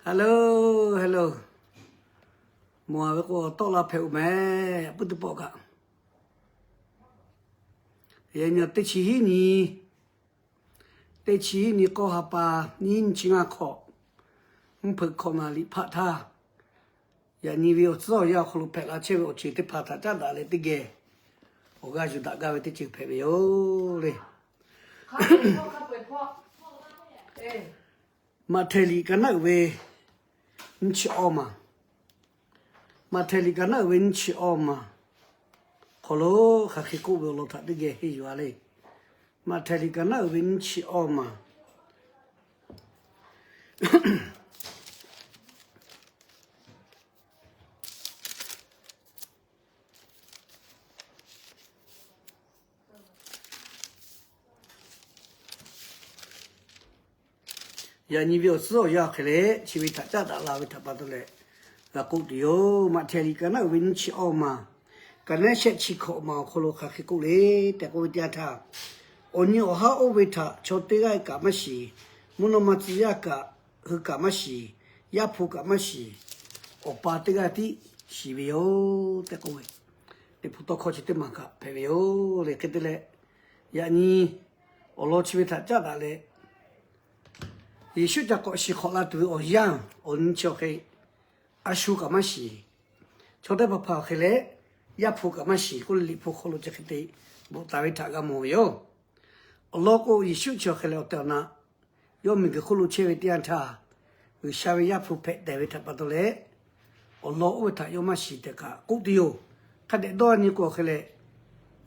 Hello, hello. Mawˬ ve k'o, tawˆ la hpehꞈ-oˬ mehˍ, puiˉ teˇ pawˆ kaꞈ. Yaꞈ nyi teˇ chi hiˉ nyi, teˇ chi hiˉ nyi k'awˇ ha pa nyiˇ nyi chi ngaˇ hk'awꞈ, mvuhˇ hpeuꞈ hkawꞈ naˍ liꞈ hpaˆ htaˇ, yaꞈ nyi ve awˬ tcuhˉ awˬ yanˇ awˬ hk'aw lo hpehꞈ la chehˇ ve awˬ ceuˬ teˇ hpaˍ htaꞈ caˉ daꞈ leh teˇ geh awˬ g'aˇ yuˬ daꞈ gaˇ ve teˇ ceuˬ hpehꞈ ve yoˬ le. Maꞈhtehˍ liꞈ ka naˆ uiˍ ve nyiˇ chi awˇ maˬ. Maꞈhtehˍ liꞈ ka naˆ uiˍ ve nyiˇ chi awˇ maˬ hk'aw lo hk'aˬ hk'e k'oˆ ve awˬ lawn htaꞈ teˇ geh henˇ yuˬ-a le. Maꞈhtehˍ liꞈ ka naˆ uiˍ ve nyiˇ chi awˇ maˬ. Yaꞈ nyi ve awˬ tcuhˉ awˬ yanˇ hk'e leh, chi ve htaꞈ caˉ daꞈ la ve htaꞈ pa taw leh, g'a k'oˆ tuˬ yoˬ. Maꞈhtehˍ liꞈ ka naˆ uiˍ ve nyiˇ chi awˇ maˬ, ka naˆ shehˆ chi hkawꞈ maˬ awˬ hk'aw lo hk'aˬ hk'e k'oˆ le tehꞈ k'oˆ ve teˇ yanˇ htaˇ, awˬ nyi awˬ haˉ oˇ ve htaꞈ chaw teˇ g'aˇ kaꞈ maˇ shiˍ, mvuhˇ naw ma tcuh yaˇ kaꞈ hui kaꞈ maˇ shiˍ, Yaˇ hpu kaꞈ maˇ shiˍ, Awˬ pa teˇ g'aˇ tiˉ shiˍ ve yoˬ tehꞈ k'oˆ ve, Liꞈ hpu tawˇ hkawˇ chi teˇ maˬ kaꞈ hpehꞈ ve yoˬ le. Hk'e te leh, yaꞈ nyi awˬ lawn chi ve htaꞈ caˉ daꞈ leh, Yeˍsuˆ ca k'awꞈ shiˍ hk'awꞈ la tuˬ ve awˬ yanˇ awˬ nyi chi awˬ hk'e, a shu kaꞈ maˇ shiˍ, chaw teˇ hpaˍ hpaˍ awˬ hk'e leh, Yaˇ hpu kaꞈ maˇ shiˍ k'oˆ leh Liꞈ hpu hk'aw lo chi hk'e te bvuhꞈ taˍ ve htaꞈ g'a mawˬ ve yoˬ. Awˬ lawn k'o, Yeˍsuˆ chi awˬ hk'e leh awˬ tehˬ awˬ na yawˇ miˬguiˬ hk'oˆ lo chehˇ ve teˇ yanˇ htaˇ, G'uiˬsha ve Yaˇ hpu hpehꞈ tehˬ ve htaꞈ pa taw leh, awˬ lawn oˇ ve htaꞈ yawˇ maˇ shiˍ tehꞈ kaꞈ k'oˆ tuˬ yoˬ. Hk'a dehꞈ dawˇ nyi k'o awˬ hk'e leh,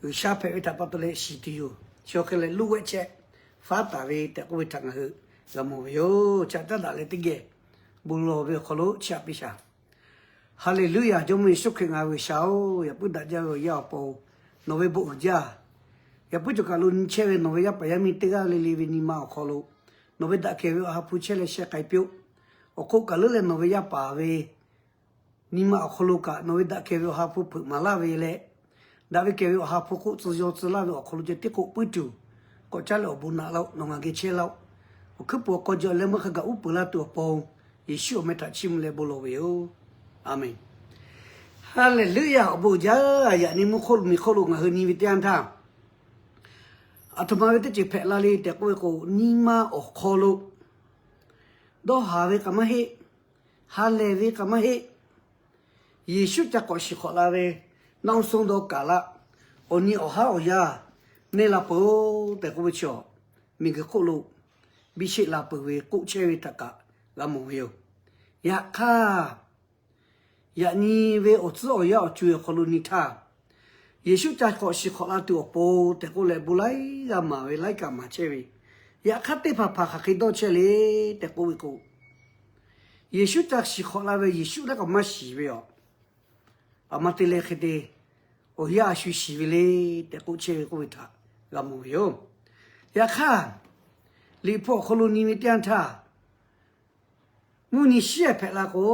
G'uiˬsha hpehꞈ ve htaꞈ pa taw leh shiˍ tuˬ yoˬ. Chi awˬ hk'e leh, luˇ wehˆ chehˇ faˉ taˍ ve tehꞈ k'oˆ ve htaꞈ ngaˬ hui g'a mawˬ ve yoˬ. Chi htaꞈ caˉ daꞈ leh teˇ geh bon lawˬ ve awˬ hk'aw lo chiˇ aꞈ piˇ shaˍ. Haˍleˍluˇyaˍ. Jawˇmawˇ Yeˍsuˆ Hkriꞈ ngaˬ hui G'uiˬsha-oˬ, yaꞈ puiˉ daꞈ jaˇ ve awˬ yaˇ awˬ pon nawˬ ve bon uiˍ jaˇ. Yaꞈ puiˉ cawˬ kaˬ lo nyi chehˇ ve nawˬ ve yaˇ paˍ yaˇ miˇ teˇ g'aˇ le le ve nyi ma awˬ hk'aw lo, nawˬ ve daꞈ kehˬ ve awˬ ha hpu chehˇ leh sheh k'ai piˇ-oˆ. Awˬ hk'oˆ kaˬ leuˉ leh nawˬ ve yaˇ paˍ ve nyi ma awˬ hk'aw lo kaꞈ nawˬ ve daꞈ kehˬ ve awˬ ha hpu hpeuꞈ maˍ laˇ ve leh, daꞈ ve kehˬ ve awˬ ha hpu hk'oˆ tcuh yaw tcuh laˇ ve awˬ hk'aw lo ceh tiˉ k'oˆ puiˉ tuˬ, k'awꞈ caˉ leh awˬ bon naꞈ laˇ-oˆ. Nawˬ ngaˬ geh chehˇ laˇ-oˆ. Awˬ hkuiˉ puˍ awˬ k'aw jaw leh meuˇ hk'a gaꞈ uˉ peunˍ laˇ tuˬ awˬ pon, Yeˍsuˆ awˬ meh htaꞈ chiˇ mvuh leh bon lawˬ ve yoˬ. Aˍmenˍ. Haˍleˍluˇyaˍ. Awˬ bon uiˍ jaˇ. Yaꞈ nyi mvuhˇ hk'oˆ lo miˬ hk'oˆ lo ngaˬ hui nyi ve teˇ yanˇ htaˇ, aˬ htoꞈ ma ve teˇ ceuˬ hpehꞈ la le tehꞈ k'oˆ ve k'o, nyi ma awˬ hk'aw lo dawˇ haˍ ve kaꞈ maˇ heˆ, ha lehˬ ve kaꞈ maˇ heˆ. Yeˍsuˆ ca k'awꞈ shiˍ hk'awꞈ la ve, naˆ uˇ suhˇ dawˇ kaˬ laˆ, awˬ nyi awˬ haˉ awˬ yanˇ neˇ la peuˬ-oˬ tehꞈ k'oˆ ve chi, miˬguiˬ hk'oˆ lo biˇ sheˆ la peuˬ ve k'oˆ chehˇ ve htaꞈ kaꞈ g'a mawˬ ve yoˬ. Yaꞈ hk'aˇ, yaꞈ nyi ve awˬ tcuhˉ awˬ yanˇ awˬ co-e awˬ hk'aw lo nyi htaˇ, Yeˍsuˆ ca k'awꞈ shiˍ hk'awꞈ la tuˬ awˬ pon tehꞈ k'oˆ leh, bon laiˉ g'a maˍ ve laiˉ kaꞈ maˍ chehˇ ve, yaꞈ hk'aˇ teˇ hpaˍ hpaˍ hk'aˬ hk'e dawˇ chehˇ le tehꞈ k'oˆ ve k'o, Yeˍsuˆ ca shiˍ hk'awꞈ la ve Yeˍsuˆ laiˉ kaꞈ maˇ shiˍ ve yoˬ. Aˬ ma te leh hk'e te awˬ yanˇ a shu shiˍ ve le tehꞈ k'oˆ chehˇ ve k'oˆ ve htaꞈ g'a mawˬ ve yoˬ. Yaꞈ hk'aˇ, Liꞈ hpu awˬ hk'aw lo nyi ve teˇ yanˇ htaˇ, mvuhˇ nyi shiˉ ehˍ hpehꞈ la k'o,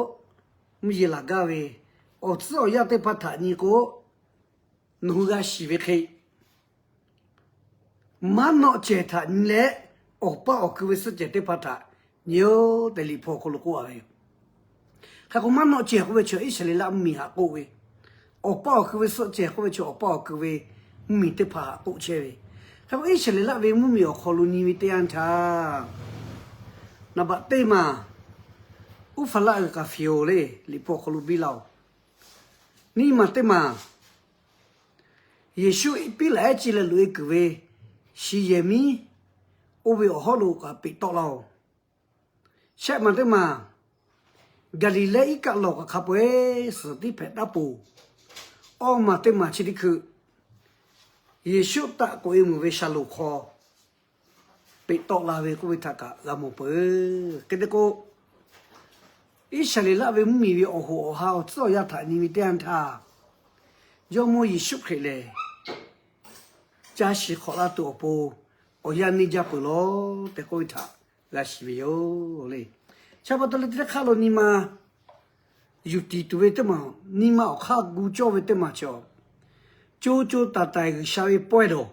mvuhˇ yeˬ laˬ gaˇ ve awˬ tcuhˉ awˬ yanˇ teˇ hpaˍ htaꞈ nyi k'o, nawˬ hui g'a shiˍ ve hk'e, maˉ nawˆ cehˬ htaꞈ nyi leh, awˬ paˇ awˬ ku ve suhˆ cehˬ teˇ hpaˍ htaꞈ nyi-oˬ tehꞈ Liꞈ hpu awˬ hk'aw lo k'oˆ-a ve yoˬ. Hk'e k'o, maˉ nawˆ cehˬ k'oˆ ve chi Iˉsaˍreˍlaˆ mvuhˇmiˬ htaꞈ k'oˆ ve, awˬ paˇ awˬ ku ve suhˆ cehˬ k'oˆ ve chi awˬ paˇ awˬ ku ve mvuhˇmiˬ teˇ hpaˍ htaꞈ k'oˆ chehˇ ve. Hk'e k'o, Iˉsaˍreˍlaˆ ve mvuhˇmiˬ awˬ hk'aw lo nyi ve teˇ yanˇ htaˇ, naˍ baꞈ teˇ maˬ, Uˉhpeˍlaˆ g'uiˬ k'aˍ fiˍ-oˬ le, Liꞈ hpu awˬ hk'aw lo biˇ laˇ-oˬ. Nyiˇ maˬ teˇ maˬ, Yeˍsuˆ piˉ laꞈ ehˉ ci leh loꞈ-e kuiˬ ve shi yehˬ miˉ oˇ ve awˬ hawˉ lo kaꞈ peꞈ tawˆ laˇ-oˬ. Shehˆ maˬ teˇ maˬ, Gaˍliˍlehˇ iˉ kaˆ lawˬ kaꞈ hk'a peu-eˬ suhˍ tiˉ hpehꞈ taˉ peuˬ. Awˇ maˬ teˇ maˬ chi teˇ hkui, Yeˍsuˆ taˆ k'oꞈ-e mvuhˬ ve shaˍlonˍ hk'aw peꞈ tawˆ la ve k'oˆ ve htaꞈ kaꞈ g'a mawˬ peuˬ. Hk'e te k'o, Iˉsaˍreˍlaˆ ve mvuhˇmiˬ ve awˬ hoꞈ awˬ ha awˬ tcuhˉ awˬ yaˇ htaꞈ nyi ve teˇ yanˇ htaˇ, Jawˇmawˇ Yeˍsuˆ Hkriꞈ lehˬ, ca shiˍ hk'awꞈ la tuˬ awˬ pon awˬ yanˇ neˇ jaˇ peuˬ lawˬ tehꞈ k'oˆ ve htaꞈ g'a shiˍ ve yoˬ le. Chi pa taw leh teˇ hk'aˇ lo nyi ma yuˬ tiˍ tuˬ ve teˇ maˬ, nyi ma awˬ hk'aˇ gu cawˇ ve teˇ maˬ chaw, co co taiˍ taiˍ G'uiˬsha ve pawehˇ dawˬ,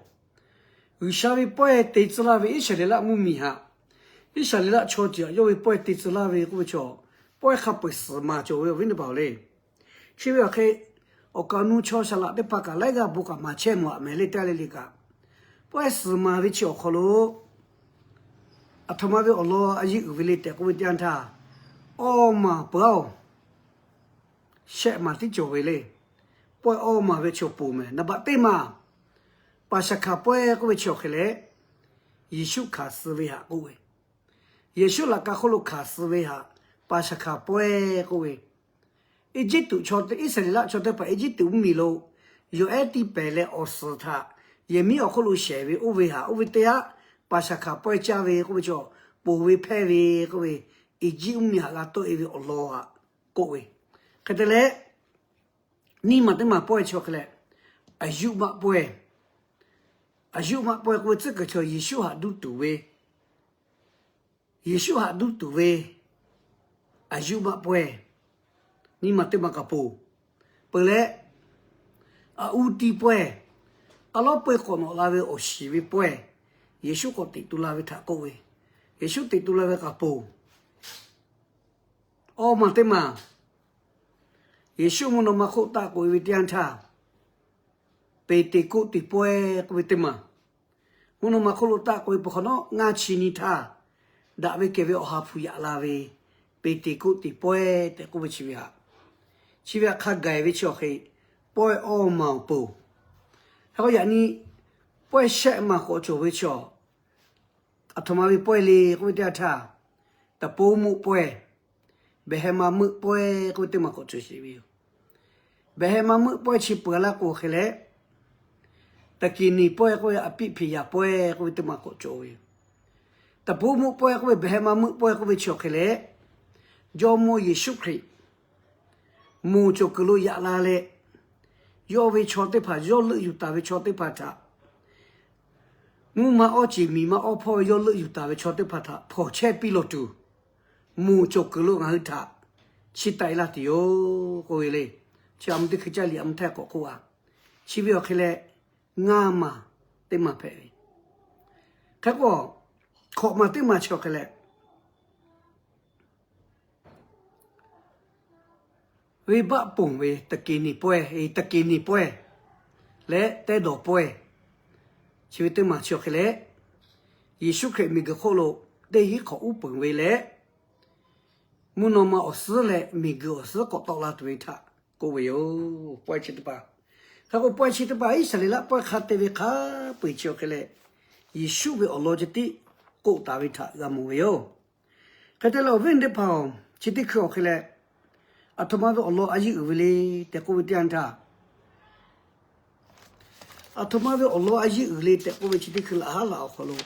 G'uiˬsha ve pawehˇ te tcuh laˇ ve Iˉsaˍreˍlaˆ mvuhˇmiˬ htaꞈ, Iˉsaˍreˍlaˆ chaw ceuˬ htaꞈ yawˇ ve pawehˇ te tcuh laˇ ve k'oˆ ve chaw, pawehˇ hk'a peu-eˬ suhˍ maˍ cawˬ ve awˬ viˉ teˇ hpaˍ-oˬ le. Chi ve awˬ hk'e, awˬ kaˍ awˬ nu chaw saˍ laꞈ teˇ hpaˍ kaꞈ laiˉ g'aˇ bon kaꞈ maˍ chehˇ mawˬ-aꞈ mehˍ le, teˇ g'aˇ le le kaꞈ, pawehˇ suhˍ maˍ ve chi awˬ hk'aw lo, aˬ htoꞈ ma ve awˬ lawn a yeˇ uiˍ ve le tehꞈ k'oˆ ve teˇ yanˇ htaˇ, awˇ maˬ peuˬ-oˬ, shehˆ maˬ tiˉ cawˬ ve le. Pawehˇ awˇ maˬ ve chaw ponˬ mehˍ. Naˍ baꞈ teˇ maˬ, Paˍsaˍhkaˍ pawehˇ k'oˆ ve chi awˬ hk'e leh, Yeˍsuˆ hkanˍ suh ve htaꞈ k'oˆ ve, Yeˍsuˆ laꞈ ka hk'oˆ lo hkanˍ suh ve htaꞈ Paˍsaˍhkaˍ pawehˇ k'oˆ ve, Eˇjiˇtuꞈ chaw, Iˉsaˍreˍlaˆ chaw teˇ hpaˍ Eˇjiˇtuꞈ mvuhˇmiˬ lo yawˬ ehˉ tiˇ pehˍ leh awˬ suhˍ htaꞈ yehˬ miˉ awˬ hk'oˆ lo shehˍ ve oˇ ve htaꞈ, oˇ ve teˇ yanˇ, Paˍsaˍhkaˍ pawehˇ caˇ ve k'oˆ ve chaw, ponˬ ve hpehˇ ve k'oˆ ve, Eˇjiˇtuꞈ mvuhˇmiˬ htaꞈ g'a tawˆ-e ve awˬ lawn htaꞈ k'oˆ ve. Hk'e te leh, nyi ma teˇ maˬ pawehˇ chi awˬ hk'e leh, aˬ yuˆ maˆ pawehˇ. Aˬ yuˆ maˆ pawehˇ k'oˆ ve tcuhˉ kuiˬ chaw Yeˍsuˆ htaꞈ duˇ tuˬ ve, Yeˍsuˆ htaꞈ duˇ tuˬ ve aˬ yuˆ maˆ pawehˇ, nyi ma teˇ maˬ kaꞈ ponˬ. Peuˬ leh, aˬ uˇ tiˇ pawehˇ, a lawˉ peu-eˬ k'awꞈ nawꞈ la ve awˬ shiˍ ve pawehˇ, Yeˍsuˆ k'awꞈ teꞈ tu la ve htaꞈ k'oˆ ve, Yeˍsuˆ teꞈ tu la ve kaꞈ ponˬ. Awˇ maˬ teˇ maˬ, Yeˍsuˆ mvuhˇ naw ma hk'oˆ taˆ k'oꞈ-e ve teˇ yanˇ htaˇ, Peˍteˍkoˆteˍ pawehˇ k'oˆ ve teˇ maˬ, mvuhˇ naw ma hk'oˆ lo taˆ k'oꞈ-e peuˬ hk'awꞈ nawˉ ngaˇ chi nyi htaˇ, daꞈ ve kehˬ ve awˬ ha hpu yaꞈ la ve, Peˍteˍkoˆteˍ pawehˇ tehꞈ k'oˆ ve chi ve htaꞈ, chi ve htaꞈ hk'a gaˬ-e ve chi awˬ hk'e, pawehˇ awˇ maˬ ponˬ. Hk'e k'o yaꞈ nyi, pawehˇ shehˆ maˬ k'awꞈ cawˬ ve chaw, aˬ htoꞈ ma ve pawehˇ le k'oˆ ve teˇ yanˇ htaˇ, taˍ poˉ meuˆ pawehˇ, behˬ heh ma meuˆ pawehˇ k'oˆ ve teˇ maˬ k'awꞈ cawˬ sheˍ ve yoˬ. Behˬ heh ma meuˆ pawehˇ chi peuˬ laˇ k'o hk'e leh, taˍ kiˍ niˍ pawehˇ k'oˆ ve, aꞈ piˆ hpeꞈ yaˍ pawehˇ k'oˆ ve teˇ maˬ k'awꞈ cawˬ ve yoˬ. Taˍ poˉ meuˆ pawehˇ k'oˆ ve, behˬ heh ma meuˆ pawehˇ k'oˆ ve chi awˬ hk'e leh, Jawˇmawˇ Yeˍsuˆ Hkriꞈ moˬ cawˬ kuiˬ lo yaꞈ la leh, yawˇ ve chaw teˇ hpaˍ, yawˇ leuˆ yuˬ taˍ ve chaw teˇ hpaˍ htaꞈ, mvuhˇ ma awˇ ceˬ miˬ ma awˇ hpawˇ ve yawˇ leuˆ yuˬ taˍ ve chaw teˇ hpaˍ htaꞈ hpawnˬ chehˇ piˇ lawˬ tuˬ, moˬ cawˬ kuiˬ lo ngaˬ hui htaꞈ chiˇ taˆ-e laˇ tuˬ yoˬ k'oˆ ve le. Chi a mvuh teˇ hkui caˇ liꞈ a mvuh htaˇ k'awꞈ k'oˆ-a. Chi ve awˬ hk'e leh, ngaˇ maˬ teˇ maˬ hpehꞈ ve. Hk'e k'o, hkawꞈ maˬ teˇ maˬ chi awˬ hk'e leh, venˇbaˆ ponˬ ve taˍ kiˍ niˍ pawehˇ, taˍ kiˍ niˍ pawehˇ leh tehˇ dawˬ pawehˇ, chi ve teˇ maˬ chi awˬ hk'e leh, Yeˍsuˆ Hkriꞈ miˬguiˬ hk'oˆ lo teˇ hinˉ hk'awꞈ uˉ peunˍ ve leh, mvuhˇ naw ma awˬ suhˉ leh miˬguiˬ awˬ suhˉ k'awꞈ tawˆ la tuˬ ve htaꞈ k'oˆ ve yoˬ. Pawehˇ chi teˇ hpaˍ, hk'e k'o pawehˇ chi teˇ hpaˍ Iˉsaˍreˍlaˆ pawehˇ hk'a te ve hk'a peu-eˬ chi awˬ hk'e leh, Yeˍsuˆ ve awˬ lawn ceh tiˉ k'oˆ taˍ ve htaꞈ g'a mawˬ ve yoˬ. Hk'e te leh awˬ viˉ teˇ hpaˍ-oˬ, chi teˇ hkui awˬ hk'e leh, aˬ htoꞈ ma ve awˬ lawn a yeˇ uiˍ ve le tehꞈ k'oˆ ve teˇ yanˇ htaˇ, aˬ htoꞈ ma ve awˬ lawn a yeˇ uiˍ le tehꞈ k'oˆ ve chi teˇ hkui laꞈ haˉ laꞈ awˬ hk'aw lo,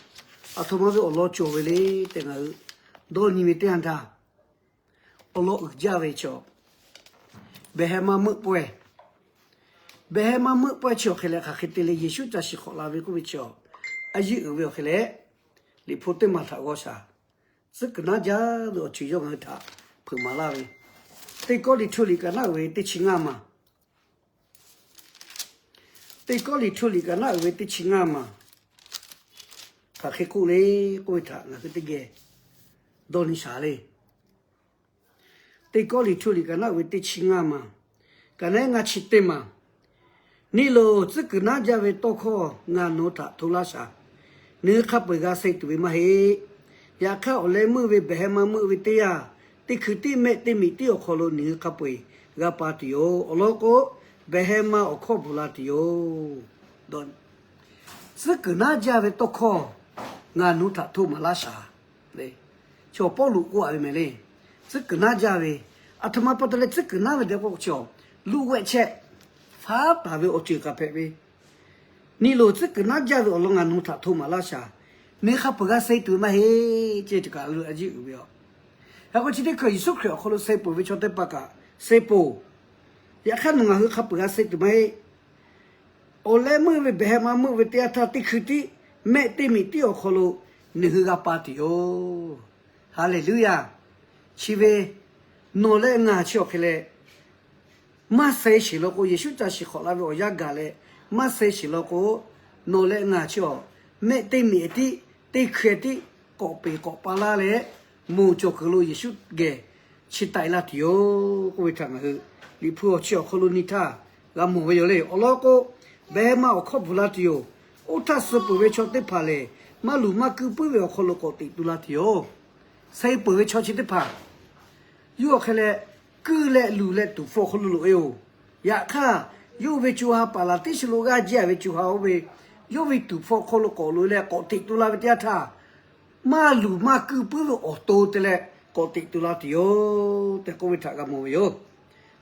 aˬ htoꞈ ma ve awˬ lawn cawˬ ve le tehꞈ ngaˬ hui dawˇ nyi ve teˇ yanˇ htaˇ, awˬ lawn uiˍ jaˇ ve chaw, behˬ heh ma meuˆ pawehˇ, behˬ heh ma meuˆ pawehˇ chi awˬ hk'e leh hk'aˬ hk'e te leh Yeˍsuˆ ca shiˍ hk'awꞈ la ve k'oˆ ve chaw, a yeˇ uiˍ ve awˬ hk'e leh, Liꞈ hpu teˇ maˬ htaꞈ g'aw shaˍ, tcuhˉ kuiˬ naˉ jaˇ ve awˬ ceuˬ yawˇ ngaˬ hui htaꞈ hpeuꞈ maˍ laˇ ve, Teˇ Kawˇrenˍhtuˆ liꞈ kaꞈ naˆ uiˍ ve teˇ chi ngaˇ maˬ, Teˇ Kawˇrenˍhtuˆ liꞈ kaꞈ naˆ uiˍ ve teˇ chi ngaˇ maˬ, hk'aˬ hk'e k'oˆ le k'oˆ ve htaꞈ ngaˬ hui teˇ geh dawˇ nyi shaˍ le. Teˇ Kawˇrenˍhtuˆ liꞈ kaꞈ naˆ uiˍ ve teˇ chi ngaˇ maˬ, kaꞈ naˆ eˉ ngaˇ chi teˇ maˬ, Niˇ loˬ, tcuhˉ kuiˬ naˉ jaˇ ve tawˇ hkawˇ ngaˬ nawˬ hui htaꞈ hto laˇ shaˍ. Nawˬ hui hk'a peu-eˬ g'a suh tuˬ ve maˇ heˆ. Yaꞈ hk'aˇ, awˬ leh meuˇ ve behˬ heh ma meuˆ ve teˇ yanˇ, teˇ hkui tiˉ mehˆ teˇ miꞈ tiˉ awˬ hk'aw lo nawˬ hui hk'a peu-eˬ g'a pa tuˬ yoˬ. Awˬ lawn k'o, behˬ heh ma awˬ hkawˇ bvuhˬ la tuˬ yoˬ. Tcuhˉ kuiˬ naˉ jaˇ ve tawˇ hkawˇ ngaˬ nawˬ hui htaꞈ hto maˍ laˇ shaˍ. Chaw Pawˇluꞈ k'oˆ-a ve mehˍ le. Tcuhˉ kuiˬ naˉ jaˇ ve, aˬ htoꞈ ma pa taw leh tcuhˉ kuiˬ naˉ ve tehꞈ k'oˆ k'o, chaw luˇ g'ehˆ chehˇ faˉ taˍ ve awˬ ceuˬ kaꞈ hpehꞈ ve, Niˇ loˬ, tcuhˉ kuiˬ naˉ jaˇ ve awˬ lawn ngaˬ nawˬ hui htaꞈ hto maˍ laˇ shaˍ. Nawˬ hk'a peuˬ g'a suh tuˬ maˇ heˆ ceˇ, kaꞈ lo a jiˇ uiˍ ve yoˬ. Hk'e k'o chi teˇ hkui Yeˍsuˆ Hkriꞈ awˬ hk'aw lo suh peuˬ ve chaw teˇ hpaˍ kaꞈ suh peuˬ. Yaꞈ hk'aˇ nawˬ ngaˬ hui hk'a peuˬ g'a suh tuˬ maˇ heˆ. Awˬ leh meuˆ ve behˬ heh ma meuˆ ve teˇ yanˇ htaˇ teˇ hkui tiˉ, mehˆ teˇ miꞈ tiˉ awˬ hk'aw lo nawˬ hui g'a pa tuˬ yoˬ. Haˍleˍluˇyaˬ. Chi ve nawˬ leh ngaˬ chi awˬ hk'e leh maˇ suh sheˍ law k'o, Yeˍsuˆ ca shiˍ hk'awꞈ la ve awˬ yanˇ gaˬ leh maˇ suh sheˍ law k'o, nawˬ leh ngaˬ chi awˬ mehˆ teˇ miꞈ tiˉ, teˇ hkui tiˉ k'awꞈ peˍ k'awꞈ pa laˇ leh, moˬ cawˬ kuiˬ lo Yeˍsuˆ geh chi taˆ e laˇ tuˬ yoˬ k'oˆ ve htaꞈ ngaˬ hui Liꞈ hpu awˬ chi awˬ hk'aw lo nyi htaˇ g'a mawˬ ve yoˬ le. Awˬ lawn k'o, behˬ heh ma awˬ hkawˇ bvuhˬ la tuˬ yoˬ. Oˇ htaˇ suh peuˬ ve chaw teˇ hpaˍ lehˬ, maˇ luˬ maˇ kuiˇ puiˉ ve awˬ hk'aw lo k'awꞈ teꞈ tu la tuˬ yoˬ. Suh peuˬ ve chaw chi teˇ hpaˍ yawˇ hk'e leh, kuiˇ leh luˬ leh tuˍ hpfuh hk'aw lo loꞈ e oˬ. Yaꞈ hk'aˇ, yawˇ ve co ha paˍ laˬ tiˉ shu lo g'aˇ jiˇ a ve co ha oˇ ve, yawˇ ve tuˍ hpfuh hk'aw lo k'awꞈ loꞈ e leh k'awꞈ teꞈ tu la ve teˇ yanˇ htaˇ, maˇ luˬ maˇ kuiˇ puiˉ ve awˬ to te leh k'awꞈ teꞈ tu la tuˬ yoˬ tehꞈ k'oˆ ve htaꞈ g'a mawˬ ve yoˬ.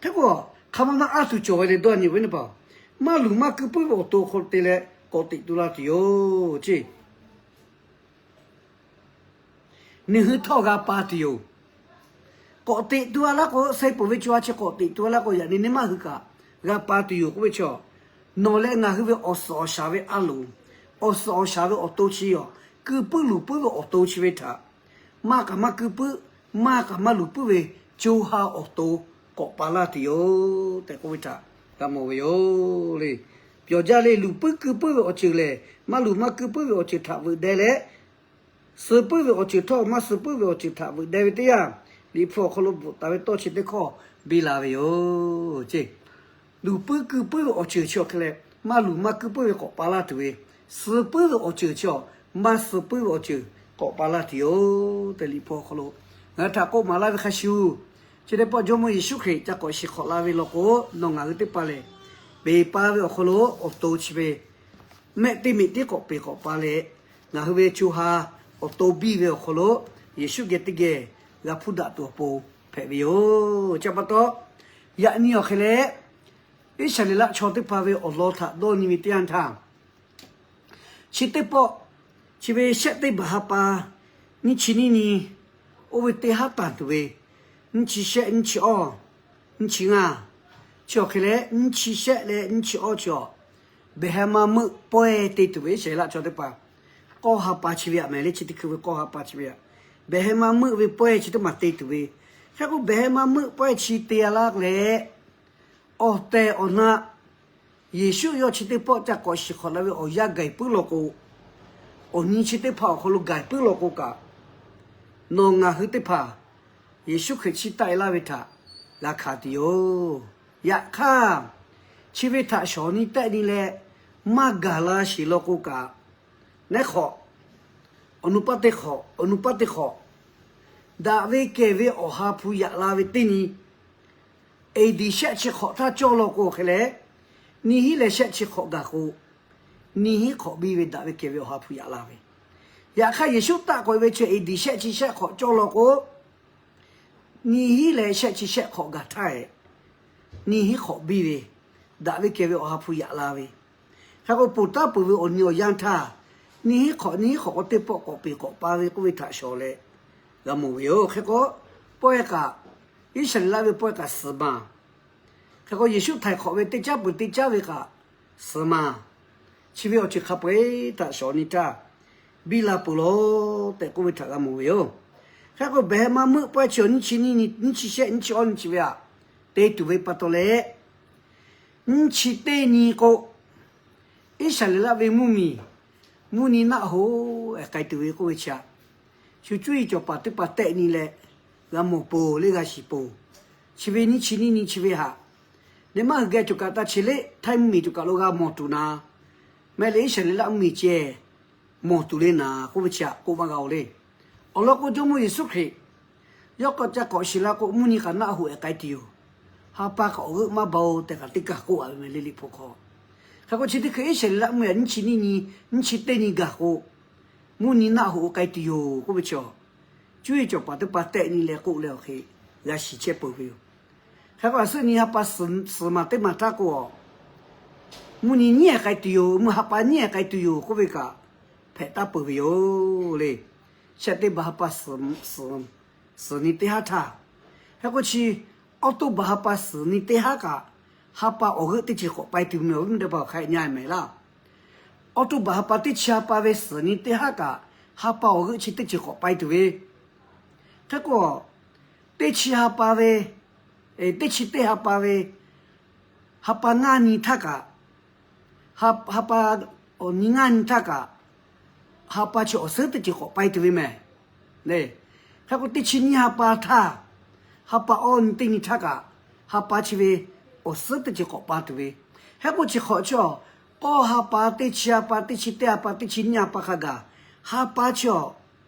Hk'e k'o, hk'a ma maˇ aˉ tuˬ cawˬ ve le dawˇ nyi ve teˇ hpaˍ, maˇ luˬ maˇ kuiˇ puiˉ ve awˬ to hk'aw te leh k'awꞈ teꞈ tu la tuˬ yoˬ ceˇ. Nawˬ hui htawˇ g'a pa tuˬ yoˬ. K'awꞈ teꞈ tu a laˇ k'o, suh peuˬ ve co ha chi k'awꞈ teꞈ tu a laˇ k'o, yaꞈ nyi neˇ maˇ hui kaꞈ g'a pa tuˬ yoˬ k'oˆ ve chaw, nawˬ leh ngaˬ hui ve awˬ suhˍ awˬ shaˍ ve a loˍ, awˬ suhˍ awˬ shaˍ ve awˬ to chi yoˬ. Kuiˇ puiˉ luˬ puiˉ ve awˬ to chi ve htaꞈ maˇ kaꞈ maˇ kuiˇ puiˉ, maˇ kaꞈ maˇ luˬ puiˉ ve co ha awˬ to k'awꞈ pa laˇ tuˬ yoˬ tehꞈ k'oˆ ve htaꞈ g'a mawˬ ve yoˬ le. Pyawˬ jaˇ le, luˬ puiˉ kuiˇ puiˉ ve awˬ ceuˬ lehˬ, maˇ luˬ maˇ kuiˇ puiˉ ve awˬ ceuˬ htaꞈ veuꞈ deh leh, suh puiˉ ve awˬ ceuˬ htawˇ maˇ suh puiˉ ve awˬ ceuˬ htaꞈ veuꞈ deh ve teˇ yanˇ, Liꞈ hpu awˬ hk'aw lo bvuhꞈ taˍ ve tawˇ chi teˇ hkawˇ biˇ la ve yoˬ ceˇ. Luˬ puiˉ kuiˇ puiˉ ve awˬ ceuˬ chi awˬ hk'e leh, maˇ luˬ maˇ kuiˇ puiˉ ve k'awꞈ pa laˇ tuˬ ve, suh puiˉ ve awˬ ceuˬ chi awˬ, maˇ suh puiˉ ve awˬ ceuˬ k'awꞈ pa laˇ tuˬ yoˬ tehꞈ Liꞈ hpu awˬ hk'aw lo ngaˬ hui htaꞈ k'oˆ maˍ laˇ ve hk'a shuˍ, chi teˇ pawˆ Jawˇmawˇ Yeˍsuˆ Hkriꞈ ca k'awꞈ shiˍ hk'awꞈ la ve law k'o, nawˬ ngaˬ hui teˇ hpaˍ lehˬ, peˬ pa ve awˬ hk'aw lo awˬ to chi ve mehˆ teˇ miꞈ tiˉ k'awꞈ peˬ k'awꞈ pa leh, ngaˬ hui ve co ha awˬ to biˇ ve awˬ hk'aw lo Yeˍsuˆ geh teˇ geh g'a hpuˇ daꞈ tuˬ awˬ pon hpehꞈ ve yoˬ. Chi pa taw, yaꞈ nyi awˬ hk'e leh, Iˉsaˍreˍlaˆ chaw teˇ hpaˍ ve awˬ lawn htaꞈ dawˇ nyi ve teˇ yanˇ htaˇ, chi teˇ pawˆ, chi ve shehˆ teˇ baˬ ha pa, nyiˇ chi nyiˇ nyi, oˇ ve teˇ haˉ tanˬ tuˬ ve, nyiˇ chi shehˆ, nyiˇ chi awˇ, nyiˇ chi ngaˇ, chi awˬ hk'e leh nyiˇ chi shehˆ leh nyiˇ chi awˇ chi awˬ, behˬ heh ma meuˆ pawehˇ te tuˬ ve Iˉsaˍreˍlaˆ chaw teˇ hpaˍ, k'awˇ ha pa chi ve aꞈ mehˍ le, chi teˇ hkui ve k'awˇ ha pa chi ve aꞈ, behˬ heh ma meuˆ ve pawehˇ chi teˇ maˬ te tuˬ ve. Hk'e k'o, behˬ heh ma meuˆ pawehˇ chi te a laˇ leh, awˬ tehˬ awˬ na Yeˍsuˆ yawˇ chi teˇ pawˆ ca k'awꞈ shiˍ hk'awꞈ la ve awˬ yanˇ gaˬ puiˉ law k'o, awˬ nyi chi teˇ hpaˍ awˬ hk'aw lo gaˬ puiˉ law k'o kaꞈ, nawˬ ngaˬ hui teˇ hpaˍ Yeˍsuˆ Hkriꞈ chiˇ taˆ e laˇ ve htaꞈ g'a hkanˍ tuˬ yoˬ. Yaꞈ hk'aˇ, chi ve htaꞈ shawˍ nyi tehˆ nyi leh maˇ gaˬ la sheˍ law k'o kaꞈ, neˉ hk'awꞈ, awˬ nu paˇ teˇ hk'awꞈ, awˬ nu paˇ teˇ hk'awꞈ, daꞈ ve kehˬ ve Awˬ ha hpu yaꞈ la ve teˇ nyi, A D shehˆ chi hk'awꞈ htaˇ cawˇ law k'o hk'e leh, nyiˇ hinˉ leh shehˆ chi hk'awꞈ gaˬ k'o, nyiˇ hinˉ hk'awꞈ biˇ ve daꞈ ve kehˬ ve Awˬ ha hpu yaꞈ la ve. Yaꞈ hk'aˇ, Yeˍsuˆ taˆ k'awꞈ e ve chi A D shehˆ chi shehˆ hk'awꞈ cawˇ law k'o, nyiˇ hinˉ leh shehˆ chi shehˆ hk'awꞈ gaˬ htaˇ, nyiˇ hinˉ hk'awꞈ biˇ ve daꞈ ve kehˬ ve Awˬ ha hpu yaꞈ la ve. Hk'e k'o, ponˬ taˉ peuˬ ve awˬ nyi awˬ yanˇ htaˇ, nyiˇ hinˉ hk'awꞈ nyiˇ hinˉ hk'awꞈ k'o teˇ pawˆ k'awꞈ peˬ k'awꞈ pa ve k'oˆ ve htaꞈ shawˍ leh g'a mawˬ ve yoˬ. Hk'e k'o, pawehˇ kaꞈ, Iˉsaˍreˍlaˆ ve pawehˇ kaꞈ suhˍ maˬ. Hk'e k'o, Yeˍsuˆ htaiˍ hk'awꞈ ve teˇ caˉ peuˬ teˇ caˉ ve kaꞈ suhˍ maˬ. Chi ve awˬ ceuˬ hk'a peu-eˬ htaꞈ shawˍ nyi htaˇ, biˇ la peuˬ law tehꞈ k'oˆ ve htaꞈ g'a mawˬ ve yoˬ. Hk'e k'o, behˬ heh ma meuˆ pawehˇ chi awˬ nyiˇ chi nyiˇ nyi, nyiˇ chi shehˆ, nyiˇ chi awˇ nyi chi ve aꞈ te tuˬ ve pa taw leh, nyiˇ chi teˇ nyi k'o, Iˉsaˍreˍlaˆ ve mvuhˇmiˬ mvuhˇ nyi naˆ hoꞈ ehˍ k'ai tuˬ ve k'oˆ ve chi aꞈ, shu cuˇ yiˍ cawˬ paˍ teˇ hpaˍ tehˆ nyi leh g'a mawˬ peuˬ le, g'a shiˍ peuˬ. Chi ve nyiˇ chi nyiˇ nyi chi ve haꞈ, neˇ maˇ hui geh cawˬ kaꞈ taˇ chi le, Htaiˇ mvuhˇmiˬ cawˬ kaꞈ lo g'a mawˬ tuˬ naˍ, mehˆ leh Iˉsaˍreˍlaˆ mvuhˇmiˬ ceh mawˬ tuˬ le naˍ k'oˆ ve chi aꞈ k'oˆ maˇ g'a-oˬ le. Awˬ lawn k'o, Jawˇmawˇ Yeˍsuˆ Hkriꞈ yawˇ k'awꞈ ca k'awꞈ shiˍ la k'o, mvuhˇ nyi kaꞈ naˆ hoꞈ ehˍ k'ai tuˬ yoˬ. Ha pa kaꞈ awˬ g'euˆ maˇ ba-oˬ tehꞈ kaꞈ teˇ kaˬ k'oˆ a ve meh le, Liꞈ hpu hk'aw. Hk'e k'o, chi teˇ hkui Iˉsaˍreˍlaˆ mvuhˇmiˬ nyiˇ chi nyiˇ nyi, nyiˇ chi teˇ nyi gaˬ k'o, mvuhˇ nyi naˆ hoꞈ k'ai tuˬ yoˬ k'oˆ ve chi aꞈ, cuˇ yiˍ cawˬ paˍ teˇ hpaˍ tehˆ nyi leh k'oˆ leh awˬ hk'e g'a shiˍ chehˇ peuˬ ve yoˬ. Hk'e k'o, a suhˉ nyi ha pa suhˍ maˬ teˇ maˬ htaˇ k'o, mvuhˇ nyi nyiˉ ehˍ k'ai tuˬ yoˬ, mvuhˇ ha pa nyiˉ ehˍ k'ai tuˬ yoˬ k'oˆ ve kaꞈ, hpehꞈ taˍ peuˬ ve yoˬ le. Shehˆ teˇ baˬ ha pa suhˍ nyi teˇ haˉ htaˇ, hk'e k'o chi awˬ to baˬ ha pa suhˍ nyi teˇ haˉ kaꞈ, ha pa awˬ g'euˆ teˇ ceuˬ k'awꞈ pai tuˬ meh awˬ viˉ teˇ hpaˍ hk'a nyi mehˍ laˇ. Awˬ to baˬ ha pa teˇ chi ha pa ve suhˍ nyi teˇ haˉ kaꞈ, ha pa awˬ g'euˆ chi teˇ ceuˬ k'awꞈ pai tuˬ ve. Hk'e k'o, teˇ chi ha pa ve, teˇ chi teˇ ha pa ve, ha pa ngaˇ nyi htaˇ kaꞈ, ha pa awˬ nyi ngaˇ nyi htaˇ kaꞈ, ha pa chi awˬ suhˉ teˇ ceuˬ k'awꞈ pai tuˬ ve mehˍ. Hk'e k'o teˇ chi nyiˇ ha pa htaˇ, ha pa awˇ nyi teˇ nyi htaˇ kaꞈ, ha pa chi ve awˬ suhˉ teˇ ceuˬ k'awꞈ pa tuˬ ve. Hk'e k'o chi hk'awꞈ chi awˬ, k'awˇ ha pa, teˇ chi ha pa, teˇ chi teˇ ha pa, teˇ chi nyiˇ ha pa hk'a gaˬ, ha pa chi awˬ,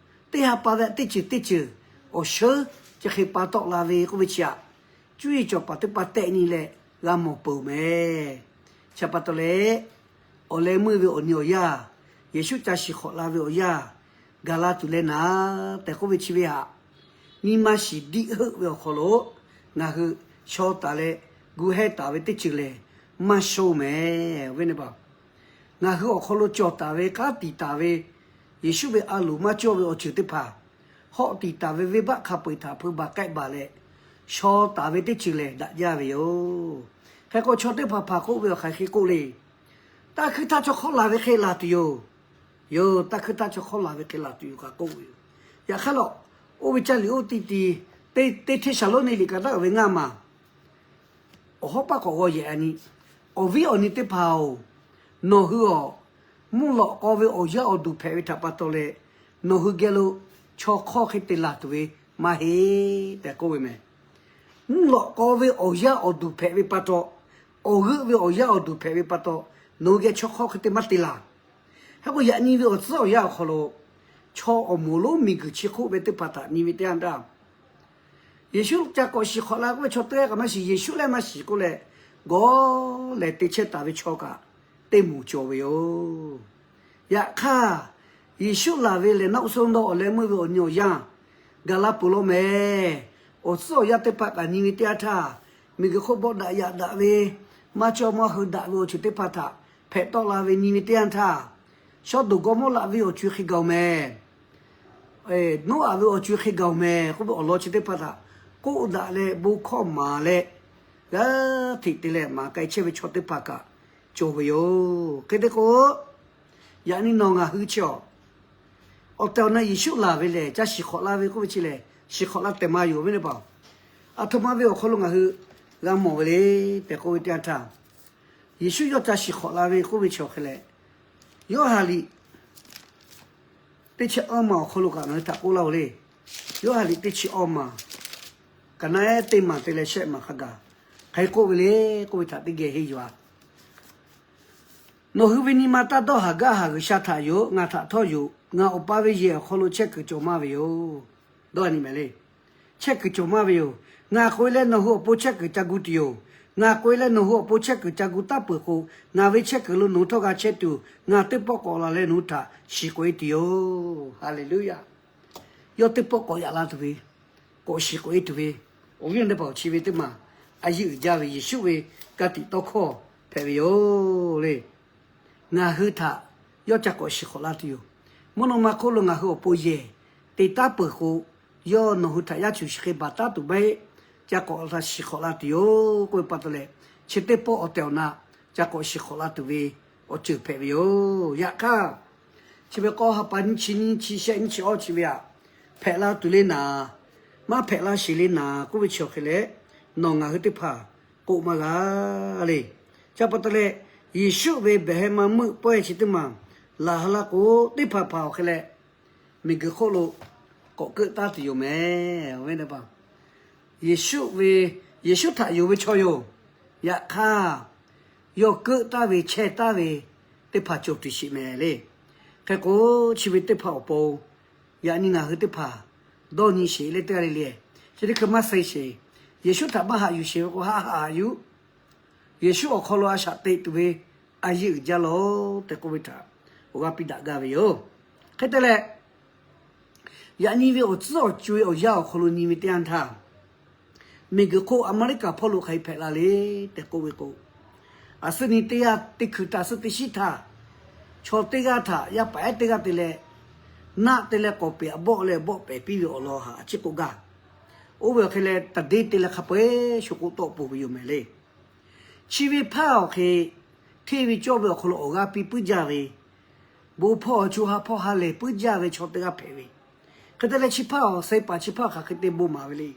teˇ ha pa ve teˇ ceuˬ teˇ ceuˬ awˬ suhˉ chi hk'e pa tawˆ la ve k'oˆ ve chi aꞈ, cuˇ yiˍ cawˬ paˍ teˇ hpaˍ tehˆ nyi leh g'a mawˬ peuˬ mehˍ. Chi pa taw leh, awˬ leh meuˇ ve awˬ nyi awˬ yanˇ, Yeˍsuˆ ca shiˍ hk'awꞈ la ve awˬ yanˇ, gaˬ la tuˬ leh naˍ tehꞈ k'oˆ ve chi ve htaꞈ, nyi ma shiˍ diˆ heuˆ ve awˬ hk'aw lo ngaˬ hui shaw taˍ leh gu hehˇ taˍ ve teˇ ceuˬ lehˬ, maˇ shoˆ mehˍ ve ne pa. Ngaˬ hui awˬ hk'aw lo cawˬ taˍ ve, k'aˉ tiˍ taˍ ve, Yeˍsuˆ ve a loˍ maˇ cawˇ ve awˬ ceuˬ teˇ hpaˍ, hawˆ tiˍ taˍ ve venˇbaˆ hk'a peu eˬ htaꞈ hpeu baˬ k'ehˆ baˬ leh, shaw taˍ ve teˇ ceuˬ lehˬ daꞈ jaˇ ve yoˬ. Hk'e k'o chaw teˇ hpaˍ hpaˍ k'oˆ ve awˬ hk'aˬ hk'e k'oˆ le. Taˇ hkuiˇ htaˇ chaw hk'awˇ laˬ ve hk'e laˬ tuˬ yoˬ. Yoˬ, taˇ hkuiˇ htaˇ chaw hk'awˇ laˬ ve hk'e laˬ tuˬ yoˬ kaꞈ k'oˆ ve yoˬ. Yaꞈ hk'aˇ lawˬ, oˇ ve caˇ liꞈ oˇ teˇ ti, teˇ Hteˇsaˍlawˇniˆ liꞈ ka daꞈ ve ngaˇ maˬ awˬ hawˉ paˆ k'awꞈ g'aw yehˬ a nyi, awˬ viˉ awˬ nyi teˇ hpaˍ-oˬ, nawˬ hui awˬ mvuhˇ lawꞈ k'aw ve awˬ yaˇ awˬ duˬ hpehꞈ ve htaꞈ pa taw leh, nawˬ hui geh lo chaw hk'awˇ hk'e te laˬ tuˬ ve maˇ heˆ tehꞈ k'oˆ ve mehˍ. Mvuhˇ lawꞈ k'aw ve awˬ yaˇ awˬ duˬ hpehꞈ ve pa taw, awˬ g'euˆ ve awˬ yaˇ awˬ duˬ hpehꞈ ve pa taw, nawˬ hui geh chaw hk'awˇ hk'e te maˇ te laˬ. Hk'e k'o yaꞈ nyi ve awˬ tcuhˉ awˬ yanˇ awˬ hk'aw lo, chaw awˬ moˍ lonˉ miˬguiˬ chi hk'oˆ ve teˇ hpaˍ htaꞈ nyi ve teˇ yanˇ htaˇ, Yeˍsuˆ ca k'awꞈ shiˍ hk'awꞈ la k'oˆ ve chaw teˇ g'aˇ kaꞈ maˇ shiˍ, Yeˍsuˆ lehˬ maˇ shiˍ k'oˆ leh, gawˬ lehˬ te chehˇ taˍ ve chaw kaꞈ teˇ moˍ cawˬ ve yoˬ. Yaꞈ hk'aˇ, Yeˍsuˆ laˬ ve lehˬ naˆ uˉ suhˉ dawˇ awˬ leh meuˇ ve awˬ nyi awˬ yanˇ gaˬ la peuˬ law mehˍ. Awˬ tcuhˉ awˬ yanˇ teˇ hpaˍ kaꞈ nyi ve teˇ yanˇ htaˇ, miˬguiˬ hk'oˆ bawˆ daꞈ yaꞈ daꞈ ve, maˇ cawˇ maˇ hui daꞈ ve awˬ ceuˬ teˇ hpaˍ htaꞈ hpehꞈ tawˆ la ve nyi ve teˇ yanˇ htaˇ, Sawˉdonˍ Gawˇmawˇraꞈ ve awˬ co-e hk'e gaˬ-oˬ mehˍ. Noˉaꞈ ve awˬ co-e hk'e gaˬ-oˬ mehˍ k'oˆ ve awˬ lawn chi teˇ hpaˍ htaꞈ k'oˆ daꞈ leh bon hkawˇ maˍ leh, g'aˇ hteꞈ te leh maˍ k'ai chehˇ ve chaw teˇ hpaˍ kaꞈ cawˬ ve yoˬ. Hk'e te k'o, yaꞈ nyi nawˬ ngaˬ hui chi awˬ, awˬ tehˬ awˬ na Yeˍsuˆ laˬ ve lehˬ ca shiˍ hk'awꞈ la ve k'oˆ ve chi lehˬ, shiˍ hk'awꞈ la tehˬ ma yoˬ ve ne paˍ. Aˬ htoꞈ ma ve awˬ hk'aw lo ngaˬ hui g'a mawˬ ve le tehꞈ k'oˆ ve teˇ yanˇ htaˇ, Yeˍsuˆ yawˇ ca shiˍ hk'awꞈ la ve k'oˆ ve chi awˬ hk'e leh, Yoˇhanˬ liꞈ teˇ chi awˇ maˬ awˬ hk'aw lo kaꞈ ngaˬ hui htaꞈ k'oˆ laˇ-oˬ le. Yoˇhanˬ liꞈ teˇ chi awˇ maˬ, kaꞈ naˆ ehˉ teˇ maˬ te leh shehˆ maˬ hk'a gaˬ hk'aˬ hk'e k'oˆ ve le k'oˆ ve htaꞈ teˇ geh henˇ yuˬ-a. Nawˬ hui ve nyi ma taˇ dawˇ haˍ gaˇ haˍ G'uiˬsha htaꞈ yoˬ, ngaˬ htaꞈ htawˇ yoˬ. Ngaˬ Awˬ pa ve yehˬ awˬ hk'aw lo chehˇ kuiˬ cawˬ maˇ ve yoˬ. Dawˇ nyi mehˍ le. Chehˇ kuiˬ cawˬ maˇ ve yoˬ. Ngaˬ k'oꞈ-e leh nawˬ hui awˬ pon chehˇ kuiˬ ca gu tuˬ yoˬ. Ngaˬ k'oꞈ-e leh nawˬ hui awˬ pon chehˇ kuiˬ ca gu taˉ peuˬ k'o, ngaˬ ve chehˇ kuiˬ lo nawˬ hui htawˇ g'a chehˇ tuˬ, ngaˬ teˇ pawˆ k'awꞈ laˬ leh nawˬ hui htaꞈ shiˍ k'oꞈ-e tuˬ yoˬ. Haˍleˍluˆyaꞈ. Yawˇ teˇ pawˆ k'awꞈ yaꞈ la tuˬ ve, k'awꞈ shiˍ k'oꞈ-e tuˬ ve, awˬ viˉ awˬ nyi teˇ hpaˍ awˬ chi ve teˇ maˬ a yeˇ uiˍ jaˇ ve Yeˍsuˆ ve ka tiꞈ tawˇ hkawˇ hpehꞈ ve yoˬ le. Ngaˬ hui htaꞈ yawˇ ca k'awꞈ shiˍ hk'awꞈ la tuˬ yoˬ. Mvuhˇ naw ma hk'oˆ lo ngaˬ hui awˬ pon yehˬ te taˉ peuˬ k'o, yawˇ nawˬ hui htaꞈ yaˇ cuˬ shiˍ hk'e baˬ taˉ tuˬ maˇ heˆ. Ca k'awꞈ shiˍ hk'awꞈ la tuˬ yoˬ k'oˆ ve pa taw leh, chi teˇ pawˆ awˬ tehˬ awˬ na ca k'awꞈ shiˍ hk'awꞈ la tuˬ ve awˬ ceuˬ hpehꞈ ve yoˬ. Yaꞈ hk'aˇ, chi ve k'awˇ ha pa nyiˇ chi nyiˇ chi shehˆ nyiˇ chi awˇ chi ve aꞈ, hpehꞈ la tuˬ le naˍ, maˇ hpehꞈ la sheˍ le naˍ k'oˆ ve chi awˬ hk'e leh, nawˬ ngaˬ hui teˇ hpaˍ k'oˆ maˇ g'a le. Chi pa taw leh, Yeˍsuˆ ve behˬ heh ma meuˆ pawehˇ chi teˇ maˬ laˬ ha laˇ k'o, teˇ hpaˍ hpaˍ awˬ hk'e leh miˬguiˬ hk'oˆ lo k'awꞈ keuˆ taˉ tuˬ yoˬ mehˍ. Yeˍsuˆ ve, Yeˍsuˆ htaꞈ yonˍ ve chaw yoˬ. Yaꞈ hk'aˇ, yawˇ keuˆ taˍ ve chehˇ taˍ ve teˇ hpaˍ cawˬ tuˬ sheˍ mehˍ le. Hk'e k'o, chi ve teˇ hpaˍ awˬ pon, yaꞈ nyi ngaˬ hui teˇ hpaˍ dawˇ nyi sheˍ leh teˇ g'aˇ le le, chi teˇ hkui maˇ suh sheˍ. Yeˍsuˆ htaꞈ maˇ haꞈ yuˬ sheˍ ve k'o, haˆ haꞈ yuˬ. Yeˍsuˆ awˬ hk'aw lo a shaꞈ teꞈ tuˬ ve a yeˇ uiˍ jaˇ lawˬ tehꞈ k'oˆ ve htaꞈ awˬ g'aˇ piˇ daꞈ gaˇ ve yoˬ. Hk'e te leh, yaꞈ nyi ve awˬ tcuhˉ awˬ co-e awˬ yanˇ awˬ hk'aw lo nyi ve teˇ yanˇ htaˇ, miˬguiˬ hk'oˆ America hpawˇ lo hk'aˬ hk'e hpehꞈ la le tehꞈ k'oˆ ve k'o, aˬ suˉ nyi teˇ yanˇ teˇ hkui htaˇ suˉ teˇ shiˉ htaˇ, Chaw teˇ g'aˇ htaꞈ yaˇ paˍ ehˉ teˇ g'aˇ te leh, naˆ te leh k'awˍ peˍ aꞈ bawˆ leh bawˆ pehˍ piˇ ve awˬ lawn haꞈ a ciˉ k'oˆ gaˇ. Oˇ ve awˬ hk'e leh taˍ deˇ te leh hk'a peu-eˬ sho k'oˆ tawˆ pon ve yoˬ mehˍ le. Chi ve hpaˇ awˬ hk'e hteˇ ve cawˇ ve awˬ hk'aw lo awˬ g'aˇ piˇ puiˉ jaˇ ve, bon hpawˇ awˬ co ha hpawˇ ha lehˬ puiˉ jaˇ ve chaw teˇ g'aˇ hpehꞈ ve. Hk'e te leh chi hpaˇ awˬ seh paˍ chi hpaˇ hk'aˬ hk'e te bon maˍ ve le.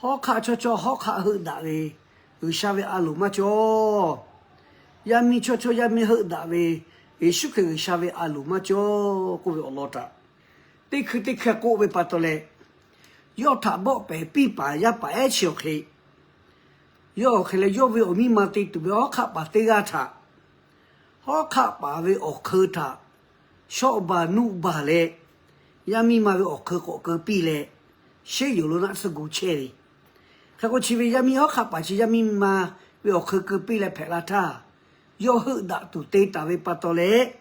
Hawˉ hk'aˆ chaw chaw hawˉ hk'aˆ heuˆ daꞈ ve G'uiˬsha ve a loˍ maˇ cawˇ. Yaˇ miˇ chaw chaw yaˇ miˇ heuˆ daꞈ ve Yeˍsuˆ Hkriꞈ G'uiˬsha ve a loˍ maˇ cawˇ k'oˆ ve awˬ lawn htaꞈ teˇ hkui teˇ hkeh k'oˆ ve pa taw leh, yawˇ htaꞈ bawˆ pehˍ piˇ paˍ yaˇ paˍ ehˉ chi awˬ hk'e, yawˇ awˬ hk'e leh yawˇ ve awˬ miˇ ma te tuˬ ve hawˉ hk'aˆ paˍ teˇ g'aˇ htaꞈ, hawˉ hk'aˆ paˍ ve awˬ hk'eun htaꞈ shawˆ baˬ nuˆ baˬ leh, yaˇ miˇ ma ve awˬ hk'eun k'awꞈ keu piˇ leh, sheˉ yoˬ lo naˆ tsuhˇ gu chehˇ ve. Hk'e k'o chi ve yaˇ miˇ hawˉ hk'aˆ paˍ chi yaˇ miˇ ma ve awˬ hk'eun keu piˇ leh hpehꞈ la htaˇ, yawˇ heuˆ daꞈ tuˬ te taˍ ve pa taw leh,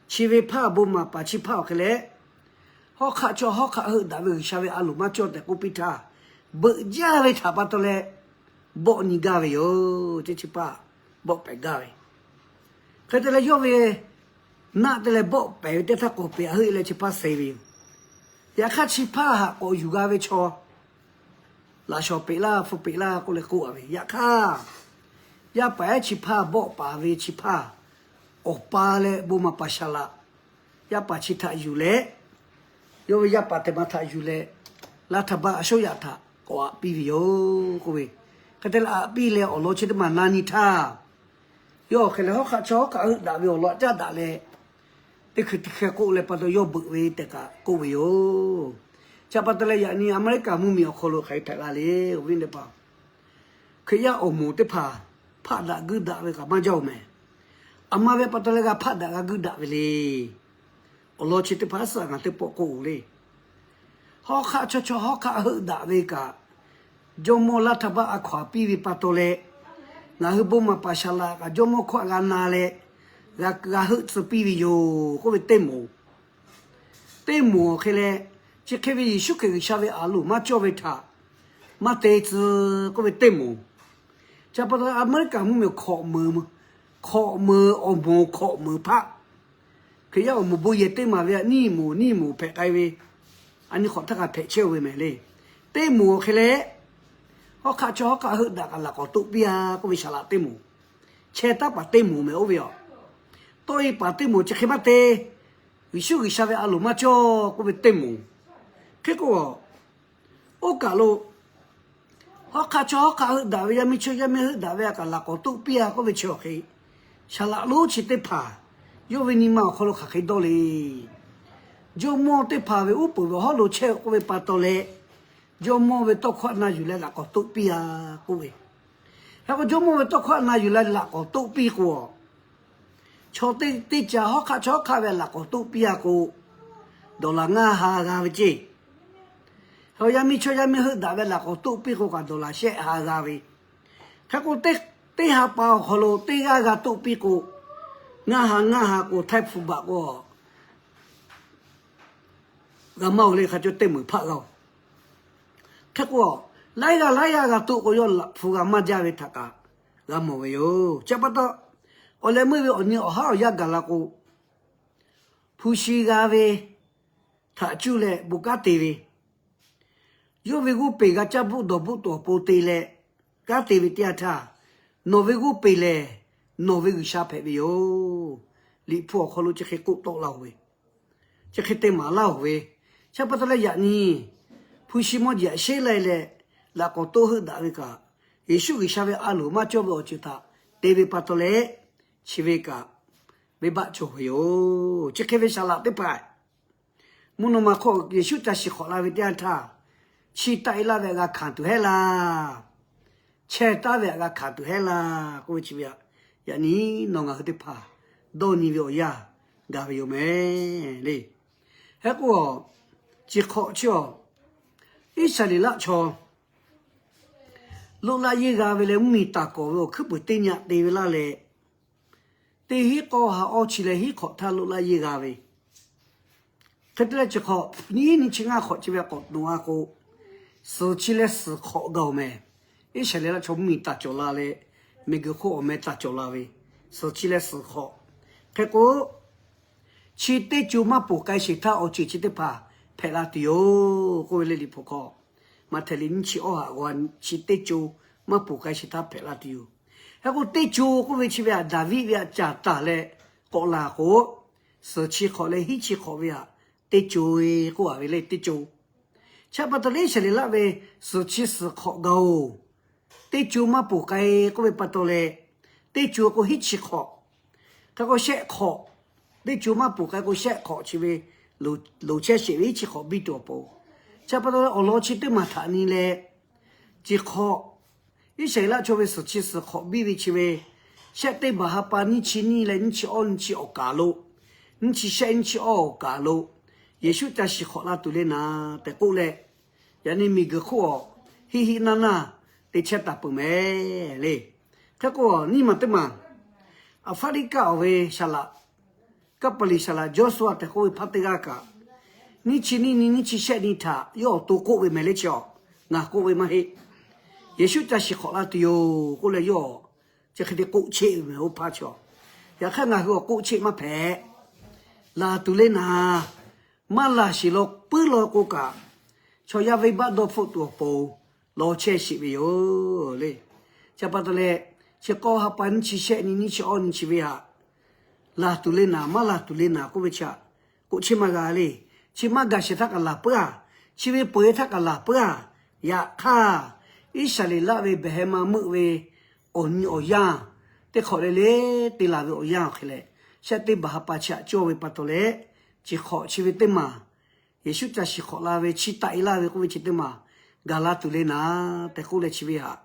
chi ve hpaˇ bon maˍ paˍ chi hpaˇ awˬ hk'e leh, hawˉ hk'aˆ chaw hawˉ hk'aˆ heuˆ daꞈ ve G'uiˬsha ve a loˍ maˇ cawˇ tehꞈ k'oˆ piˇ htaˇ, beuꞈ jaˇ ve htaꞈ pa taw leh bawˆ nyi gaˇ ve yoˬ. Chi hpaˇ bawˆ pehˍ gaˇ ve. Hk'e te leh yawˇ ve naˆ te leh bawˆ pehˍ ve teˇ htaˇ k'awˍ peˍ aꞈ heuˆ leh chi hpaˇ suh ve yoˬ. Yaꞈ hk'aˇ chi hpaˇ haꞈ k'awꞈ yuˬ g'a ve chaw laꞈ shawˍ peꞈ laˇ hpu peꞈ laˇ k'oˆ leh k'oˆ a ve. Yaꞈ hk'aˇ, yaˇ paˍ ehˉ chi hpaˇ bawˆ paˍ ve chi hpaˇ awˬ pa leh bon maˍ paˍ Saˍlaꞈ yaˇ paˍ chi htaꞈ yuˬ leh, yawˇ ve yaˇ paˍ tehˬ ma htaꞈ yuˬ leh, laˇ htaˇ baˆ a shoˉ yaꞈ htaꞈ k'awꞈ aꞈ piˇ ve yoˬ k'oˆ ve. Hk'e te leh aꞈ piˇ leh awˬ lawn chi teˇ maˬ na nyi htaˇ, yawˇ awˬ hk'e leh hawˉ hk'aˆ chaw hawˉ hk'aˆ heuˆ daꞈ ve awˬ lawn aꞈ caˉ daꞈ leh, teˇ hkui teˇ hkeh k'oˆ leh pa taw yawˇ beuꞈ ve tehꞈ kaꞈ k'oˆ ve yoˬ. Chi pa taw leh yaꞈ nyi Aˍmeˍriˆkaˍ mvuhˇmiˬ awˬ hk'aw lo hk'aˬ hk'e hpehꞈ la le, awˬ viˉ teˇ hpaˍ, Hkriꞈ yaˇ awˬ moˍ teˇ hpaˍ hpaˆ daꞈ guiˇ daꞈ ve kaꞈ maˇ jaˇ-oˬ mehˍ. Aˬ ma ve pa taw leh g'a hpaˆ daꞈ g'a guiˇ daꞈ ve le. Awˬ lawn chi teˇ hpaˍ suh ngaˬ teˇ pawˆ k'oˆ-oˬ le. Hawˉ hk'aˆ chaw chaw hawˉ hk'aˆ heuˆ daꞈ ve kaꞈ, jawˇmawˇ laˇ htaˇ baˆ a hkaw-anˬ piˇ ve pa taw leh, ngaˬ hui bon maˍ paˍ Saˍlaꞈ kaꞈ jawˇmawˇ hkawˇ g'a na leh, g'a heuˆ tcuh piˇ ve yoˬ k'oˆ ve teˇ moˍ. Teˇ moˍ awˬ hk'e leh, chi hk'e ve Yeˍsuˆ Hkriꞈ G'uiˬsha ve a loˍ maˇ cawˇ ve htaꞈ maˇ te tcuh k'oˆ ve teˇ moˍ. Chi pa taw Aˍmeˍriˆkaˍ mvuhˇmiˬ hkawꞈ meuˍ, hkawꞈ meuˍ awˬ moˍ hkawꞈ meuˍ hpaˆ, Hkriꞈ yaˇ awˬ moˍ bon yehˬ teˇ maˬ ve aꞈ nyiˇ moˍ nyiˇ moˍ hpehꞈ k'ai ve, a nyi hk'awꞈ htaˇ kaꞈ hpehꞈ chehˇ ve mehˍ le. Teˇ moˍ awˬ hk'e leh, hawˉ hk'aˆ chaw hawˉ hk'aˆ heuˆ daꞈ kaꞈ laꞈ k'awꞈ toˆ piˇ-a k'oˆ ve Saˍlaꞈ teˇ moˍ. Chehˇ taˉ paˍ teˇ moˍ mehˍ oˇ ve aꞈ. Tawˆ-e paˍ teˇ moˍ chi hk'e maˇ te, Yeˍsuˆ G'uiˬsha ve a loˍ maˇ cawˇ k'oˆ ve teˇ moˍ. Hk'e k'o, oˇ kaˬ lo hawˉ hk'aˆ chaw hawˉ hk'aˆ heuˆ daꞈ ve yaˇ miˇ chaw yaˇ miˇ heuˆ daꞈ ve aꞈ kaꞈ laꞈ k'awꞈ toˆ piˇ-a k'oˆ ve chi awˬ hk'e, Saˍlaꞈ lonˉ chi teˇ hpaˍ yawˇ ve nyi ma awˬ hk'aw lo hk'aˬ hk'e dawˇ le. Jawˇmawˇ teˇ hpaˍ ve uˉ peunˍ ve awˬ hawˉ lo chehˇ-oˬ k'oˆ ve pa taw leh, jawˇmawˇ ve tawˇ hkawˇ na yuˬ leh laꞈ k'awꞈ toˆ piˇ-a k'oˆ ve. Hk'e k'o jawˇmawˇ ve tawˇ hkawˇ na yuˬ leh laꞈ k'awꞈ toˆ piˇ k'o, chaw teˇ teˇ ca hawˉ hk'aˆ chaw hawˉ hk'aˆ ve laꞈ k'awꞈ toˆ piˇ-a k'o, dollar ngaˇ ha g'a ve ceˇ. Hk'e yaˇ miˇ chaw yaˇ miˇ heuˆ daꞈ ve laꞈ k'awꞈ toˆ piˇ k'o kaꞈ dollar shehˆ ha g'a ve. Hk'e k'o, teˇ ha pa awˬ hk'aw lo teˇ g'aˇ g'a toˆ piˇ k'o, ngaˇ ha ngaˇ ha k'o htaiˇ hpu baꞈ k'o g'a maˇ-oˬ le, hk'a cawˇ teˇ meunˍ hpaˆ g'a-oˬ. Hk'e k'o, laiˉ g'aˇ laiˉ g'aˇ g'a toˆ k'o yawˇ laꞈ hpu g'a maˇ jaˇ ve htaꞈ kaꞈ g'a mawˬ ve yoˬ. Chi pa taw, awˬ leh meuˇ ve awˬ nyi awˬ haˉ awˬ yanˇ gaˬ la k'o, hpu shi g'a ve htaꞈ cuˇ leh bon kanˉ te ve, yawˇ ve g'oˇ peˬ g'a caˇ bvuhˆ dawˬ bvuhˆ tuˬ awˬ pon te leh kanˉ te ve teˇ yanˇ htaˇ, nawˬ ve g'oˇ peˬ lehˬ nawˬ ve G'uiˬsha hpehꞈ ve yoˬ. Liꞈ hpu awˬ hk'aw lo chi hk'e k'oˆ tawˆ laˇ-oˬ ve, chi hk'e te maˍ laˇ-oˬ ve. Chi pa taw leh yaꞈ nyi hpu shi mawˇ jeˬ aꞈ sheˉ lai leh, laꞈ k'awꞈ toˆ heuˆ daꞈ ve kaꞈ, Yeˍsuˆ G'uiˬsha ve a loˍ maˇ cawˇ ve awˬ ceuˬ htaꞈ te ve pa taw leh, chi ve kaꞈ venˇbaˆ cawˬ ve yoˬ. Chi hk'e ve Saˍlaꞈ teˇ hpaˍ mvuhˇ naw ma hk'oˆ Yeˍsuˆ ca shiˍ hk'awꞈ la ve teˇ yanˇ htaˇ, chi taˆ-e laˇ ve aꞈ g'a hkanˍ tuˬ heˆ laˇ. Chehˇ taˉ ve aꞈ g'a hkanˍ tuˬ heˆ laˇ k'oˆ ve chi ve aꞈ, yaꞈ nyi nawˬ ngaˬ hui teˇ hpaˍ dawˇ nyi ve awˬ yanˇ gaˬ ve yoˬ mehˍ le. Hk'e k'o, chi hk'awꞈ chi-awˬ, Iˉsaˍreˍlaˆ chaw loˆ laˆ yeˇ g'a ve leh mvuhˇmiˬ taˍ kawˍ ve awˬ hkuiˉ puiˍ teˇ nyi te ve laˇ leh, teˇ hinˉ k'awˇ ha awˇ chi leh hinˉ hk'awꞈ htaˇ loˆ laˆ yeˇ g'a ve. Hk'e te leh chi hk'awꞈ nyiˇ nyi chi ngaˇ hk'awꞈ chi ve k'awꞈ nawˬ-a k'o, suhˍ chi leh suhˍ hk'awꞈ gaˬ-oˬ mehˍ. Iˉsaˍreˍlaˆ chaw mvuhˇmiˬ taˍ cawˬ la leh, miˬguiˬ hk'oˆ awˬ meh taˍ cawˬ la ve, suhˍ chi leh suhˍ hk'awꞈ Hk'e k'o, chi teˇ co maˇ ponˬ k'ai sheˍ htaˇ awˬ ceuˬ chi teˇ hpaˍ hpehꞈ la tuˬ yoˬ k'oˆ ve le. Liꞈ hpu hk'aw Maꞈhtehˍ liꞈ nyiˇ chi awˇ haꞈ g'a chi teˇ co maˇ ponˬ k'ai sheˍ htaˇ hpehꞈ la tuˬ yoˬ. Hk'e k'o, teˇ co k'oˆ ve chi ve htaꞈ Daˍviˆ ve htaꞈ caˍ taˍ leh k'awꞈ laˬ k'o, suhˍ chi hk'awꞈ leh hiˉ chi hk'awꞈ ve htaꞈ teˇ co ve k'oˆ a ve le, teˇ co. Chi pa taw leh Iˉsaˍreˍlaˆ ve suhˍ chi suhˍ hk'awꞈ gaˬ-oˬ, teˇ co maˇ ponˬ k'ai k'oˆ ve pa taw leh, teˇ co k'o hiˉ chi hk'awꞈ, hk'e k'o shehˆ hk'awꞈ, teˇ co maˇ ponˬ k'ai k'o shehˆ hk'awꞈ chi ve loˍ chehˇ sheˍ ve hiˉ chi hk'awꞈ biˇ tuˬ awˬ pon. Chi pa taw leh awˬ lawn chi teˇ maˬ htaꞈ nyi leh, chi hk'awꞈ Iˉsaˍreˍlaˆ chaw ve suhˍ chi suhˍ hk'awꞈ biˇ ve chi ve, shehˆ teˇ baˬ ha pa nyiˇ chi nyiˇ leh nyiˇ chi awˇ nyiˇ chi awˬ kaˍ lo, nyiˇ chi shehˆ nyiˇ chi awˇ awˬ kaˍ lo, Yeˍsuˆ ca shiˍ hk'awꞈ la tuˬ le naˍ tehꞈ k'oˆ leh, yaꞈ nyi miˬguiˬ hk'oˆ awˬ hiˆ hiˆ naˇ naˇ te chehˇ taˍ peuˬ mehˍ le. Hk'e k'o, nyiˇ maˬ teˇ maˬ, Aˍfaˆriˆkaˆ awˬ ve saˍ laꞈ, Kaˇ paˍ liꞈ saˍ laꞈ Jawˇsuˆ tehꞈ k'oˆ ve hpaˇ teˇ g'aˇ kaꞈ, nyiˇ chi nyiˇ nyiˇ chi shehˆ nyiˇ htaꞈ yawˇ awˬ to k'oˆ ve mehˍ le chi awˬ, ngaˬ k'oˆ ve maˇ heˆ. Yeˍsuˆ ca shiˍ hk'awꞈ la tuˬ yoˬ k'oˆ leh yawˇ chi hk'e te k'oˆ cheˆ ve mehˍ, oˇ hpaˇ chi awˬ. Yaꞈ hk'aˇ ngaˬ hui awˬ k'oˆ cheˆ maˇ hpehꞈ. Laˬ tuˬ le naˍ, maˇ laˬ sheˍ law puiˉ law k'o kaꞈ, chaw yaˇ venˇbaˆ dawˇ hpfuhˆ tuˬ awˬ pon law chehˇ sheˍ ve yoˬ le. Chi pa taw leh, chi k'awˇ ha pa nyiˇ chi shehˆ nyiˇ nyiˇ chi awˇ nyiˇ chi ve htaꞈ laˬ tuˬ le naˍ, maˇ laˬ tuˬ le naˍ k'oˆ ve chi htaꞈ k'oˆ cheˆ maˇ g'a le. Chi maˇ gaˬ sheˍ htaˇ kaꞈ laˬ puiˉ a, chi ve peuˬ e htaˇ kaꞈ laˬ puiˉ a. Yaꞈ hk'aˇ, Iˉsaˍreˍlaˆ ve behˬ heh ma meuˆ ve awˬ nyi awˬ yanˇ, teˇ hk'awꞈ le le te laˬ ve awˬ yanˇ awˬ hk'e leh, shehˆ teˇ baˬ ha pa chi htaꞈ cawˇ ve pa taw leh, chi hk'awꞈ chi ve teˇ maˬ, Yeˍsuˆ ca shiˍ hk'awꞈ la ve chi taˆ e laˇ ve k'oˆ ve chi teˇ maˬ gaˬ la tuˬ le naˍ tehꞈ k'oˆ leh chi ve htaꞈ,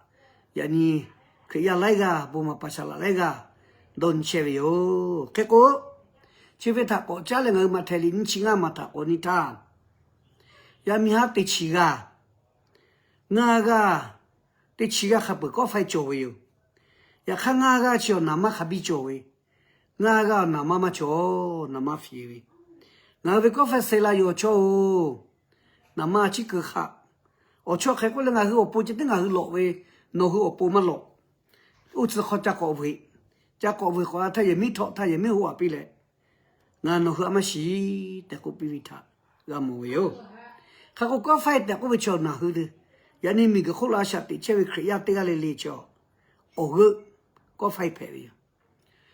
yaꞈ nyi Hkriꞈ yaˇ laiˉ g'aˇ, bon maˍ paˍ saˍ laꞈ laiˉ g'aˇ dawˇ nyi chehˇ ve yoˬ. Hk'e k'o, chi ve htaꞈ k'awꞈ caˉ leh ngaˬ hui Maꞈhtehˍ liꞈ nyiˇ chi ngaˇ maˬ htaꞈ k'awꞈ nyi htaˇ, yaꞈ miˬ ha teˇ chi g'aˇ, ngaˇ g'aˇ, teˇ chi g'aˇ hk'a peuˬ kawˆ faiˇ cawˬ ve yoˬ. Yaꞈ hk'aˇ ngaˇ g'aˇ chi awˬ naˍ manˇ hk'a biˇ cawˬ ve, ngaˇ g'aˇ awˬ naˍ manˇ maˇ cawˬ, naˍ manˇ fiˍ ve. Ngaˬ hui ve kawˆ faiˇ suh la yoˬ awˬ chawˇ oˬ, naˍ manˇ a ciˉ keu hk'aˆ. Awˬ chawˇ hk'e k'oˆ leh ngaˬ hui awˬ pon ceh tiˉ ngaˬ hui lawꞈ ve, nawˬ hui awˬ pon maˇ lawꞈ. Oˇ tcuh hk'aw ca k'awꞈ veuꞈ, ca k'awꞈ veuꞈ k'awꞈ la htaˇ yehˬ miˉ htawˆ htaˇ yehˬ miˉ hoˆ a piˇ leh, ngaˬ nawˬ hui a maˇ shiˍ tehꞈ k'oˆ piˇ ve htaꞈ g'a mawˬ ve yoˬ. Hk'e k'o, kawˆ faiˇ tehꞈ k'oˆ ve chi awˬ naˍ hui, yaꞈ nyi miˬguiˬ hk'oˆ lo a shaꞈ teꞈ chehˇ ve Hkriꞈ yaˇ teˇ g'aˇ le le chi awˬ, awˬ g'euˆ kawˆ faiˇ hpehꞈ ve yoˬ.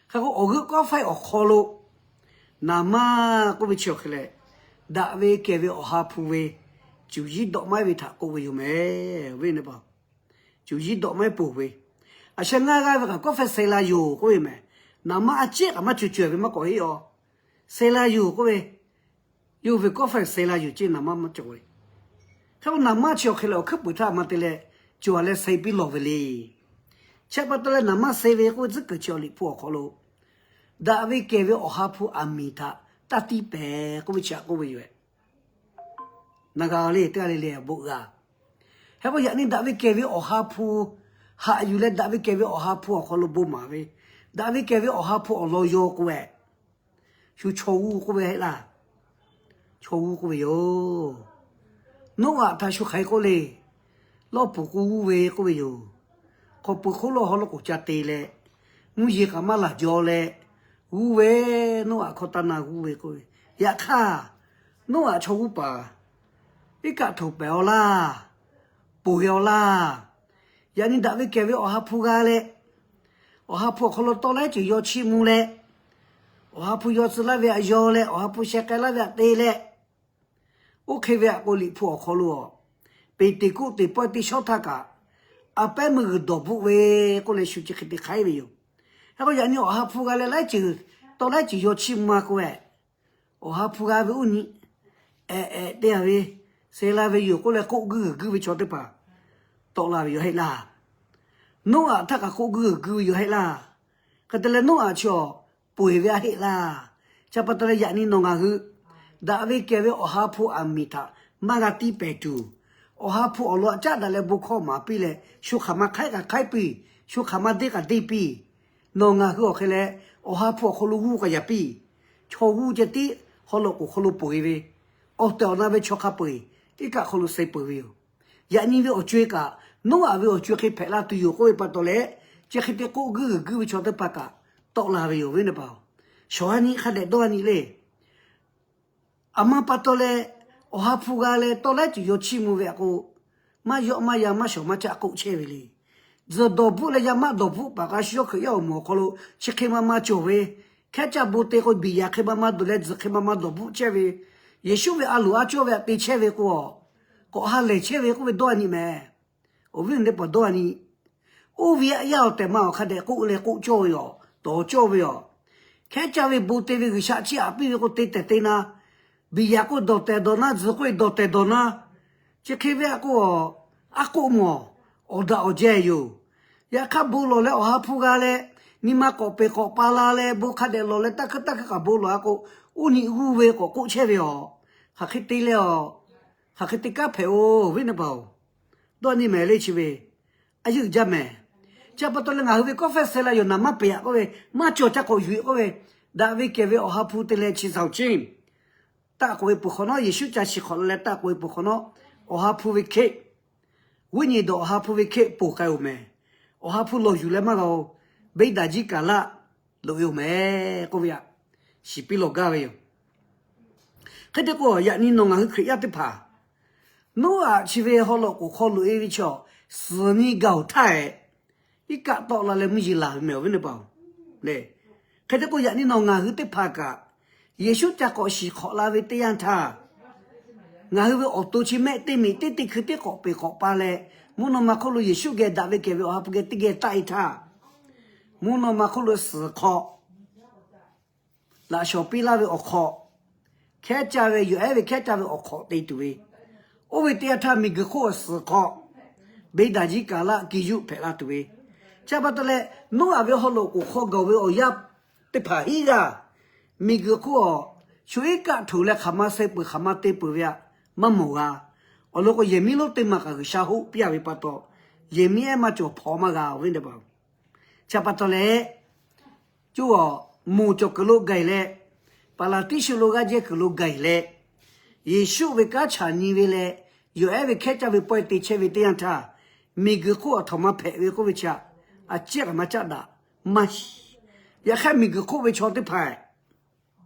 Hk'e k'o, awˬ g'euˆ kawˆ faiˇ awˬ hk'aw lo naˍ manˇ k'oˆ ve chi awˬ hk'e leh, daꞈ ve kehˬ ve Awˬ ha hpu ve cuˬ yiˉ dawꞈ maiˉ ve htaꞈ k'oˆ ve yoˬ mehˍ ve ne pa. Cuˬ yiˉ dawꞈ maiˉ poˬ ve, aˬ sheh ngaˇ g'aˇ ve kaꞈ kawˆ faiˇ suh la yoˬ k'oˆ ve mehˍ. Naˍ manˇ a ciˉ kaꞈ maˇ cawˬ cawˬ ve maˇ k'awꞈ heˆ a. Suh la yoˬ k'oˆ ve, yawˇ ve kawˆ faiˇ suh la yoˬ ceˇ naˍ manˇ maˇ cawˬ ve. Hk'e k'o, naˍ manˇ chi awˬ hk'e leh awˬ hkuiˉ puiˍ htaˇ ma te leh cawˬ a leh suh piˇ lawˬ ve le. Chi pa taw leh naˍ manˇ suh ve k'oˆ ve tcuhˉ kuiˬ chi awˬ Liꞈ hpu awˬ hk'aw lo, daꞈ ve kehˬ ve Awˬ ha hpu aˬ miˍ htaꞈ taˇ tiˇ pehˍ k'oˆ ve chi htaꞈ k'oˆ ve yoˬ. Naˍ g'a le teˇ g'aˇ le le bon g'a. Hk'e k'o, yaꞈ nyi daꞈ ve kehˬ ve Awˬ ha hpu haꞈ yuˬ leh daꞈ ve kehˬ ve Awˬ ha hpu awˬ hk'aw lo bon maˍ ve, daꞈ ve kehˬ ve Awˬ ha hpu awˬ lawn yaw k'oˆ ve, shu chaw g'uˇ k'oˆ ve heˆ laˇ. Chaw g'uˇ k'oˆ ve yoˬ. Noˉaꞈ htaꞈ shu hk'aˬ hk'e k'oˆ le. Lawˇ puˍ k'o g'uˇ ve k'oˆ ve yoˬ. Hk'aw pui hk'oˆ lo haw lo k'oˍ ca te leh, mvuhˇ yeˬ k'aꞈ maˇ laˬ jaw leh, g'uˇ ve, Noˉaꞈ hkawˇ taˇ na g'uˇ ve k'oˆ ve. Yaꞈ hk'aˇ, Noˉaꞈ chaw g'uˇ paˍ iˉ kaˆ htoꞈ pehˍ aw laˇ, ponˬ ve aw laˇ. Yaꞈ nyi daꞈ ve kehˬ ve Awˬ ha hpu g'a leh, Awˬ ha hpu awˬ hk'aw lo tawˇ laiˉ ceuˬ yaw chiˇ mvuh leh, Awˬ ha hpu yaw tcuh laˇ ve htaꞈ yaw leh, Awˬ ha hpu sheh k'ai laˇ ve htaꞈ te leh, oˇ hk'e ve htaꞈ k'o Liꞈ hpu awˬ hk'aw lo a, Peˍteˍkoˆteˍ pawehˇ teˇ shawˉ htaˇ kaꞈ, a pehˉ meuˇ g'uiˬ dawˬ bvuhˆ ve k'oˆ leh shu chi hk'e te hk'aiˉ ve yoˬ. Hk'e k'o, yaꞈ nyi Awˬ ha hpu g'a leh laiˉ ceuˬ, tawˇ laiˉ ceuˬ yaw chiˇ mvuh a k'o, Awˬ ha hpu g'a ve uˉ nyi, ehˍ ehˍ te a ve, suh la ve yoˬ k'oˆ leh k'oˆ guiˇ g'uiˬ guiˇ ve chaw teˇ hpaˍ tawˆ la ve yoˬ heˆ laˇ. Noˉaꞈ htaˇ kaꞈ k'oˆ guiˇ g'uiˬ guiˇ ve yoˬ heˆ laˇ. Hk'e te leh Noˉaꞈ chi awˬ ponˬ e ve a heˆ laˇ. Chi pa taw leh yaꞈ nyi nawˬ ngaˬ hui daꞈ ve kehˬ ve Awˬ ha hpu aˬ miˍ htaꞈ maˇ g'a tiˇ pehˍ tuˬ, Awˬ ha hpu awˬ lawn caˉ daꞈ leh bon hkawˇ maˍ piˇ leh, shu hk'aˬ ma hk'aiˉ kaꞈ hk'aiˉ piˇ, shu hk'aˬ ma deˇ kaꞈ deˇ piˇ. Nawˬ ngaˬ hui awˬ hk'e leh, Awˬ ha hpu awˬ hk'aw lo g'uˇ kaꞈ yaꞈ piˇ. Chaw g'uˇ ceh tiˉ haw loꞈ k'oˍ hk'aw lo ponˬ e ve, awˬ tehˬ awˬ na ve chaw hk'a peu eˬ iˉ kaˆ hk'aw lo suh peuˬ ve yoˬ. Yaꞈ nyi ve awˬ co e kaꞈ, Noˉaꞈ ve awˬ co e hk'e hpehꞈ la tuˬ yoˬ k'oˆ ve pa taw leh, chi hk'e te k'oˆ guiˇ g'uiˬ guiˇ ve chaw teˇ hpaˍ kaꞈ tawˆ la ve yoˬ ve ne pa-oˬ. shawˍ a nyi hk'a dehꞈ dawˇ a nyi le. Aˬ ma pa taw leh, Awˬ ha hpu g'a leh tawˇ laiˉ ceuˬ yaw chiˇ mvuh ve a k'o, maˇ yawˆ maˇ yan maˇ shawˍ maˇ caˆ k'oˆ chehˇ ve le. Tzuhˬ dawˬ bvuhˆ leh yaˇ maˆ dawˬ bvuhˆ paˍ k'a shu yawˇ Hkriꞈ yaˇ awˬ moˍ awˬ hk'aw lo chi hk'e ma ma cawˬ ve, hkehˉ caˇ bon te k'o, biˬ yaꞈ hk'e ma ma dawˬ leh tzuhˬ hk'e ma ma dawˬ bvuhˆ chehˇ ve, Yeˍsuˆ ve a loˍ a cawˇ ve htaꞈ te chehˇ ve k'o, k'awꞈ ha lehˬ chehˇ ve k'oˆ ve dawˇ a nyi mehˍ. Awˬ viˉ awˬ nyi teˇ hpaˍ dawˇ a nyi. Oˇ ve yaˇ awˬ tehˬ ma awˬ hk'a dehꞈ k'oˆ leh k'oˆ cawˇ ve yoˬ, tawˍ cawˇ ve yoˬ. Hkehˉ caˇ ve bon te ve G'uiˬsha chiˇ aꞈ piˇ ve k'o, te tehˬ te na, biˬ yaꞈ k'o dawˬ tehˬ dawˬ na, tzuhˬ k'oˆ ve dawˬ tehˬ dawˬ na, chi hk'e ve a k'o, aˉ k'oˆ mawˬ, awˬ daꞈ awˬ jehˇ yoˬ. Yaꞈ hk'aˇ bon lawˬ leh Awˬ ha hpu g'a leh, nyi ma k'awꞈ peˬ k'awꞈ pa la leh bon hk'a dehꞈ lawˬ leh taˇ hkui taˇ hkui kaꞈ bon lawˬ a k'o, oˇ nyi g'uˇ ve k'awꞈ k'oˆ chehˇ ve yoˬ. Hk'aˬ hk'e te leh a, hk'aˬ hk'e te kanˉ hpehꞈ-oˬ, awˬ viˉ awˬ nyi teˇ hpaˍ-oˬ. Dawˇ a nyi mehˍ le chi ve, a yeˇ uiˍ jaˇ mehˍ. Chi pa taw leh ngaˬ hui ve kawˇ fehˇ seh la yoˬ, naˍ maˇ peˬ yaꞈ k'oˆ ve, maˇ cawˬ ca k'awꞈ yuˬ e k'oˆ ve, daꞈ ve kehˬ ve Awˬ ha hpu te leh chi zaˬ-oˬ ceˇ. Taˆ k'oꞈ ve peuˬ hk'awꞈ nawˉ, Yeˍsuˆ ca shiˍ hk'awꞈ la leh taˆ k'oꞈ ve peuˬ hk'awꞈ nawˉ, Awˬ ha hpu ve hkehˆ, viˉ nyi dawˬ Awˬ ha hpu ve hkehˆ ponˬ k'ai oˬ mehˍ. Awˬ ha hpu lawˬ yuˬ leh maˇ g'a-oˬ, beˇ daˍ jiˇ kaˍ laˆ loꞈ e oˬ mehˍ k'oˆ ve aꞈ, shiˍ piˇ lawˬ gaˇ ve yoˬ. Hk'e te k'o, yaꞈ nyi nawˬ ngaˬ hui Hkriꞈ yaˇ teˇ hpaˍ, Noˉaꞈ chi ve haw loꞈ k'oˍ hk'aw loꞈ e ve chaw, suhˍ nyi gaˬ-oˬ htaˇ e, iˉ kaˆ tawˆ la leh mvuhˇ yeˬ laˬ ve mehˍ, awˬ viˉ awˬ nyi teˇ hpaˍ-oˬ le. Hk'e te k'o, yaꞈ nyi nawˬ ngaˬ hui teˇ hpaˍ kaꞈ, Yeˍsuˆ ca k'awꞈ shiˍ hk'awꞈ la ve teˇ yanˇ htaˇ, ngaˬ hui ve awˬ to chi mehˆ teˇ miˬ teˇ teˇ hkui teˇ k'awꞈ peˬ k'awꞈ pa leh, mvuhˇ naw ma hk'oˆ lo Yeˍsuˆ geh daꞈ ve kehˬ ve Awˬ ha hpu geh teˇ geh taˆ e htaˇ, mvuhˇ naw ma hk'oˆ lo suhˍ hk'aw laꞈ shawnˍ piˇ laˇ ve awˬ hk'aw, hkehˉ caˇ ve, yawˬ ehˉ ve hkehˉ caˇ ve awˬ hk'aw te tuˬ ve, oˇ ve teˇ yanˇ htaˇ miˬguiˬ hk'oˆ awˬ suhˍ hk'aw, beˇ daˍ jiˇ kaˍ laˆ ki yuˆ hpehꞈ la tuˬ ve, chi pa taw leh, Noˉaꞈ ve haw loꞈ k'oˍ hk'aw gaˬ ve awˬ yanˇ teˇ hpaˍ hiˉ g'aˇ, miˬguiˬ hk'oˆ awˬ shu iˉ kaˆ htoꞈ leh hk'aˬ ma suh peuˬ hk'aˬ ma te peuˬ ve aꞈ maˇ mawˬ g'a. Awˬ lawn k'o, yehˬ miˉ lonˉ teˇ maˬ kaꞈ G'uiˬsha hoˆ piˇ a ve pa taw, yehˬ miˉ ehˉ maˇ cawˬ hpaw maˇ g'a, awˬ viˉ teˇ hpaˍ-oˬ. Chi pa taw leh, coˇ a, moˬ cawˬ kuiˬ lo gaˬ leh, paˍ laˍ tiˉ shu lo g'aˇ jehˇ kuiˬ lo gaˬ leh, Yeˍsuˆ ve kanˉ chaˬ nyi ve leh, yawˬ ehˉ ve hkehˉ caˇ ve pawehˇ te chehˇ ve teˇ yanˇ htaˇ, miˬguiˬ hk'oˆ awˬ htawnˍ ma hpehꞈ ve k'oˆ ve chi aꞈ, a ciˉ kaꞈ maˇ caˆ daꞈ maˇ shiˍ. Yaꞈ hk'aˇ, miˬguiˬ hk'oˆ ve chaw teˇ hpaˍ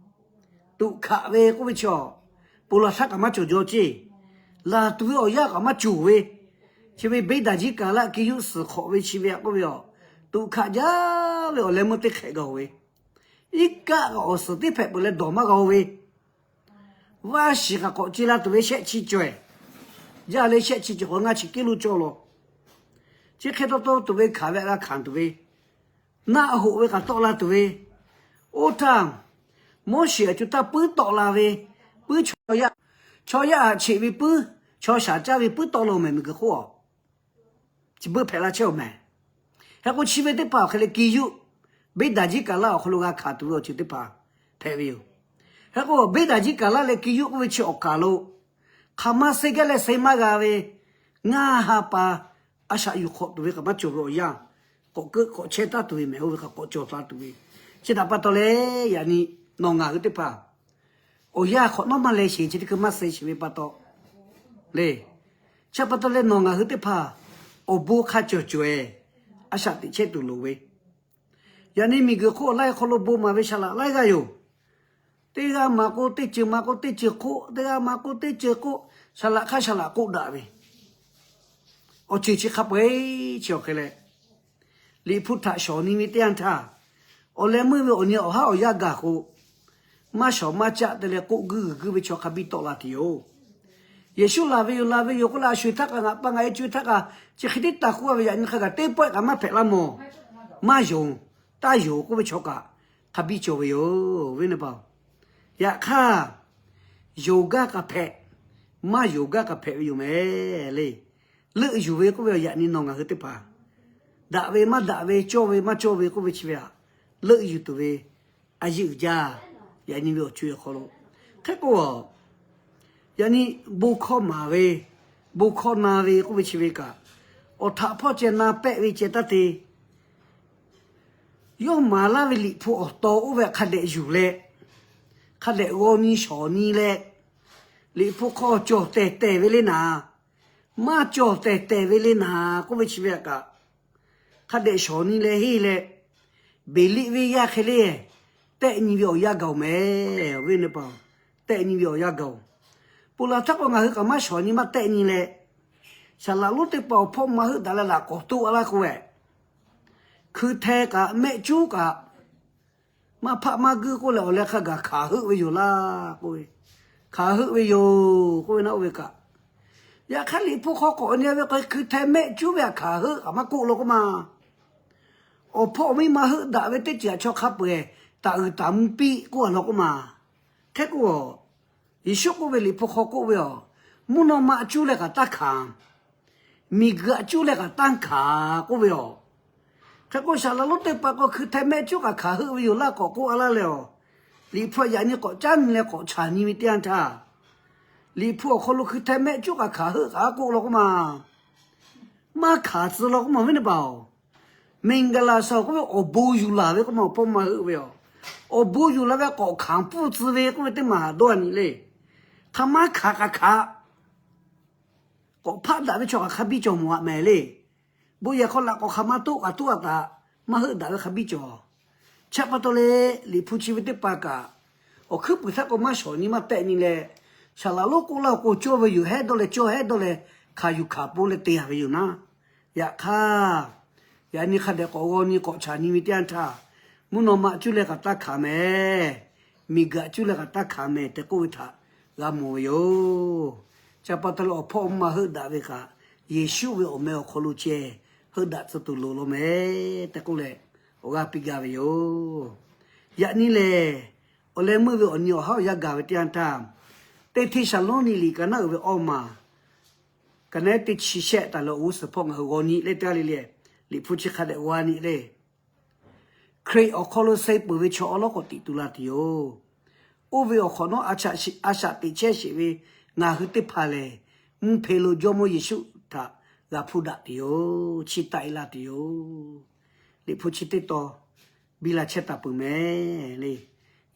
tuꞈ hkaꞈ ve k'oˆ ve chi, ponˬ laˬ htaˇ kaꞈ maˇ cawˬ jaw ceˇ, laˬ tuˬ ve awˬ yanˇ kaꞈ maˇ cawˬ ve, chi ve beˇ daˍ jiˇ kaˍ laˆ ki yuˆ suhˍ hk'awꞈ ve chi ve aꞈ k'oˆ ve a, tuꞈ hkaꞈ jaˇ ve awˬ leh meuˇ teˇ hk'ehꞈ g'a-oˬ ve, iˉ kaˆ kaꞈ awˬ suhˍ teˇ hpehꞈ peuˬ leh dawˬ maˇ g'a-oˬ ve, vaˇ shiˍ kaꞈ k'awꞈ ce la tuˬ ve shehˆ chi cawˬ-ehˍ. Jaˇ leh shehˆ chi cawˬ k'o ngaˇ chi kiˉ lo cawˇ law. Chi hk'e taw taw tuˬ ve hkanˍ ve aꞈ g'a hkanˍ tuˬ ve, naˆ hoꞈ ve kaꞈ tawˆ la tuˬ ve, oˇ htaˇ Moˉseˍ aꞈ co htaˇ puiˉ tawˆ la ve, puiˉ chaw yaˇ, chaw yaˇ aꞈ cheꞈ ve puiˉ, chaw shaˍ caˇ ve puiˉ tawˆ la-oˬ mehˍ miˬguiˬ hk'oˆ a. Chi beuꞈ hpehꞈ la chehˇ-oˬ mehˍ. Hk'e k'o, chi ve teˇ hpaˍ awˬ hk'e leh ki yuˆ, beˇ daˍ jiˇ kaˍ laˆ awˬ hk'aw lo g'a hkanˍ tuˬ ve awˬ ceuˬ teˇ hpaˍ hpehꞈ ve yoˬ. Hk'e k'o, beˇ daˍ jiˇ kaˍ laˆ leh ki yuˆ k'oˆ ve chi awˬ kaˬ lo, hk'aˬ ma suh gaˇ leh suh maˇ g'a ve, ngaˇ ha pa a shaꞈ yuˬ hk'awꞈ tuˬ ve kaꞈ maˇ cawˬ ve awˬ yanˇ, k'awꞈ keuˆ k'awꞈ chehˇ taˍ tuˬ ve mehˍ, oˇ ve kaꞈ k'awꞈ cawˬ taˍ tuˬ ve, chi htaꞈ pa taw leh, yaꞈ nyi nawˬ ngaˬ hui teˇ hpaˍ awˬ yanˇ hk'awꞈ nawˉ maˇ leh sheˍ, chi teˇ hkui maˇ suh sheˍ ve pa taw le. Chi pa taw leh nawˬ ngaˬ hui teˇ hpaˍ awˬ bon hk'a cawˬ cawˬ-ehˍ, a shaꞈ teꞈ chehˇ tuˬ loˍ ve, yaꞈ nyi miˬguiˬ hk'oˆ laiˉ hk'aw lo bon maˍ ve saˍ laꞈ laiˉ g'aˇ yoˬ. Teˇ g'aˇ maˍ k'o teˇ ceuˬ, maˍ k'o teˇ ceuˬ hk'oˆ, teˇ g'aˇ maˍ k'o teˇ ceuˬ hk'oˆ, saˍ laꞈ hk'aˇ saˍ laꞈ k'oˆ daꞈ ve, awˬ ceuˬ chi hk'a peu-eˬ chi awˬ hk'e leh, Liꞈ hpu htaꞈ shawˍ nyi ve teˇ yanˇ htaˇ, awˬ leh meuˇ ve awˬ nyi awˬ haˉ awˬ yanˇ gaˬ k'o, maˇ shawˍ maˇ caˆ te leh k'oˆ guiˇ g'uiˬ guiˇ ve chaw hk'a biˇ tawˆ la tuˬ yoˬ. Yeˍsuˆ laˬ ve yoˬ, laˬ ve yoˬ k'oˆ leh, a sho-eˬ htaˇ kaꞈ ngaˬ pa ngaˬ e co-e htaˇ kaꞈ chi hk'e tiˉ taˍ k'oˆ a ve, yaꞈ nyi hk'a gaˬ teˇ pawehˇ kaꞈ maˇ hpehꞈ laˇ mawˬ. Maˇ yonˍ, taˇ yonˍ k'oˆ ve chaw kaꞈ hk'a biˇ cawˬ ve yoˬ, awˬ viˉ awˬ nyi teˇ hpaˍ-oˬ. Yaꞈ hk'aˇ, yonˍ gaˇ kaꞈ hpehꞈ, maˇ yonˍ gaˇ kaꞈ hpehꞈ ve yoˬ mehˍ le. Leuˆ yuˬ ve k'oˆ ve, yaꞈ nyi nawˬ ngaˬ hui teˇ hpaˍ daꞈ ve maˇ daꞈ ve, cawˇ ve maˇ cawˇ ve k'oˆ ve chi ve aꞈ, leuˆ yuˬ tuˬ ve a yeˇ uiˍ jaˇ. Yaꞈ nyi ve awˬ co-e awˬ hk'aw lo hk'e k'o, yaꞈ nyi bon hkawˇ maˍ ve, bon hkawˇ na ve k'oˆ ve chi ve kaꞈ, awˬ htaꞈ hpawˇ ceh na pehˆ ve ceh taˇ te. Yawˇ maˍ laˇ ve Liꞈ hpu awˬ taw oˇ ve hk'a dehꞈ yuˬ leh, hk'a dehꞈ g'aw nyi shawˍ nyi leh, Liꞈ hpu hk'aw cawˬ tehˬ tehˬ ve le naˍ, maˇ cawˬ tehˬ tehˬ ve le naˍ k'oˆ ve chi ve aꞈ kaꞈ, hk'a dehꞈ shawˍ nyi leh henˇ leh, beˬ liˆ ve yaˇ hk'e le, tehˆ nyi ve awˬ yanˇ gaˬ-oˬ mehˍ. Awˬ viˉ awˬ nyi teˇ hpaˍ-oˬ, tehˆ nyi ve awˬ yanˇ gaˬ-oˬ. Ponˬ laˬ htaˇ k'o ngaˬ hui kaꞈ maˇ shawˍ nyi maˇ tehˆ nyi leh, saˍ laꞈ lonˉ teˇ hpaˍ awˬ hpawˇ maˇ heuˆ daꞈ leh laꞈ k'awˍ toˆ a laˇ k'oˆ ve, hkui hteh kaꞈ mehˆ cuˉ kaꞈ maˇ hpaˆ maˇ guiˇ k'oˆ leh awˬ leh hk'a gaˬ hkanˍ heuˆ ve yoˬ laˇ k'oˆ ve, hkanˍ heuˆ ve yoˬ k'oˆ ve naˆ oˇ ve kaꞈ. Yaꞈ hk'aˇ Liꞈ hpu hk'aw k'awꞈ nyi ve k'o, hkui hteh mehˆ cuˉ ve htaꞈ hkanˍ heuˆ kaꞈ maˇ k'oˆ law k'oˆ ma. Awˬ hpawˇ awˬ miˇ maˇ heuˆ daꞈ ve teˇ ceuˬ htaꞈ chaw hk'a peu-eˬ taˍ uiˍ taˍ mvuh piˇ k'oˆ a law k'oˆ ma. Hk'e k'o, Yeˍsuˆ k'oˆ ve Liꞈ hpu hk'aw k'oˆ ve, mvuhˇ naw ma cuˇ leh kaꞈ taˇ hkanˍ, miˬguiˬ htaꞈ cuˇ leh kaꞈ taˇ hkanˍ k'oˆ ve yoˬ. Hk'e k'o, saˍ laꞈ lonˉ teˇ hpaˍ k'o hkui hteh mehˆ cuˉ kaꞈ hkanˍ heuˆ ve yoˬ laˇ k'awꞈ k'oˆ a laˇ leh, Liꞈ hpu yaꞈ nyi k'awꞈ caˉ nyi leh k'awꞈ chaˍ nyi ve teˇ yanˇ htaˇ, Liꞈ hpu awˬ hk'aw lo hkui hteh mehˆ cuˉ kaꞈ hkanˍ heuˆ kaꞈ k'oˆ law k'oˆ ma. Maˇ hkanˍ tcuh law k'oˆ ma, awˬ viˉ teˇ hpaˍ-oˬ. Miˬguiˬ laˬ shaˍ k'oˆ ve awˬ bon yuˬ laˬ ve k'oˆ ma, awˬ hpawˇ maˇ heuˆ ve yoˬ. Awˬ bon yuˬ laˬ ve k'awꞈ hkanˍ pfuhˇ tcuh ve k'oˆ ve teˇ maˬ dawˇ a nyi le. Hk'a maˇ hkanˍ kaꞈ hkanˍ, k'awꞈ hpaˆ daꞈ ve chaw kaꞈ hk'a biˇ cawˬ mawˬ aꞈ mehˍ le. Bon yehˬ hk'aw laꞈ k'awꞈ hk'a maˇ toˆ kaꞈ toˆ a taꞈ, maˇ heuˆ daꞈ ve hk'a biˇ cawˬ. Chi pa taw leh, Liꞈ hpu chi ve teˇ hpaˍ kaꞈ awˬ hkuiˉ puiˍ htaˇ k'o maˇ shawˍ nyi maˇ tehˆ nyi leh, saˍ laꞈ lonˉ k'oˆ laˇ awˬ k'o cawˇ ve yoˬ hehˉ dawˇ leh cawˇ hehˉ dawˇ leh hkanˍ yuˬ hkanˍ pon leh te a ve yoˬ naˉ. Yaꞈ hk'aˇ, yaꞈ nyi hk'a dehꞈ k'awꞈ g'aw nyi k'awꞈ chaˍ nyi ve teˇ yanˇ htaˇ, mvuhˇ naw ma cuˇ leh kaꞈ taˇ hkanˍ mehˍ, miˬguiˬ cuˇ leh kaꞈ taˇ hkanˍ mehˍ tehꞈ k'oˆ ve htaꞈ g'a mawˬ ve yoˬ. Chi pa taw leh awˬ hpawˇ mvuhˇ maˇ heuˆ daꞈ ve kaꞈ, Yeˍsuˆ ve awˬ meh awˬ hk'aw lo ceh heuˆ daꞈ tcuh tuˬ loˍ law mehˍ tehꞈ k'oˆ leh, awˬ g'aˇ piˇ gaˇ ve yoˬ. Yaꞈ nyi lehˬ, awˬ leh meuˇ ve awˬ nyi awˬ haˉ awˬ yanˇ gaˬ ve teˇ yanˇ htaˇ, Teˇ hteˇ Saˍlawˇniˆ liꞈ ka naˉ uiˍ ve awˇ maˬ ka naˉ teˇ chi shehˆ taˍ leh awˬ g'uˇ suhˍ hpawˇ ngaˬ hui g'aw nyi leh teˇ g'aˇ le le, Liꞈ hpu chi hk'a dehꞈ g'aw nyi le. Hkriꞈ awˬ hk'aw lo suh peuˬ ve chaw awˉ lawˉ k'awꞈ tiꞈ tu la tuˬ yoˬ. Oˇ ve awˬ hk'awꞈ nawˉ a shaꞈ teꞈ chehˇ sheˍ ve ngaˬ hui teˇ hpaˍ lehˬ, mvuhˇ hpe lo Jawˇmawˇ Yeˍsuˆ htaꞈ g'a hpuˇ daꞈ tuˬ yoˬ. Chiˇ taˆ e laˇ tuˬ yoˬ. Liꞈ hpu chi teˇ tawn biˇ la chehˇ taˍ peuˬ mehˍ le.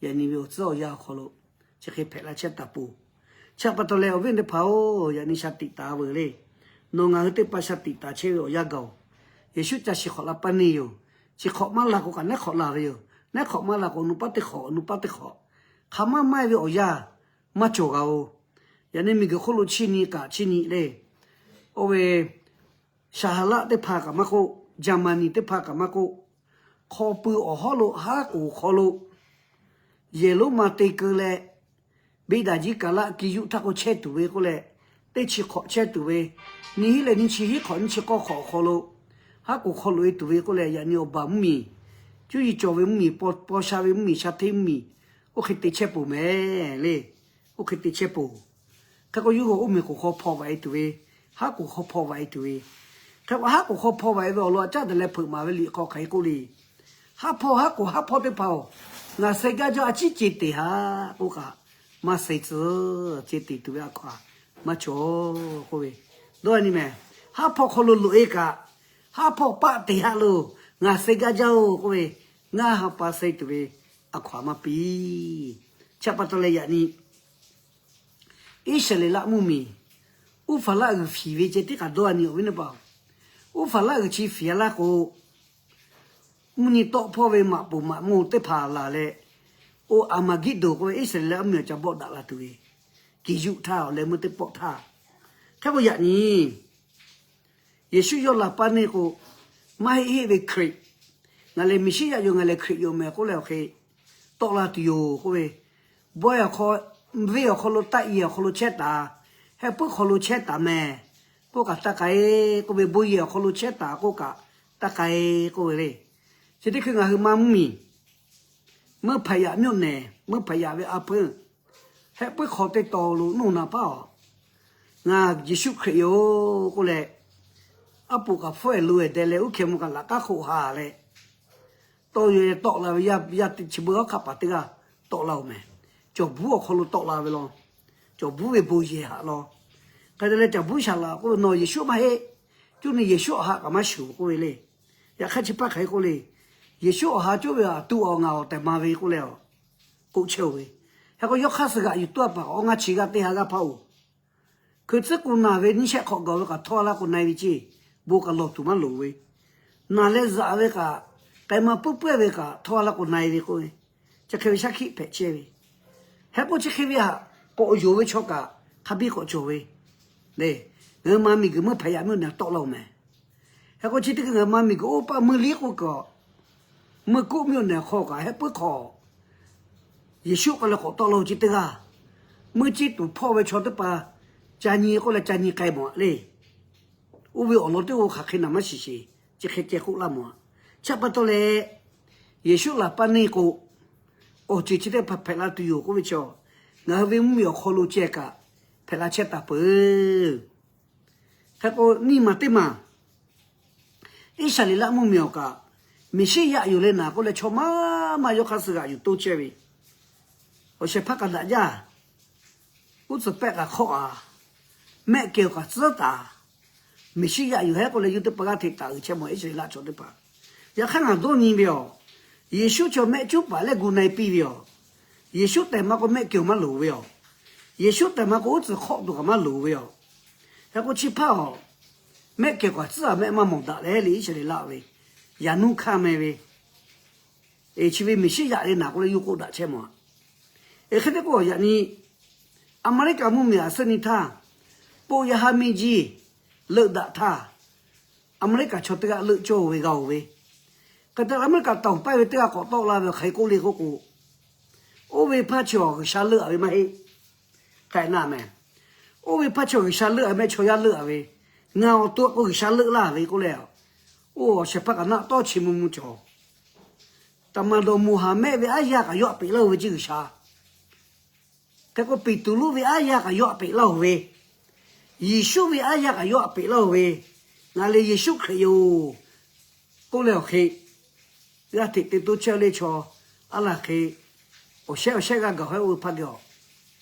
Yaꞈ nyi ve awˬ tcuhˉ awˬ yanˇ awˬ hk'aw lo chi hk'e hpehꞈ la chehˇ taˍ peuˬ. Chi pa taw leh awˬ viˉ teˇ hpaˍ-oˬ, yaꞈ nyi sha tiꞈ taˍ veuˬ le. Nawˬ ngaˬ hui teˇ hpaˍ sha tiꞈ taˍ chehˇ ve awˬ yanˇ gaˬ-oˬ. Yeˍsuˆ ca shiˍ hk'awꞈ la paˇ neˇ yoˬ. Shiˍ hk'awꞈ maˇ la k'o kaꞈ neˉ hk'awꞈ la ve yoˬ. Neˉ hk'awꞈ maˇ la k'o awˬ nu paˇ teˇ hk'awꞈ, awˬ nu paˇ teˇ hk'awꞈ, hk'a maˇ maˇ e ve awˬ yanˇ maˇ cawˬ g'a-oˬ. Yaꞈ nyi miˬguiˬ hk'oˆ lo chiˇ nyi kaꞈ chiˇ nyi le. Oˇ ve Shaˍ ha laˆ teˇ hpaˍ kaꞈ maˇ k'oˆ, Jaˍmaˍniˆ teˇ hpaˍ kaꞈ maˇ k'oˆ, hk'aw pui awˬ hawˉ lo haˉ k'oˍ hk'aw lo yehˬ lonˉ ma te keu leh, beˇ daꞈ jiˇ kaˍ laˆ ki yuˆ htaˇ k'o chehˇ tuˬ ve k'oˆ leh, teˇ chi hk'awꞈ chehˇ tuˬ ve, nyiˇ hinˉ leh nyiˇ chi hinˉ hk'awꞈ nyiˇ chi k'awˇ hk'awꞈ awˬ hk'aw lo haˉ k'oˍ hk'aw loꞈ e tuˬ ve k'oˆ leh, yaꞈ nyi awˬ baˬ mvuhˇmiˬ, cuˇ yiˍ cawˬ ve mvuhˇmiˬ, paw shaˆ ve mvuhˇmiˬ, sha hteˇ mvuhˇmiˬ, oˇ hk'e te chehˇ peuˬ mehˍ le. Oˇ hk'e te chehˇ peuˬ. Hk'e k'o yawˇ hui oˇ miˬ k'oˍ hk'aw hpaw vaꞈ e tuˬ ve, haˉ k'oˍ hk'aw hpaw vaꞈ e tuˬ ve, hk'e k'o haˉ k'oˍ hk'aw hpaw vaꞈ e ve awˬ lawn a caˉ daꞈ leh hpeuꞈ maˍ ve liꞈ hk'aw hk'aˬ hk'e k'oˆ le. Haˉ hpawˇ, haˉ k'oˍ haˉ hpawˇ teˇ hpaˍ-oˬ, ngaˬ suh gaˇ jaˇ a ciˉ ce teˍ haꞈ k'oˆ kaꞈ, maˇ suh tcuh, ce teˍ tuˬ ve a hkaw-aˬ maˇ cawˬ k'oˆ ve, dawˇ a nyi mehˍ. Haˉ hpawˇ hk'aw lo loꞈ e kaꞈ, haˉ hpawˇ paˆ teˍ haꞈ lo ngaˬ suh gaˇ jaˇ-oˬ k'oˆ ve, ngaˇ ha pa suh tuˬ ve a hkaw-aˬ maˇ piˇ. Chi pa taw leh yaꞈ nyi Iˉsaˍreˍlaˆ mvuhˇmiˬ, Uˉhpaˍraˆ g'uiˬ hpiˍ ve ceh tiˉ k'aꞈ dawˇ a nyi awˬ viˉ teˇ hpaˍ-oˬ. Uˉhpaˍraˆ g'uiˬ chi hpiˍ a laˇ k'o, mvuhˇ nyi tawˆ hpawˇ ve maꞈ poˍ maꞈ mawˇ teˇ hpaˍ laˬ leh, oˇ Aˍmaˍgeˆdonˍ k'oˆ ve Iˉsaˍreˍlaˆ mvuhˇmiˬ awˬ ca bawˆ daꞈ la tuˬ ve, kiˬ yuˆ htaˇ awˬ leh meuˇ teˇ pawˆ htaˇ, hk'e k'o yaꞈ nyi Yeˍsuˆ yawˇ la paˇ neˇ k'o, maˇ heˆ heˆ ve Hkriꞈ, ngaˬ lehˬ Meˍsiˉyaꞈ yoˬ, ngaˬ lehˬ Hkriꞈ yoˬ mehˍ k'oˆ leh awˬ hk'e tawˆ la tuˬ yoˬ k'oˆ ve, bawehˇ awˬ hk'aw, venˇ awˬ hk'aw lo taˆ yehˬ awˬ hk'aw lo chehˇ taˍ, heh puiˉ hk'aw lo chehˇ taˍ mehˍ k'oˆ kaꞈ taˇ k'ai k'oˆ ve, bon yehˬ awˬ hk'aw lo chehˇ taˍ k'oˆ kaꞈ taˇ k'ai k'oˆ ve le. Chi teˇ hkui ngaˬ hui maˇ mvuhˇmiˬ, meuˇ hpaˍ yaꞈ mvuhˇ nehˬ, meuˇ hpaˍ yaꞈ ve a hpeuˇ, heh puiˉ hk'aw teˇ taw lo nuˇ na paˉ-aˬ, ngaˬ Yeˍsuˆ Hkriꞈ yoˬ k'oˆ leh, aˉ poꞈ kaꞈ hpfuhˇ ehˍ lo ehˍ deh leh uˉ hkeh mvuh kaꞈ laꞈ k'aˉ hk'oˆ haˍ leh, tawˇ yaw tawˆ la ve yaˇ, yaˇ teˇ chi beuˇ awˉ hk'aˆ paˍ teˇ g'aˇ tawˆ la-oˬ mehˍ. Cawˬ buˉ awˬ hk'aw lo tawˆ la ve law. Cawˬ buˉ ve bon yehˬ haꞈ law. Hk'e te leh cawˬ buˉ shaˍ laꞈ k'oˆ ve, nawˬ Yeˍsuˆ maˇ heˆ. Cuˇ nyi Yeˍsuˆ awˬ ha kaꞈ maˇ shuˍ k'oˆ ve le. Yaꞈ hk'aˇ chi paˇ hk'aˬ hk'e k'oˆ le. Yeˍsuˆ awˬ ha cawˇ ve aꞈ tuˆ awˬ ngaˬ awˬ tehˬ ma ve k'oˆ leh, k'oˆ chehˇ-oˬ ve. Hk'e k'o yawˇ hk'aˇ suh g'aꞈ yuˬ tuˉ a paˍ awˬ ngaˇ chi g'aˇ teˇ ha g'aˇ hpaˇ-oˬ. Hkui tcuhˉ k'o naˬ ve nyiˇ shehˆ hk'awꞈ gaˬ ve kaꞈ htawˇ a laˇ k'o na-e ve ceˇ, bon kaꞈ lawˬ tuˬ maˇ loˍ ve. Naˬ leh zaꞈ ve kaꞈ, k'ai ma puiˉ puiˉ ve kaꞈ htawˇ a laˇ k'o na-e ve k'oˆ ve. Chi hk'e ve shaˉ hkiˆ hpehꞈ chehˇ ve. Heh k'o chi hk'e ve htaꞈ k'awꞈ yonˍ ve chaw kaꞈ hk'a biˇ k'awꞈ cawˬ ve le. Ngaˬ hui ma miˬguiˬ meuˇ hpehꞈ yaꞈ miˇ awˬ nyi tawˆ la-oˬ mehˍ. Heh k'o chi teˇ hkui ngaˬ hui ma miˬguiˬ oˇ paˆ meuˇ liˉ k'oˆ kaꞈ, meuˇ kuˆ miˇ awˬ nehˬ awˬ hk'aw kaꞈ heh puiˉ hk'awꞈ Yeˍsuˆ k'awꞈ leh k'awꞈ tawˆ la-oˬ chi teˇ g'aˇ. Meuˇ ceˇ tuˬ hpawˇ ve chaw teˇ hpaˍ ca nyi k'oˆ leh ca nyi k'ai mawˬ le. Oˇ ve awˬ lawn teˇ g'aˇ hk'aˬ hk'e naˬ maˇ shiˍ sheˍ, chi hk'e ceh k'oˆ laˇ mawˬ-a. Chi pa taw leh, Yeˍsuˆ laˬ paˇ neˇ k'o, awˬ ceuˬ chi teˇ hpaˍ hpehꞈ la tuˬ yoˬ k'oˆ ve chaw, ngaˬ hui ve mvuhˇmiˬ awˬ hk'aw lo ceh kaꞈ hpehꞈ la chehˇ taˍ peuˬ. Hk'e k'o nyiˇ maˬ teˇ maˬ Iˉsaˍreˍlaˆ mvuhˇmiˬ awˬ kaꞈ, Meˍsiˉyaꞈ yoˬ leh naˍ k'oˆ leh chaw maˇ maˇ yawˇ hk'aˇ suh g'aꞈ yuˬ toˇ chehˇ ve, awˬ shehˍ hpaˇ kaꞈ daꞈ jaˇ. Uˉ tcuhˍ pehˆ kaꞈ hk'awˆ-a, mehˆ kehˬ awˬ kaꞈ tcuhˉ taˍ. Meˍsiˉyaꞈ yoˬ hehˉ k'oˆ leh yawˇ teˇ hpaˍ g'aˇ hteꞈ taˍ uiˍ chehˇ mawˬ Iˉsaˍreˍlaˆ chaw teˇ hpaˍ. Yaꞈ hk'aˇ ngaˬ dawˇ nyi ve aˬ, Yeˍsuˆ chaw mehˆ cuˉ paˍ leh gu na-e piˇ ve aˬ, Yeˍsuˆ tehˬ ma k'o mehˆ kehˬ maˇ loˍ ve aˬ, Yeˍsuˆ tehˬ ma k'o uˉ tcuhˍ hk'awˆ tuˬ kaꞈ maˇ loˍ ve aˬ. Hk'e k'o chi hpaˇ aˬ, mehˆ kehˬ kaꞈ tcuhˉ-a mehˆ maˇ mawˬ daꞈ leh le Iˉsaˍreˍlaˆ ve, yaꞈ nuˇ hkanˇ meh ve, eˬ chi ve Meˍsiˉyaꞈ leh naˍ k'oˆ leh yawˇ k'oˆ daꞈ chehˇ mawˬ-a. Eˬ hk'e te k'o yaꞈ nyi Aˍmeˍriˆkaˍ mvuhˇmiˬ aꞈ suhˉ nyi htaˇ, ပုပ်ရဟန်းမင်းကြီး leuˆ daꞈ htaˇ, Aˍmeˍriˆkaˍ chaw teˇ g'aˇ leuˆ cawˇ ve g'a-oˬ ve, hk'e te Aˍmeˍriˆkaˍ တောင်ပိုင်း ve teˇ g'aˇ k'awꞈ tawˆ la ve aˬ hk'e k'oˆ le k'oˆ k'o, oˇ ve hpaˇ chi awˬ G'uiˬsha leuˆ-a ve maˇ heˆ. Hk'e naˆ meh, oˇ ve hpaˇ chi awˬ G'uiˬsha leuˆ-a mehˆ chaw yaˇ leuˆ-a ve, ngaˬ awˬ to k'o G'uiˬsha leuˆ laˇ ve k'oˆ leh, oˇ awˬ shehˍ hpaˇ kaꞈ naˆ tawˇ chi mvuh mvuh cawˬ. Taˍ maˍ dawˬ moˍ haˍ mehˆ ve aˉ yaˇ kaꞈ yawˇ htaꞈ peꞈ laˇ-oˬ ve ceˇ G'uiˬsha. Hk'e k'o Peˍtruˆ ve aˉ yaˇ kaꞈ yawˇ htaꞈ peꞈ laˇ-oˬ ve, Yeˍsuˆ ve aˉ yaˇ kaꞈ yawˇ htaꞈ peꞈ laˇ-oˬ ve, Ngaˬ lehˬ Yeˍsuˆ Hkriꞈ yoˬ k'oˆ leh awˬ hk'e, g'aˇ hteꞈ te toˇ chehˇ le chaw, aˉ laˬ hk'e, awˬ shehˉ awˬ shehˉ g'a gaˬ hk'e oˇ ve hpaˇ geh aˬ,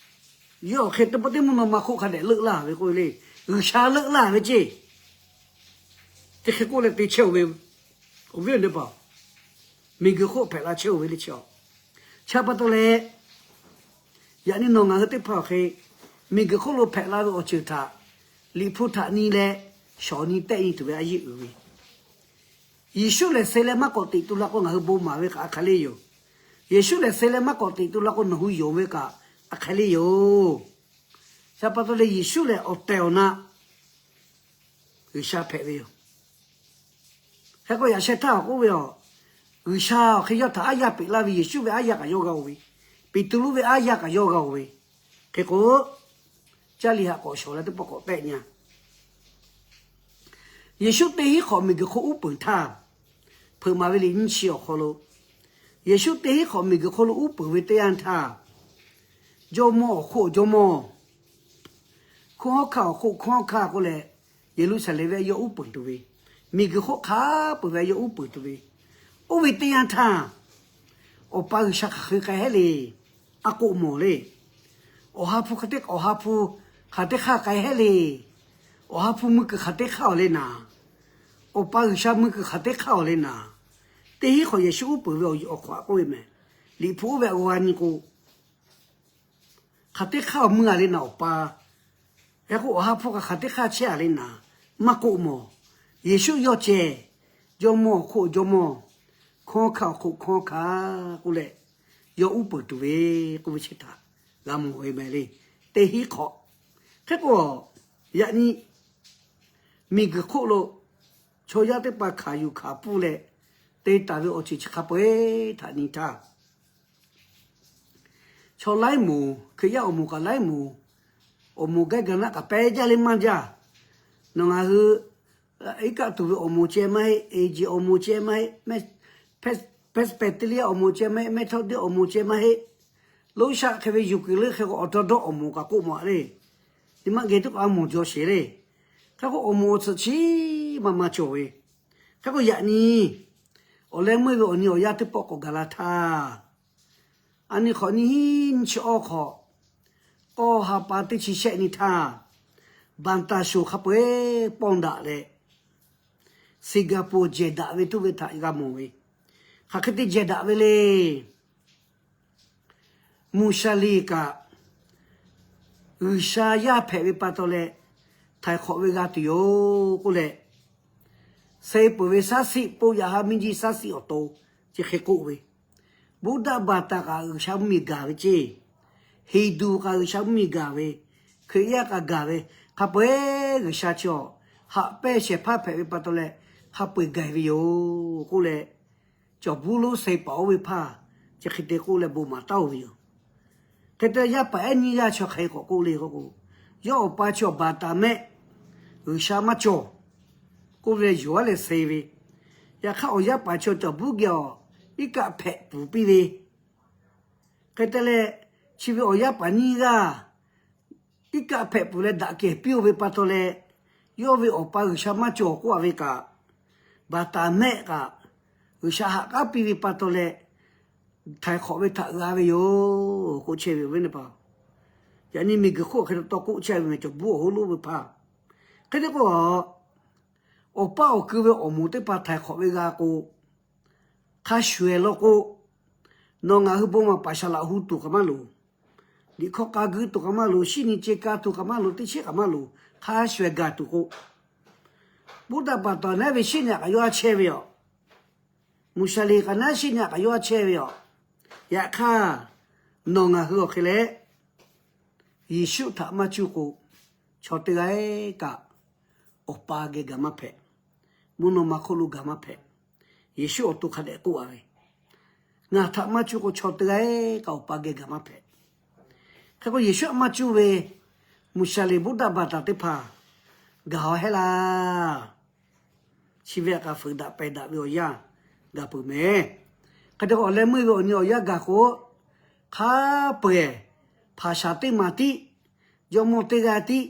yawˇ awˬ hk'e teˇ pawˆ teˇ mvuhˇ naw ma hk'oˆ hk'a dehꞈ leuˆ laˇ ve k'oˆ ve le. G'uiˬsha leuˆ laˇ ve ceˇ. Chi hk'e k'oˆ leh te chehˇ-oˬ ve, awˬ viˉ awˬ nyi teˇ hpaˍ, miˬguiˬ hk'oˆ hpehꞈ la chehˇ-oˬ ve le chi aˬ. Chi pa taw leh, yaꞈ nyi nawˬ ngaˬ hui teˇ hpaˍ awˬ hk'e, miˬguiˬ hk'oˆ lo hpehꞈ la ve awˬ ceuˬ htaꞈ liꞈ hpu htaꞈ nyi leh shawˍ nyi tehˆ nyi tuˬ ve a yeˇ uiˍ ve, Yeˍsuˆ lehˬ suh leh maˇ k'awꞈ teꞈ tu la k'o ngaˬ hui bon maˍ ve kaꞈ a hk'aˬ le yoˬ. Yeˍsuˆ lehˬ suh leh maˇ k'awꞈ teꞈ tu la k'o nawˬ hui yonˍ ve kaꞈ a hk'aˬ le yoˬ. Chi pa taw leh Yeˍsuˆ lehˬ awˬ tehˬ awˬ na G'uiˬsha hpehꞈ ve yoˬ. Hk'e k'o yaꞈ sheh htaˇ awˬ k'oˆ ve aˬ, G'uiˬsha awˬ hk'e yawˇ htaꞈ aˉ yaˇ peꞈ laˇ ve Yeˍsuˆ ve aˉ yaˇ kaꞈ yawˇ g'a-oˬ ve, Peˍtruˆ ve aˉ yaˇ kaꞈ yawˇ g'a-oˬ ve, hk'e k'o caˇ liꞈ haꞈ k'awꞈ shawˍ leh teˇ pawˆ k'awꞈ tehˆ nyi-a. Yeˍsuˆ teˇ hinˉ hk'awꞈ miˬguiˬ hk'oˆ uˉ peunˍ htaˇ, hpeuꞈ maˍ ve liꞈ nyiˇ chi awˬ hk'aw lo, Yeˍsuˆ teˇ hinˉ hk'awꞈ miˬguiˬ hk'oˆ lo uˉ peunˍ ve teˇ yanˇ htaˇ, jawˇmawˇ awˬ hk'oˆ jawˇmawˇ, hkunˉ hawˉ hkanˇ awˬ hk'oˆ hkunˉ hawˉ hkanˇ k'oˆ leh, Yeˍruˆsaˍlehnˍ venˇ yawˇ uˉ peunˍ tuˬ ve, miˬguiˬ hk'oˆ hk'a peu-eˬ ve yawˇ uˉ peunˍ tuˬ ve, oˇ ve teˇ yanˇ htaˇ, Awˬ pa G'uiˬsha hk'aˬ hk'e k'ai hehˉ le. A k'oˆ mawˬ le. Awˬ ha hpu hk'aˬ teˇ, awˬ ha hpu hk'aˬ teˇ hk'aˇ k'ai hehˉ le. Awˬ ha hpu mui kuiˬ hk'aˬ teˇ hk'aˇ-oˬ le naˍ. Awˬ pa G'uiˬsha mui kuiˬ hk'aˬ teˇ hk'aˇ-oˬ le naˍ. Teˇ hinˉ hk'awꞈ Yeˍsuˆ uˉ peunˍ ve awˬ hk'aw k'oˆ ve mehˍ. Liꞈ hpu oˇ ve a g'aw g'a nyi k'o, hk'aˬ teˇ hk'aˇ-oˬ mui-a le naˍ Awˬ pa. Hk'e k'o Awˬ ha hpu kaꞈ hk'aˬ teˇ hk'aˇ chehˇ-a le naˍ, maˇ k'oˆ mawˬ. Yeˍsuˆ yawˇ ceh, jawˇmawˇ awˬ hk'oˆ jawˇmawˇ, hkunˉ hawˉ hkanˇ awˬ hk'oˆ hkunˉ hawˉ hkanˇ k'oˆ leh, yawˇ uˉ peunˍ tuˬ ve k'oˆ ve chi htaꞈ g'a mawˬ ve mehˍ le. Teˇ hinˉ hk'awꞈ. Hk'e k'o, yaꞈ nyi miˬguiˬ hk'oˆ lo chaw yaˇ teˇ hpaˍ hkanˍ yuˬ hkanˍ pfuhˇ leh te taˍ ve awˬ ceuˬ chi hk'a peu-eˬ htaꞈ nyi htaˇ, chaw laiˉ moˍ, Hkriꞈ yaˇ awˬ moˍ kaꞈ laiˉ moˍ, awˬ moˍ gaˇ gaˬ naˆ kaꞈ pehˉ jaˇ le maˇ jaˇ. Nawˬ ngaˬ hui iˉ kaˆ tuˬ ve awˬ moˍ ceh maˇ heˆ, Eˬjiˍ awˬ moˍ ceh maˇ heˆ, Presbyterian awˬ moˍ ceh maˇ heˆ, Methodist awˬ moˍ ceh maˇ heˆ, Loˇshaˆ hk'e ve yuˬ kuiˬ leuˆ hk'e k'o awˬ dawˇ dawˇ awˬ moˍ kaꞈ k'oˆ mawˬ le. Nyi ma geh teˇ k'o a mawˬ jaw sheˍ le. Hk'e k'o awˬ moˍ awˬ tsuhꞈ chi maˇ maˇ cawˬ ve. Hk'e k'o yaꞈ nyi awˬ leh meuˇ ve awˬ nyi awˬ yaˇ teˇ pawˆ k'awꞈ gaˬ la htaˇ, a nyi hk'awꞈ nyiˇ hinˉ nyiˇ chi awˇ hk'awꞈ, k'awˇ ha pa teˇ chi shehˆ nyi htaˇ, Baˍtaˍshoˍ hk'a peu-eˬ pawˇ daꞈ leh, Singapore jehˬ daꞈ ve tuˬ ve htaꞈ g'a mawˬ ve. Hk'aˬ hk'e te jehˬ daꞈ ve le. Mvuhˇ sha liꞈ kaꞈ G'uiˬsha yaˇ hpehꞈ ve pa taw leh, htaiˍ hk'awꞈ ve g'a tuˬ yoˬ k'oˆ leh, se peuˬ ve saˉ siˆ ပုပ်ရဟန်းမင်းကြီး saˉ siˆ awˬ to chi hk'e k'oˆ ve, Buddha baˬ taˍ kaꞈ G'uiˬsha mvuhˇmiˬ gaˬ ve ceˇ. Hindu kaꞈ G'uiˬsha mvuhˇmiˬ gaˬ ve, Hkriꞈ yaˇ kaꞈ gaˬ ve, hk'a peu-eˬ G'uiˬsha chi awˬ haꞈ pehnˇ shehˍ hpaˇ hpehꞈ ve pa taw leh, hk'a peu-eˬ gaˬ ve yoˬ k'oˆ leh, cawˬ buˇ lonˉ se paˍ oˇ ve hpaˇ chi hk'e te k'oˆ leh bon maˍ taˉ-oˬ ve yoˬ. Hk'e te yaˇ paˍ ehˉ nyiˇ g'aˇ chaw hk'aˬ hk'e k'awꞈ k'oˆ le k'oˆ k'o, yawˇ awˬ pa chi awˬ baˬ taˍ mehˆ, G'uiˬsha maˇ cawˬ k'oˆ ve yoˬ aˉ leh se ve. Yaꞈ hk'aˇ awˬ yaˇ paˍ chi awˬ cawˬ buˇ geh awˬ iˉ kaˆ hpehꞈ pfuhˍ piˇ ve, hk'e te leh, chi ve awˬ yaˇ paˍ nyiˇ g'aˇ iˉ kaˆ hpehꞈ pfuhˍ leh daꞈ kehˬ piˇ-oˬ ve pa taw leh, yawˇ ve awˬ pa G'uiˬsha maˇ cawˬ k'oˆ-a ve kaꞈ, baˬ taˍ mehˆ kaꞈ G'uiˬsha haꞈ k'aˉ piˇ ve pa taw leh, htaiˍ hk'awꞈ ve htaꞈ g'a ve yoˬ k'oˆ chehˇ ve awˬ viˉ awˬ nyi teˇ hpaˍ-oˬ. Yaꞈ nyi miˬguiˬ hk'oˆ hk'e taw k'oˆ chehˇ ve mehˬ cawˬ buˇ awˬ hoˉ lonˉ ve hpaˇ. Hk'e te k'o, awˬ paˇ awˬ ku ve awˬ moˍ teˇ hpaˍ htaiˍ hk'awꞈ ve g'a k'o, hk'a shuˍ-ehˍ law k'o, nawˬ ngaˬ hui bon maˍ paˍ shaˍ laꞈ hu tuˬ kaꞈ maˇ loˍ, liꞈ hkawˇ k'a guiˇ tuˬ kaꞈ maˇ loˍ, shiˉ nyi ce ka tuˬ kaꞈ maˇ loˍ, teˇ chiˉ kaꞈ maˇ loˍ, hk'a shuˍ-ehˍ gaˬ tuˬ k'o, Buddha baˬ taˍ naˉ ve shiˉ nyi kaꞈ yawˇ a chehˇ ve yoˬ. Muˍshaˍleˍ kaꞈ naˉ shiˉ nyi kaꞈ yawˇ a chehˇ ve yoˬ. Yaꞈ hk'aˇ, nawˬ ngaˬ hui awˬ hk'e leh, Yeˍsuˆ htaꞈ maˇ cuˇ k'o, chaw teˇ g'aˇ kaꞈ awˬ pa geh gaˬ maˇ hpehꞈ. Mvuhˇ naw ma hk'oˆ lo gaˬ maˇ hpehꞈ. Yeˍsuˆ awˬ to hk'a dehꞈ k'oˆ-a ve, ngaˬ htaꞈ maˇ cuˇ k'o, chaw teˇ g'aˇ kaꞈ awˬ pa geh gaˬ maˇ hpehꞈ. Hk'e k'o, Yeˍsuˆ htaꞈ maˇ cuˇ ve Muˍshaˍleˍ Buddha baˬ taˍ teˇ hpaˍ gaˬ-a heˆ laˇ. Chi ve htaꞈ kaꞈ fuiˍ daꞈ pehˬ daꞈ ve awˬ yanˇ gaˬ peuˬ mehˍ. Hk'e te k'o, awˬ leh meuˇ ve awˬ nyi awˬ yanˇ gaˬ k'o, hk'a peu-eˬ hpaˍ shaˍ teˇ maˍ tiˉ, jawˇmawˇ teˇ g'aˇ tiˉ,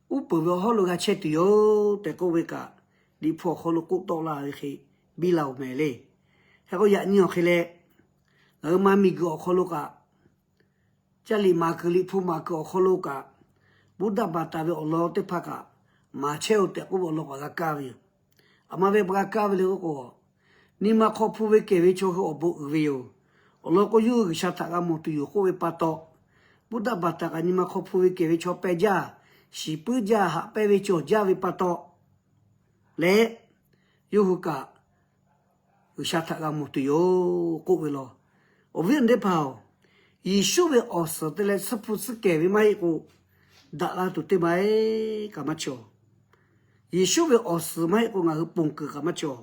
uˉ peunˍ ve awˬ hawˉ lo g'a chehˇ tuˬ yoˬ tehꞈ k'oˆ ve kaꞈ, Liꞈ hpu awˬ hk'aw lo k'oˆ tawˆ la ve hk'e biˇ la-oˬ mehˍ le. Hk'e k'o, yaꞈ nyi awˬ hk'e leh, ngaˬ hui ma miˬguiˬ awˬ hk'aw lo kaꞈ, caˇ liꞈ maˍ kuiˬ, Liꞈ hpu maˍ kuiˬ awˬ hk'aw lo kaꞈ, Buddha baˬ taˍ ve awˬ lawn teˇ hpaˍ kaꞈ maˍ chehˇ-oˬ tehꞈ k'oˆ ve awˬ lawn kaꞈ g'a kaˇ ve yoˬ. Aˬ ma ve g'a kaˇ ve le k'oˆ k'o, nyi ma hk'aw hpu ve kehˬ ve chaw hui awˬ bon uiˍ ve yoˬ. Awˬ lawn k'o, yawˇ hui G'uiˬsha htaꞈ g'a mawˬ tuˬ yoˬ k'oˆ ve pa taw, Buddha baˬ taˍ kaꞈ nyi ma hk'aw hpu ve kehˬ ve chaw pehˇ jaˇ, shiˍ puiˉ jaˇ, haꞈ pehnˇ ve cawˬ jaˇ ve pa taw leh, yawˇ hui kaꞈ G'uiˬsha htaꞈ g'a mawˬ tuˬ yoˬ k'oˆ ve law. Awˬ viˉ awˬ nyi teˇ hpaˍ-oˬ, Yeˍsuˆ ve awˬ suhˍ te leh tsuhˇ hpu tsuhˇ kehˬ ve maˇ heˆ k'o, daꞈ la tuˬ teˇ maˇ heˆ kaꞈ maˇ cawˬ. Yeˍsuˆ ve awˬ suhˍ maˇ heˆ k'o, ngaˬ hui ponˬ kuiˬ kaꞈ maˇ cawˬ.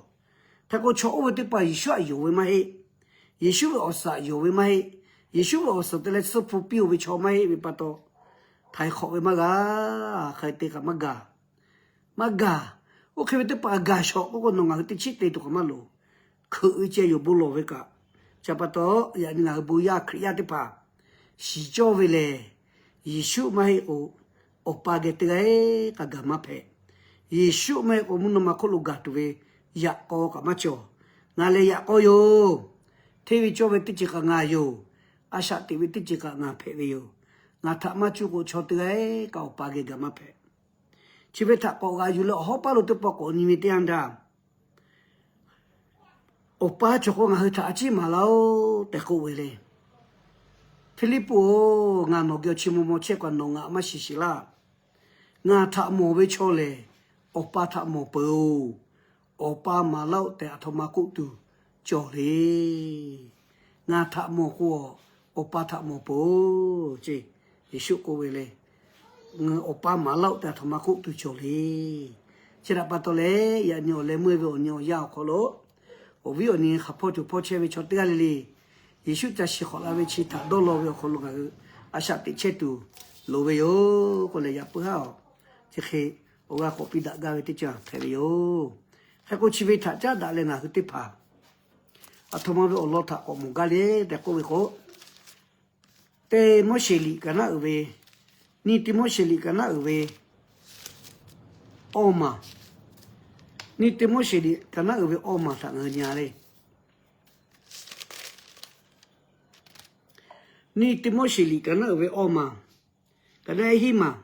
Hk'e k'o, chaw oˇ ve teˇ hpaˍ Yeˍsuˆ htaꞈ yonˍ ve maˇ heˆ. Yeˍsuˆ ve awˬ suhˍ htaꞈ yonˍ ve maˇ heˆ. Yeˍsuˆ ve awˬ suhˍ te leh tsuhˇ hpu piˇ-oˬ ve chaw maˇ heˆ ve pa taw, htaiˍ hk'awꞈ ve maˇ g'a, hk'aˬ hk'e te kaꞈ maˇ gaˬ. Maˇ gaˬ. Oˇ hk'e ve teˇ hpaˍ gaˬ shawˍ k'oˆ k'o, nawˬ ngaˬ hui teˇ chiˉ te tuˬ kaꞈ maˇ loˍ. Hkeuꞈ ve ceh yoˬ bon lawˬ ve kaꞈ. Chi pa taw, yaꞈ nyi ngaˬ hui bon yaˇ Hkriꞈ yaˇ teˇ hpaˍ shiˍ cawˇ ve lehˬ, Yeˍsuˆ maˇ heˆ k'o, Awˬ pa geh teˇ g'aˇ kaꞈ gaˬ maˇ hpehꞈ. Yeˍsuˆ maˇ heˆ k'o, mvuhˇ naw ma hk'oˆ lo gaˬ tuˬ ve yaꞈ k'aw kaꞈ maˇ cawˬ. Ngaˬ lehˬ yaꞈ k'aw yoˬ. Hteˇ ve cawˇ ve teˇ ceuˬ kaꞈ ngaˬ yoˬ. A shaꞈ teꞈ ve teˇ ceuˬ kaꞈ ngaˬ hpehꞈ ve yoˬ. Ngaˬ htaꞈ maˇ cuˇ k'o, chaw teˇ g'aˇ kaꞈ Awˬ pa geh gaˬ maˇ hpehꞈ. Chi ve htaꞈ k'awꞈ g'a yuˬ leh, awˬ hawˉ paˇ lo teˇ pawˆ k'awꞈ nyi ve teˇ yanˇ htaˇ, Awˬ pa cawˬ k'o, ngaˬ hui htaꞈ a ciˉ maˍ laˇ-oˆ tehꞈ k'oˆ ve le. Hpiˇliˇpuˆ-oˬ, ngaˬ nawˬ geh awˬ chi maw maw chehˇ kaꞈ nawˬ ngaˬ maˇ shiˍ sheˍ laˇ. Ngaˬ htaꞈ mawˬ ve chaw lehˬ, Awˬ pa htaꞈ mawˬ peuˬ-oˬ. Awˬ pa maˍ laˇ-oˆ tehꞈ aˬ htoꞈ ma k'oˆ tuˬ cawˬ le. Ngaˬ htaꞈ mawˬ k'o, Awˬ pa htaꞈ mawˬ peuˬ-oˬ ce. Yeˍsuˆ k'oˆ ve le. Awˬ pa maˍ laˇ-oˆ tehꞈ aˬ htoꞈ ma k'oˆ tuˬ cawˬ le. Chi htaꞈ pa taw leh, yaꞈ nyi awˬ leh meuˇ ve awˬ nyi awˬ yanˇ awˬ hk'aw lo, awˬ viˉ awˬ nyi hk'a hpawˇ cawˬ hpawˇ chehˇ ve chaw teˇ g'aˇ le le, Yeˍsuˆ ca shiˍ hk'awꞈ la ve chi htaꞈ dawˇ law ve awˬ hk'aw lo ngaˬ hui a shaꞈ teꞈ chehˇ tuˬ loˍ ve yoˬ k'oˆ leh, yaꞈ puiˉ haˉ-oˬ, chi hk'e awˬ g'aˇ k'awꞈ piˇ daꞈ gaˇ ve teˇ ceuˬ hpehꞈ ve yoˬ. Hk'e k'o, chi ve htaꞈ caˉ daꞈ leh ngaˬ hui teˇ hpaˍ aˬ htoꞈ ma ve awˬ lawn htaꞈ k'awꞈ mawˬ gaˇ le tehꞈ k'oˆ ve k'o, Teˇ Moˉseˍ liꞈ ka naˉ uiˍ ve, nyiˇ Teˇ Moˉseˍ liꞈ ka naˉ uiˍ ve awˇ maˬ, nyiˇ Teˇ Moˉseˍ liꞈ ka naˉ uiˍ ve awˇ maˬ htaꞈ ngaˬ hui nyi le. Nyiˇ Teˇ Moˉseˍ liꞈ ka naˉ uiˍ ve awˇ maˬ, ka naˉ hiˉ maˬ.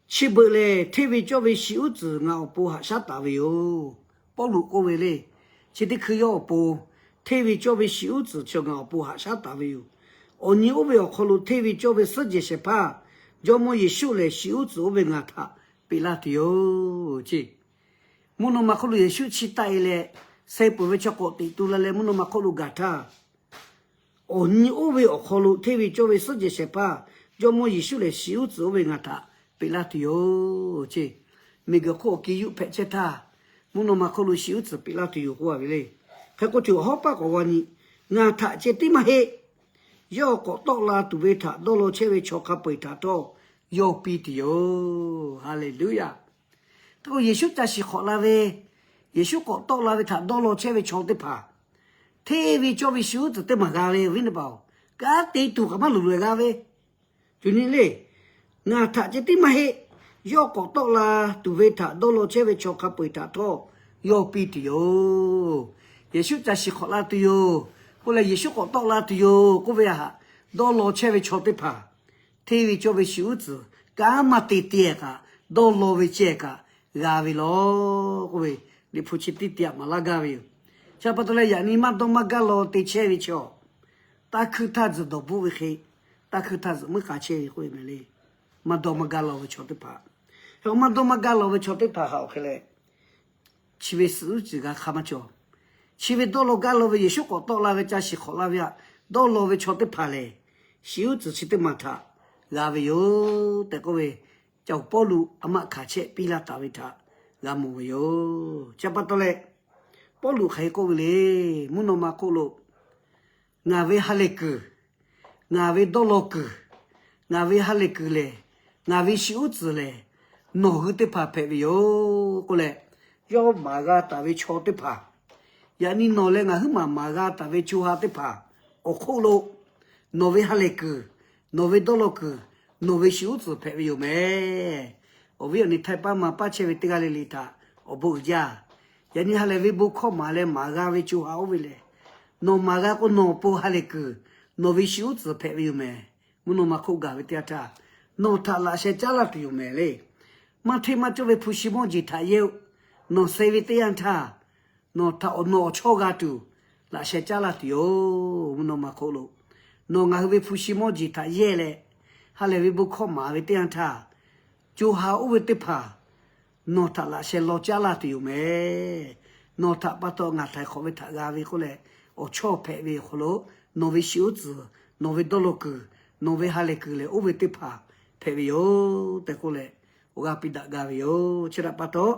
Chi beuꞈ lehˬ, hteˇ ve cawˇ ve shi uˉ tcuhˍ ngaˬ awˬ pon haꞈ shaˉ taˍ ve yoˬ. Pawˇluꞈ k'oˆ ve le. Chi teˇ hkui yawˇ awˬ pon, hteˇ ve cawˇ ve shi uˉ tcuhˍ chi ngaˬ awˬ pon haꞈ shaˉ taˍ ve yoˬ. Awˬ nyi oˇ ve awˬ hk'aw lo hteˇ ve cawˇ ve suhˉ jehˬ shehˍ hpaˇ Jawˇmawˇ Yeˍsuˆ lehˬ, shi uˉ tcuhˍ oˇ ve ngaˬ htaꞈ peꞈ laˇ tuˬ yoˬ ce. Mvuhˇ naw ma hk'oˆ lo Yeˍsuˆ chi taˆ-e leh, Sheh peuˬ ve chaw k'awꞈ teꞈ tu la leh mvuhˇ naw ma hk'oˆ lo gaˬ htaˇ, awˬ nyi oˇ ve awˬ hk'aw lo hteˇ ve cawˇ ve suhˉ jehˬ shehˍ hpaˇ Jawˇmawˇ Yeˍsuˆ lehˬ shiˍ uˉ tcuhˍ oˇ ve ngaˬ htaꞈ peꞈ laˇ tuˬ yoˬ ce. Miˬguiˬ hk'oˆ awˬ kiˇ yuˆ hpehꞈ chehˇ htaˇ, mvuhˇ naw ma hk'oˆ lo shiˍ uˉ tcuhˍ peꞈ laˇ tuˬ yoˬ k'oˆ a ve le. Hk'e k'o, ceuˬ awˬ hawˉ paˆ k'awꞈ g'aw nyi, ngaˬ htaꞈ ceh tiˉ maˇ heˆ. Yawˇ k'awꞈ tawˆ la tuˬ ve htaꞈ dawˇ law chehˇ ve chaw hk'a peu-eˬ htaꞈ htawˇ yawˇ piˇ tuˬ yoˬ. Haˍleˍluˇyaˬ. Hk'e k'o, Yeˍsuˆ ca shiˍ hk'awꞈ la ve, Yeˍsuˆ k'awꞈ tawˆ la ve htaꞈ dawˇ law chehˇ ve chaw teˇ hpaˍ, hteˇ ve cawˇ ve shiˍ uˉ tcuhˍ teˇ maˬ g'a ve awˬ viˉ teˇ hpaˍ-oˬ, kanˉ te tuˬ kaꞈ maˇ luˬ loꞈ-e g'a ve. Cuˬ nyi le, ngaˬ htaꞈ ceh tiˉ maˇ heˆ. Yawˇ k'awꞈ tawˆ la tuˬ ve htaꞈ dawˇ law chehˇ ve chaw hk'a peu-eˬ htaꞈ htawˇ yawˇ piˇ tuˬ yoˬ. Yeˍsuˆ ca shiˍ hk'awꞈ la tuˬ yoˬ k'oˆ leh, Yeˍsuˆ k'awꞈ tawˆ la tuˬ yoˬ k'oˆ ve htaꞈ dawˇ law chehˇ ve chaw teˇ hpaˍ, hteˇ ve cawˇ ve shiˍ uˉ tcuhˍ kanˉ maˇ te te-e kaꞈ, dawˇ law ve ceh kaꞈ g'a ve law k'oˆ ve, Liꞈ hpu chi teˇ te-a maˍ laˇ gaˇ ve yoˬ. Chi pa taw leh, yaꞈ nyi maˇ dawˇ maˇ gaˇ law te chehˇ ve chaw, taˇ hkuiˇ htaˇ tzuhꞈ dawˬ bvuhˆ ve hk'e, taˇ hkuiˇ htaˇ tzuhꞈ muiˉ k'a chehˇ ve k'oˆ ve meh le. Maˇ dawˇ maˇ gaˇ law ve chaw teˇ hpaˍ, hk'e k'o maˇ dawˇ maˇ gaˇ law ve chaw teˇ hpaˍ htaꞈ awˬ hk'e leh, chi ve suhˍ uˉ tcuhˍ g'a hk'a maˇ cawˬ. Chi ve dawˇ law gaˇ law ve Yeˍsuˆ k'awꞈ tawˆ la ve ca shiˍ hk'awꞈ la ve htaꞈ dawˇ law ve chaw teˇ hpaˍ lehˬ, shiˍ uˉ tcuhˍ chi teˇ maˬ htaꞈ g'a ve yoˬ tehꞈ k'oˆ ve, Caˬ Pawˇluꞈ a maˆ hkanˍ chehˇ piˇ laˇ taˍ ve htaꞈ g'a mawˬ ve yoˬ. Chi pa taw leh, Pawˇluꞈ hk'aˬ hk'e k'oˆ ve le, mvuhˇ naw ma hk'oˆ lo, Ngaˬ ve ha lehˬ kuiˬ, ngaˬ ve dawˇ law kuiˬ, ngaˬ ve ha lehˬ kuiˬ lehˬ, ngaˬ ve shiˍ uˉ tcuhˍ lehˬ, nawˬ hui teˇ hpaˍ hpehꞈ ve yoˬ k'oˆ leh, yawˇ maˍ g'a taˍ ve chaw teˇ hpaˍ, yaꞈ nyi nawˬ leh ngaˬ huiˉ maˬ maˍ g'a taˍ ve co ha teˇ hpaˍ awˬ hk'oˆ lo, nawˬ ve ha lehˬ kuiˬ, nawˬ ve dawˇ law kuiˬ, nawˬ ve shiˍ uˉ tcuhˍ hpehꞈ ve yoˬ meh. Awˬ viˉ awˬ nyi Htaiˇ paˉ ma paˉ chehˇ ve teˇ g'aˇ le le htaꞈ awˬ bon uiˍ jaˇ. Yaꞈ nyi ha lehˬ ve bon hkawˇ maˍ leh maˍ g'a ve co ha oˇ ve lehˬ, nawˬ maˍ g'a k'o nawˬ awˬ pon ha lehˬ kuiˬ, nawˬ ve shiˍ uˉ tcuhˍ hpehꞈ ve yoˬ meh. Mvuhˇ naw ma hk'oˆ gaˬ ve teˇ yanˇ htaˇ, nawˬ htaꞈ laꞈ sheh caˉ laˇ tuˬ yoˬ meh le. Maˇ hteˇ maˇ cawˇ ve hpu shi mawˇ jeˬ htaꞈ yehˇ-oˆ. Nawˬ suh ve teˇ yanˇ htaˇ, nawˬ htaꞈ awˬ nawˬ awˬ chawˇ g'a tuˬ laꞈ sheh caˉ laˇ tuˬ yoˬ. Mvuhˇ naw ma hk'oˆ lo, nawˬ ngaˬ hui ve hpu shi mawˇ jeˬ htaꞈ yehˇ leh, ha lehˬ ve bon hkawˇ maˍ ve teˇ yanˇ htaˇ, co ha oˇ ve teˇ hpaˍ nawˬ htaꞈ laꞈ sheh law caˉ laˇ tuˬ yoˬ meh. Nawˬ htaꞈ pa taw ngaˬ htaiˍ hk'awꞈ ve htaꞈ g'a ve k'oˆ leh, awˬ chawˇ hpehꞈ ve awˬ hk'aw lo, nawˬ ve shiˍ uˉ tcuhˍ, nawˬ ve dawˇ law kuiˬ, nawˬ ve ha lehˬ kuiˬ lehˬ, oˇ ve teˇ hpaˍ hpehꞈ ve yoˬ tehꞈ k'oˆ leh, awˬ g'aˇ piˇ daꞈ gaˇ ve yoˬ. Chi htaꞈ pa taw,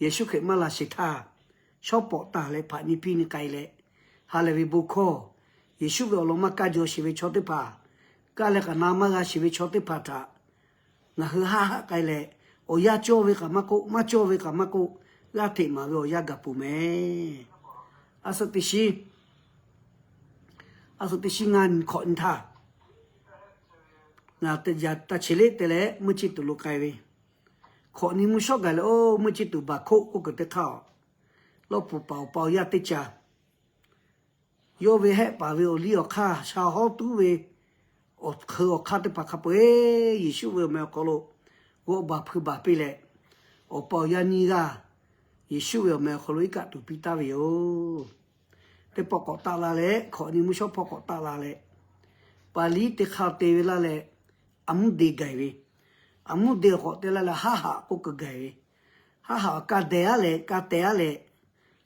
Yeˍsuˆ Hkriꞈ maˇ laˬ sheˍ htaˇ, shawˉ pawˍ taˍ leh hpaꞈ nyi piˇ nyi k'ai leh, ha lehˬ ve bon hkawˇ, Yeˍsuˆ ve awˬ lawn maˇ kaˇ jaw sheˍ ve chaw teˇ hpaˍ, kaˇ leh kaꞈ na maˇ g'a sheˍ ve chaw teˇ hpaˍ htaꞈ ngaˬ hui haˆ haˆ k'ai leh, awˬ yanˇ cawˇ ve kaꞈ maˇ k'oˆ, maˇ cawˇ ve kaꞈ maˇ k'oˆ, g'aˇ hteꞈ maˍ ve awˬ yanˇ gaˬ peuˬ meh. A suhˍ teˇ shiˉ, a suhˍ teˇ shiˉ ngaˇ nyi hkawꞈ nyi htaˇ, ngaˬ yaꞈ ta cheˬ leˆ te leh meuˇ chiˇ tuˬ lo k'ai ve, hkawꞈ nyi mvuhˇ shawˉ gaˬ leh, oˇ meuˇ chiˇ tuˬ baˬ hkoˆ k'oˆ kuiˬ teˇ hk'aˇ, lawˇ puˍ paˍ awˬ pa awˬ yaˇ teˇ ca, yawˇ ve hehˆ paˍ ve awˬ liˇ awˬ hk'aˇ, sha hawˉ tuˉ ve awˬ hk'eun awˬ hk'aˇ teˇ hpaˍ hk'a peu-eˬ Yeˍsuˆ ve awˬ meh awˬ hk'aw lo g'awˆ baˬ hpui baˬ piˇ leh, awˬ pa awˬ yaˇ nyiˇ g'aˇ Yeˍsuˆ ve awˬ meh awˬ hk'aw lo iˉ kaˆ tuˬ piˇ taˍ ve yoˬ. Teˇ pawˆ k'awꞈ taˆ la leh, hkawꞈ nyi mvuhˇ shawˉ hpawˇ k'awꞈ taˆ la leh, paˍ liˇ teˇ hk'aˇ te ve laˇ leh, a mvuhˇ de gaˬ ve, a mvuhˇ de awˬ k'awꞈ te laˇ leh haˉ haꞈ k'oˆ kuiˬ gaˬ ve, haˉ haꞈ ka dehˬ aˉ leh ka teh aˉ leh,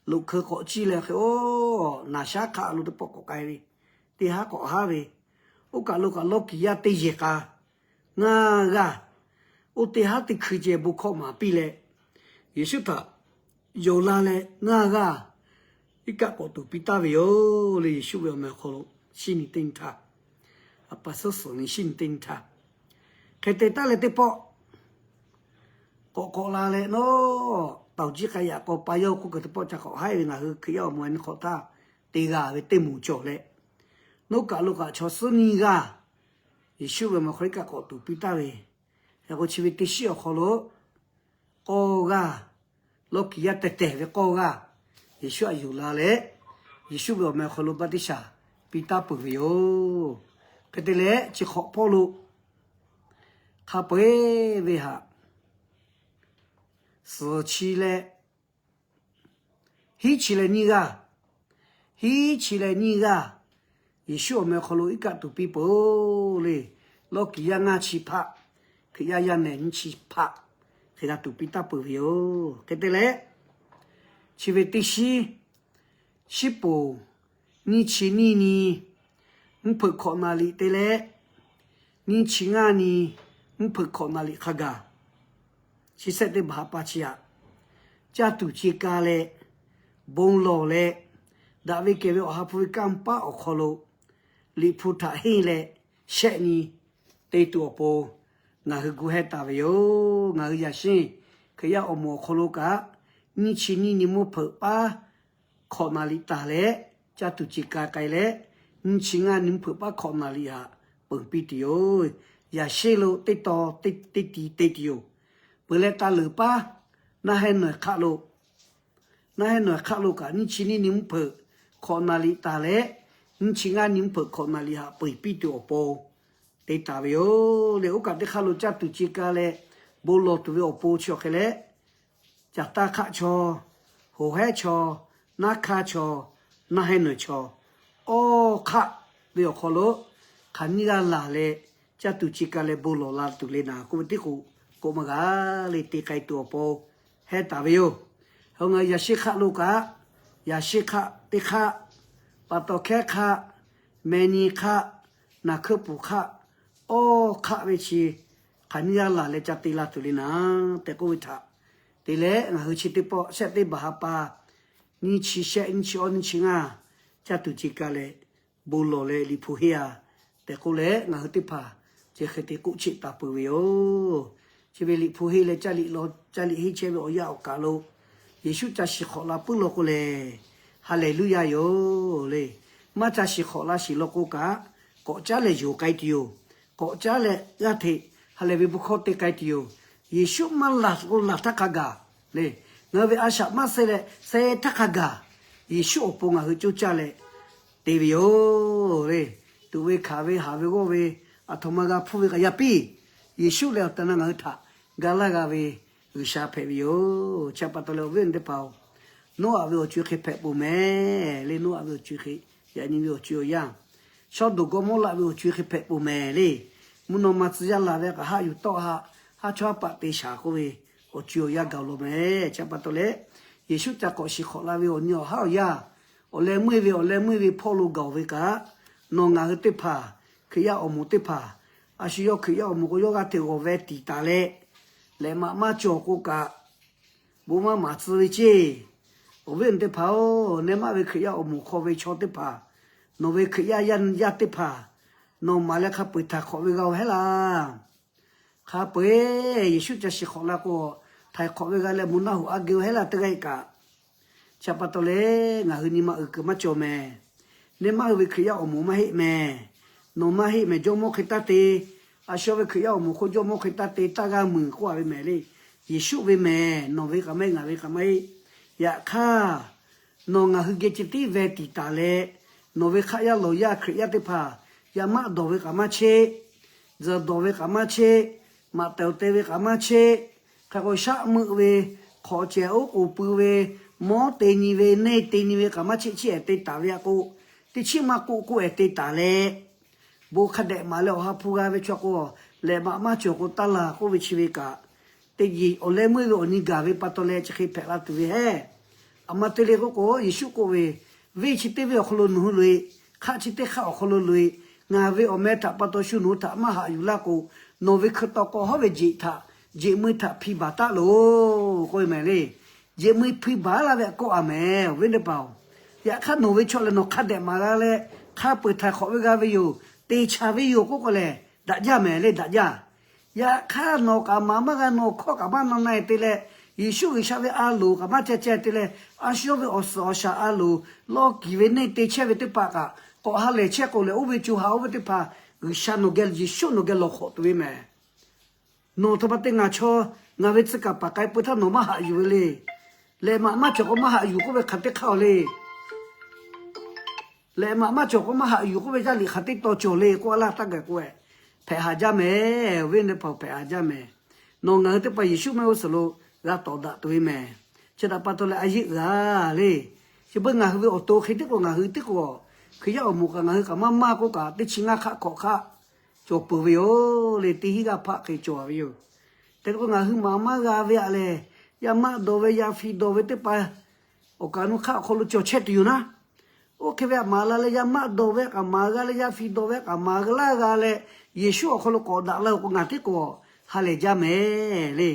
loꞈ hkeu k'awꞈ ciˇ leh hk'e, oˇ naˍ shaˉ hk'aˆ lo teˇ pawˆ k'awꞈ k'ai ve, teˇ haˉ k'awꞈ haˉ ve, oˇ kaˬ lo kaꞈ lawˇ kiˍ yaˇ teˇ yehˬ k'a ngaˇ g'aˇ, oˇ teˇ haˉ teˇ hkui ceh bon hkawˇ maˍ piˇ leh, Yeˍsuˆ htaꞈ yonˍ la leh ngaˇ g'aˇ iˉ kaˆ k'awꞈ tuˬ piˇ taˍ ve yoˬ le. Yeˍsuˆ ve awˬ meh awˬ hk'aw lo shinˉ nyi teˇ nyi htaˇ, a pa suhˉ suhˍ nyi shinˉ nyi teˇ nyi htaˇ, hk'e te taˍ leh teˇ pawˆ k'awꞈ k'awꞈ la leh, nawˬ tawˍ jiˇ k'a yaꞈ k'aw pa yawˇ k'oˆ kuiˬ teˇ pawˆ ca k'awꞈ haiˉ ve, ngaˬ hui Hkriꞈ yaˇ awˬ moˍ a nyi hk'awꞈ htaˇ te g'a ve teˇ moˍ cawˬ leh, nawˬ kaˬ lo kaꞈ chaw suhˉ nyiˇ g'aˇ Yeˍsuˆ ve awˬ meh awˬ hk'aw lo iˉ kaˆ k'awꞈ tuˬ piˇ taˍ ve, yaꞈ k'o chi ve teˇ shiˉ awˬ hk'aw lo k'awˇ g'aˇ, lawˇ kiˍ yaˇ teh tehˬ ve k'awˇ g'aˇ Yeˍsuˆ htaꞈ yonˍ la leh, Yeˍsuˆ ve awˬ meh awˬ hk'aw lo baˆtiˆsaˬ piˇ taˍ peuˬ ve yoˬ. Hk'e te leh chi hk'awꞈ hpawˇ lo hk'a peu-eˬ ve htaꞈ suhˍ chi leh, hiˉ chi leh nyiˇ g'aˇ, hiˉ chi leh nyiˇ g'aˇ Yeˍsuˆ awˬ meh awˬ hk'aw lo iˉ kaˆ tuˬ piˇ peuˬ le. Lawˇ kiˍ yaˇ ngaˇ chi hpaˆ, Hkriꞈ yaˇ yaˇ nehˬ nyiˇ chi hpaˆ hk'e g'a tuˬ piˇ taˍ peuˬ ve yoˬ. Hk'e te leh, chi ve teˇ shiˉ shiˉ poˍ nyiˇ chi nyiˇ ni mvuhˇ hpeuꞈ hkawꞈ naˍ riˍ te leh, nyiˇ chi ngaˇ ni mvuhˇ hpeuꞈ hkawꞈ naˍ riˍ hk'a gaˬ chi shehˆ teˇ baˬ ha pa chi aꞈ, caˇ tuˬ ce ka leh, bon lawˬ leh, daꞈ ve kehˬ ve Awˬ ha hpu ve kanˇ paˆ awˬ hk'aw lo Liꞈ hpu htaꞈ henˇ leh shehˆ ni te tuˬ awˬ pon ngaˬ hui gu hehˉ taˍ ve yoˬ. Ngaˬ hui yaꞈ sheˍ Hkriꞈ yaˇ awˬ moˍ awˬ hk'aw lo kaꞈ, nyiˇ chi nyiˇ ni mvuhˇ hpeuꞈ paˉ hkawꞈ naˍ riˍ taˍ leh, caˇ tuˬ ce ka k'ai leh, nyiˇ chi ngaˇ ni mvuhˇ hpeuꞈ paˉ hkawꞈ naˍ riˍ htaꞈ peuˬ piˇ tuˬ yoˬ. Yaꞈ sheˍ lo teˇ taw teˇ tiˍ te tuˬ yoˬ. Peuˬ leh, taˇ leuˍ paˉ naˇ hehˉ nawˬ hk'aˆ lo naˇ hehˉ nawˬ hk'aˆ lo kaꞈ, nyiˇ chi nyiˇ ni mvuhˇ hpeuꞈ hkawꞈ naˍ riˍ taˍ leh, nyiˇ chi ngaˇ ni mvuhˇ hpeuꞈ hkawꞈ naˍ riˍ htaꞈ peuˬ piˇ tuˬ awˬ pon te taˍ ve yoˬ. Leh oˇ kaꞈ teˇ hk'aˇ lo caˇ tuˬ ce ka leh bon lawˬ tuˬ ve awˬ pon chi awˬ hk'e leh, caˬ taˇ hk'aˆ chaw, hoꞈ hehˉ chaw, naˉ hkaˇ chaw, naˇ hehˉ nawˬ chaw, awˇ hk'aˆ ve awˬ hk'aw lo hk'aˬ nyiˇ g'aˇ laˬ leh, caˇ tuˬ ce ka leh bon lawˬ la tuˬ le naˍ k'oˆ ve teˇ k'oꞈ k'oˆ maˇ g'a le te k'ai tuˬ awˬ pon hehˉ taˍ ve yoˬ. Hk'e ngaˬ hui yaꞈ sheˍ hk'aˆ lo kaꞈ, yaꞈ sheˍ hk'aˆ teˇ hk'aˆ, pa taw hkehˉ hk'aˆ, meh nyi hk'aˆ, naˬ hkuiˉ puˍ hk'aˆ, awˇ hk'aˆ ve chi hk'aˬ nyiˇ g'aˇ laˬ leh ca te la tuˬ le naˍ tehꞈ k'oˆ ve htaꞈ te leh, ngaˬ hui chi teˇ pawˆ shehˆ teˇ baˬ ha pa, nyiˇ chi shehˆ, nyiˇ chi awˇ, nyiˇ chi ngaˇ, caˇ tuˬ ce ka leh bon lawˬ leh Liꞈ hpu henˇ a tehꞈ k'oˆ leh, ngaˬ hui teˇ hpaˍ chi hk'e te k'oˆ cheˆ taˍ peuˬ ve yoˬ. Chi ve Liꞈ hpu henˇ leh caˇ liꞈ law, caˇ liꞈ henˇ chehˇ ve awˬ yanˇ awˬ kaˬ lo Yeˍsuˆ ca shiˍ hk'awꞈ la puiˉ law k'o lehˬ, ha lehˬ luˇ yaˇ yoˬ le. Maˇ ca shiˍ hk'awꞈ la shiˍ law k'o kaꞈ, k'awꞈ caˉ leh yonˍ k'ai tuˬ yoˬ. K'awꞈ caˉ leh g'aˇ hteꞈ ha lehˬ ve bon hkawˇ te k'ai tuˬ yoˬ. Yeˍsuˆ maˇ laˬ k'o laˬ htaˇ hk'a gaˬ le. Ngaˬ hui ve a shaꞈ maˇ seh leh seh htaˇ hk'a gaˬ, Yeˍsuˆ awˬ pon ngaˬ hui coˇ caˇ leh te ve yoˬ le. Tuꞈ ve hkanˍ ve haˍ ve g'awˇ ve, aˬ htoꞈ ma g'a hpuˇ ve kaꞈ yaˇ piˇ, Yeˍsuˆ lehˬ awˬ tehˬ na ngaˬ hui htaꞈ ga laˇ g'a ve G'uiˬsha hpehꞈ ve yoˬ. Chi pa taw leh awˬ viˉ awˬ nyi teˇ hpaˍ-oˬ, Noˉaꞈ ve awˬ co-e hk'e hpehꞈ peuˬ mehˍ le. Noˉaꞈ ve awˬ co-e hk'e, yaꞈ nyi ve awˬ co-e awˬ yanˇ, Sawˉdonˍ Gawˇmawˇraꞈ ve awˬ co-e hk'e hpehꞈ peuˬ mehˍ le. Mvuhˇ naw ma tcuh yaˇ laˬ ve kaꞈ haˆ yuˬ tawˆ haˆ, haˉ chawˇ haˉ paˆ te shaˍ k'oˆ ve awˬ co-e awˬ yanˇ gaˬ law mehˍ. Chi pa taw leh, Yeˍsuˆ ca k'awꞈ shiˍ hk'awꞈ la ve awˬ nyi awˬ haˉ awˬ yanˇ, awˬ leh meuˇ ve awˬ leh meuˇ ve hpawˇ lo gaˬ ve kaꞈ, nawˬ ngaˬ hui teˇ hpaˍ, Hkriꞈ yaˇ awˬ moˍ teˇ hpaˍ, a shu yawˇ Hkriꞈ yaˇ awˬ moˍ k'o yawˇ g'aˇ hteꞈ g'awˬ ve tiˍ taˍ leh, lehꞈ maꞈ maˇ cawˬ k'o kaꞈ, bon maˇ maˍ tcuh ve ceˇ. Awˬ viˉ awˬ nyi teˇ hpaˍ-oˬ, nehˬ maˇ ve Hkriꞈ yaˇ awˬ moˍ hk'aw ve chaw teˇ hpaˍ, nawˬ ve Hkriꞈ yaˇ yaˇ teˇ hpaˍ, nawˬ maˍ leh hk'a peu-eˬ htaiˍ hk'awꞈ ve g'a-o hehˉ laˇ. Hk'a peu-eˬ Yeˍsuˆ ca shiˍ hk'awꞈ la k'o, htaiˍ hk'awꞈ ve g'a leh mvuhˇ naw hoꞈ a geh-o hehˉ laˇ teˇ g'aˇ kaꞈ. Chi pa taw leh ngaˬ hui nyi ma uiˍ kuiˬ maˇ cawˬ mehˍ. Nehˬ maˇ hui ve Hkriꞈ yaˇ awˬ moˍ maˇ heˆ mehˍ. Nawˬ maˇ heˆ mehˍ, jawˇmawˇ hk'e taˇ te. A shu ve Hkriꞈ yaˇ awˬ moˍ hk'oˆ jawˇmawˇ hk'e taˇ te, taˇ g'a muiˬ k'oˆ a ve mehˍ le. Yeˍsuˆ ve mehˍ, nawˬ ve kaꞈ maˇ heˆ, ngaˬ ve kaꞈ maˇ heˆ. Yaꞈ hk'aˇ, nawˬ ngaˬ hui geh ceh tiˉ veh tiˍ taˍ leh, nawˬ ve hk'aˆ yaˇ lawˬ yaˇ Hkriꞈ yaˇ teˇ hpaˍ, yaˇ maˆ dawˬ ve kaꞈ maˇ cheˆ, tzuhˬ dawˬ ve kaꞈ maˇ cheˆ, maꞈ tehˬ awˬ te ve kaꞈ maˇ cheˆ, hk'e k'o shaˆ meuˆ ve, hk'awꞈ cehˬ oˉ k'oˍ pui ve, mawˉ te nyi ve, neˇ te nyi ve kaꞈ maˇ cheˆ, chiˇ ehˍ te taˍ ve aꞈ k'o, teˇ chiˉ maˇ k'oˆ k'oˆ ehˍ te taˍ leh, bon hk'a dehꞈ maˍ leh awˬ ha hpu g'a ve chaw k'o, lehꞈ maꞈ maˇ cawˬ k'o taˇ laˬ k'oˆ ve chi ve kaꞈ, teˇ awˬ leh meuˇ ve awˬ nyi gaˬ ve pa taw leh chi hk'e hpehꞈ la tuˬ ve hehˉ. Aˬ ma te le k'oˆ k'o, Yeˍsuˆ k'oˆ ve, venˇ chi teˇ venˇ awˬ hk'aw lo nawˬ hui loꞈ-e, hk'aˆ chi teˇ hk'aˆ awˬ hk'aw lo loꞈ-e, ngaˬ ve awˬ meh htaꞈ pa taw shu nawˬ hui htaꞈ maˇ haꞈ yuˬ laˇ k'o, nawˬ ve hkui taw k'aw hawˉ ve jeꞈ htaꞈ, jeꞈ mui htaꞈ hpi baˬ taˉ loˬ k'oˆ ve mehˍ le. Jeꞈ mui hpi baˬ laˇ ve aꞈ kawˆ a mehˍ, awˬ viˉ teˇ hpaˍ-oˬ. Yaꞈ hk'aˇ nawˬ ve chaw lehˬ nawˬ hk'a dehꞈ maˍ g'a leh, hk'a peu-eˬ htaiˍ hk'awꞈ ve g'a ve yoˬ, te chaˬ ve yoˬ k'oˆ k'o lehˬ, daꞈ jaˇ mehˍ le, daꞈ jaˇ. Yaꞈ hk'aˇ nawˬ kaꞈ maˍ maˇ g'a, nawˬ hkawˇ kaꞈ maˇ na na-e te leh, Yeˍsuˆ G'uiˬsha ve a loˍ kaꞈ maˇ ceh ceh te leh, a shu yawˇ ve awˬ suhˍ awˬ shaˍ a loˍ lawˇ kiˍ ve neˇ te chehˇ ve teˇ hpaˍ kaꞈ, k'awꞈ ha lehˬ chehˇ k'o lehˬ, oˇ ve co ha oˇ ve teˇ hpaˍ G'uiˬsha nawˬ geh, Yeˍsuˆ nawˬ geh lawˬ hk'awꞈ tuˬ ve mehˍ. Nawˬ htaꞈ pa te ngaˬ chaw, ngaˬ ve tcuh kaˍ paˍ k'ai peu htaˇ nawˬ maˇ haꞈ yuˬ ve le. Lehꞈ maꞈ maˇ cawˬ k'o maˇ haꞈ yuˬ k'oˆ ve hk'aˬ teˇ hk'aˇ-oˬ le. Lehꞈ maꞈ maˇ cawˬ k'o maˇ haꞈ yuˬ k'oˆ ve yaˇ liꞈ hk'aˬ teˇ taw cawˬ le k'oˆ a laˇ taˇ gaˬ k'o, hpehꞈ haˍ jaˇ mehˍ, awˬ viˉ awˬ nyi teˇ hpaˍ-oˬ, hpehꞈ haˍ jaˇ mehˍ. Nawˬ ngaˬ hui teˇ hpaˍ Yeˍsuˆ mehˆ g'uˇ suhˍ lo g'a tawˍ daꞈ tuˬ ve mehˍ. Chi htaꞈ pa taw leh a yeˆ g'a le. Chi beuꞈ ngaˬ hui ve awˬ to hk'e tiˉ k'o ngaˬ hui tiˉ k'o, Hkriꞈ yaˇ awˬ moˍ kaꞈ ngaˬ hui kaꞈ maˇ maˇ k'oˆ kaꞈ teˇ chi ngaˇ hk'aˆ hkawꞈ hk'aˆ cawˬ peuˬ ve yoˬ le. Teˇ hinˉ g'aˇ hpaˆ hk'e cawˬ ve yoˬ. Te k'o ngaˬ hui maˍ maˇ g'a ve aꞈ lehˬ, yaˇ maˆ dawˬ ve, yaˇ hpi dawˬ ve teˇ hpaˍ awˬ kaꞈ nu hk'aˆ awˬ hk'aw lo cawˬ chehˇ tuˬ yoˬ naˉ. Oˇ hk'e ve htaꞈ maˍ la leh yaˇ maˆ dawˬ ve htaꞈ kaꞈ maˍ g'a leh, yaˇ fi dawˬ ve htaꞈ kaꞈ maˍ laˇ g'a leh, Yeˍsuˆ awˬ hk'aw lo k'awꞈ daꞈ la-o k'o, ngaˬ teˇ k'o ha lehˬ jaˇ mehˍ le.